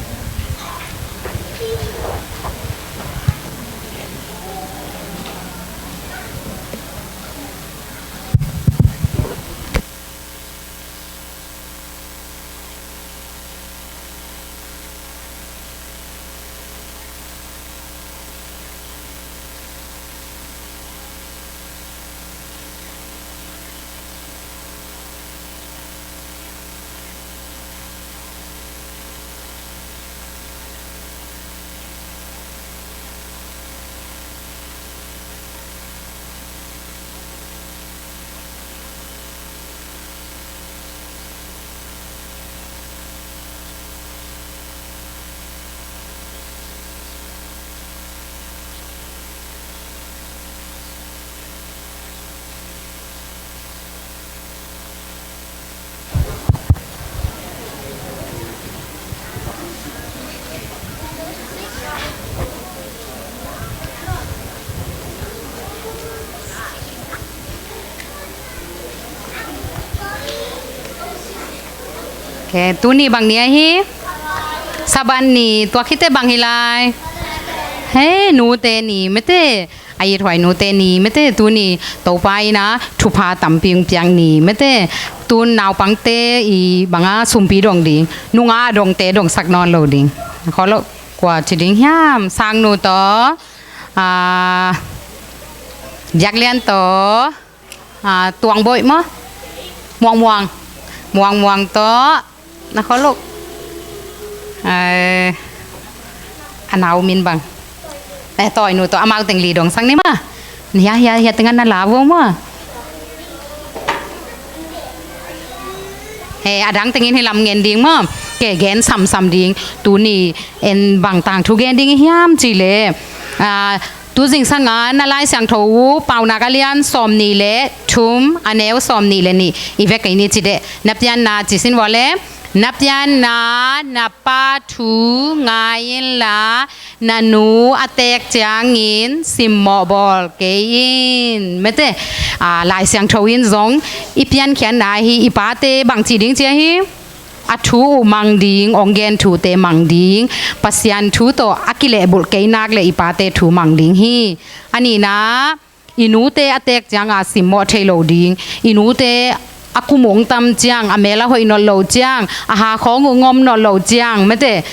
He, tuni bang ni ahi? Sabbath ni. Tua khit teh bang hi lai? He, nute ni mete. A ithuai nute ni mete. Tuni Topa in a thupha tampi hong piak ni mete. Tun naupangte i bang a sumpi dong ding, nung a dongte dongsak nawn lo ding. Khawl lo, kua ci ding hiam? Sangnu tawh, a, Biaklian tawh, a, Tuangboih maw? Muangmuang. Muangmuang tawh, na khawl lo. Eh, a nau min bang? Eh, Tawinu tawh, amau teng li dongsak ni maw. Hia, hia, hia teng a na la vo maw. He, a dang teng in hi lam ngen ding maw. Ke gen samsam ding. Tuni en bang tangthu gen ding hiam cih leh, a, tu zingsang a na Lai Siangtho uh Paunak a lian sawmnih le thum, a neu sawmnih le nih i vek kei ni ci deh. Na pianna ci sin vua leh, na pianna na pa thu ngai inla, na nu a teek ciangin simmawh bawl kei in. Mete, a, Lai Siangtho in zong i piankhiatna hi. I pate bang ci ding ci ahi? A thu uh mang ding, hong gen thute mang ding, Pasian thu tawh a kilehbulh kei nak leh i pate thu mang ding hi. A nihna, i nute a teek ciang a simmawh thei lo ding, i nute a kum hong tam ciang, a mel a hoih nawn lo ciang, a ha khawng uh ngom nawn lo ciang, mete,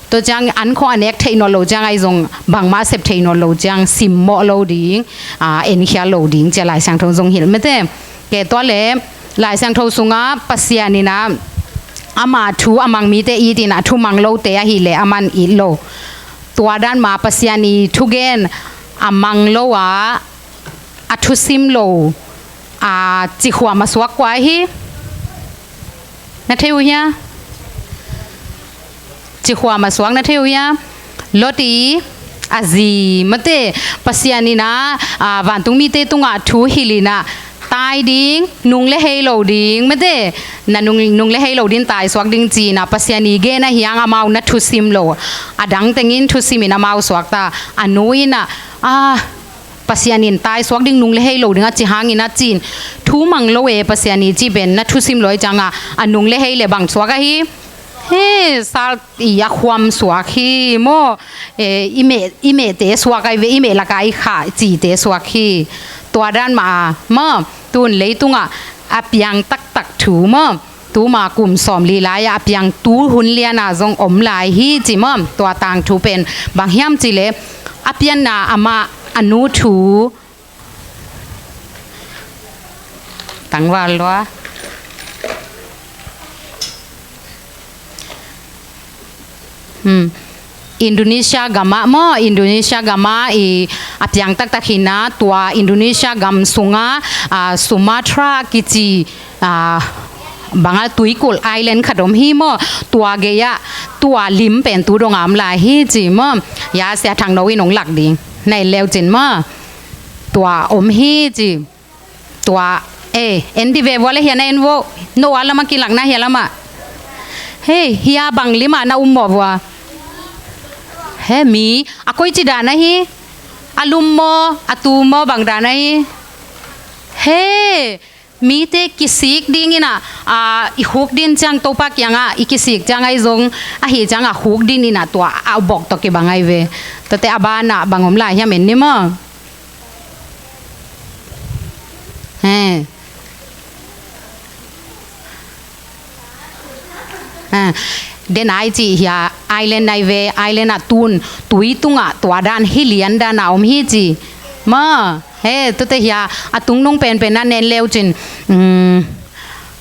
tua ciang an khawng a nek theih nawn lo ciang ahi zong, bangmah a sep thei nawn lo ciang simmawh lo ding, a, enkhial lo ding ci a Lai Siangtho zong hilh mete. Ke tua leh Lai Siangtho sungah Pasian in a, ama thu a mang mite it in a, thu mang lote ahih leh aman it lo. Tua dan mah Pasian i thugen a mang lo a, a thusim lo a, cikhuam a suak kua ahi? Na thei uh hia? Cikhuam a suak na thei uh hia? Lot i a zi mete. Pasian in a, a, vantung mite tungah thu hilh in a, tai ding, nung le hei lo ding mete. Na nung, nung le hei lo ding, tai suak ding ci in a, Pasian i gen a hiang amau na thusim lo. A dang teng in thusim in amau suak ta. A nu in a, a, Pasian in tai suak ding, nung le hei lo ding a ci hangin a ci in, thu mang lo e Pasian i ci pen na thusim lo i ciang a, a nung le hei le bang suak ahi? He, sal i a khuam suak hi maw. E, i meh, i mehte suak ahi ve, i meh lak a i khah cite suak hi. Tua dan mah a maw, tun leitungah a piang taktak thu maw, tuma kum sawmli lai-ah a piang tu hun lianah zong om lai hi ci maw. Tua tangthu pen bang hiam cih leh a pianna amah a nu thu tangval lua. Hmm. Indonesia gamah maw, Indonesia gamah i a piang taktak hi na, tua Indonesia gam sungah, a, Sumatra kici, a, bang a tuikulh island khat om hi maw, tua gei-ah tua lim pen tu dong a om lai hi ci maw. Ya, Sia Thang No in hong lak ding, na en leu cin maw. Tua om hi ci. Tua, eh, en di ve vua le hia na en vo. No a lamah kilakna hia lamah. Hei, hia bang limah na um mawh vua. He mi, a koici dan ahi. A lum maw, a tu maw, bang dan ahi. He, mite kisik ding in a, a, i khuk din ciang Topa kiangah i kisik ciang ahi zong, ahi ciang a khuk din in a tua a bawk tawh kibang ahi ve. Tuate a banah bang om lai hiam en ni maw. He. Ha. Den ai ci hia, island nai ve, island a tun, tui tungah tua dan hi lian dan a om hi ci. Maw, he, tuate hia, a tungnung penpen a nen leu cin, um,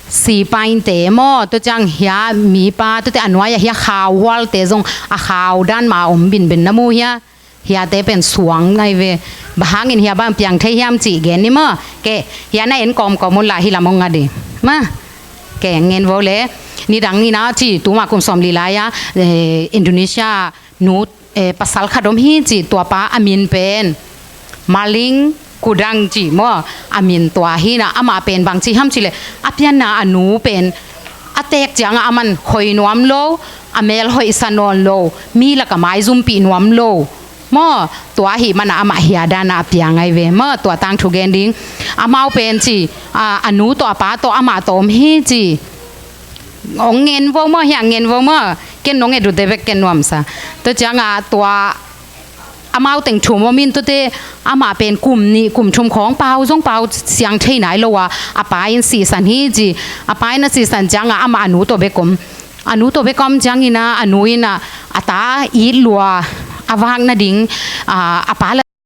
sipainte maw, tua ciang hia, mipa, tuate a nuai-ah hia khau hualte zong, a khau dan mah a om binben na mu hia. Hiate pen suang ngai ve. Bang hangin hia bang piang thei hiam cih gen ni maw. Ke, hia na en kawmkawm un la hi lam ong a di. Maw. Ke, ngen vo le. Nidang in a ci tuma kum sawmli lai-a, eh, Indonesia nu, eh, pasal khat om hi ci tua pa a min pen Maling Kudang ci maw. A min tua hi na amah pen bang ci hiam cih leh. A pianna a nu pen a teek ciangah aman hoih nuam lo, a mel hoih sa nawn lo, mi lakah maizumpih nuam lo. Maw, tua ahih manah amah hia danah a piang ahi ve. Maw, tua tangthu gen ding. Amau pen ci, a, a nu tawh a pa tawh amah tawh om hi ci. Ong ngen vo maw, hiah ngen vo maw. Ken nong et uh teh bek ken nuamsa. Tua ciangah tua amau teng thum om in, tuate amah pen kum nih kum thum khawng pau zong pau siang thei nai lo a, a pa in sihsan hi ci. A pa in a sihsan ciangah amah a nu tawh bek om. A nu tawh bek om ciangin ah, a nu in ah a ta it lua a vak nading, ah, a pa la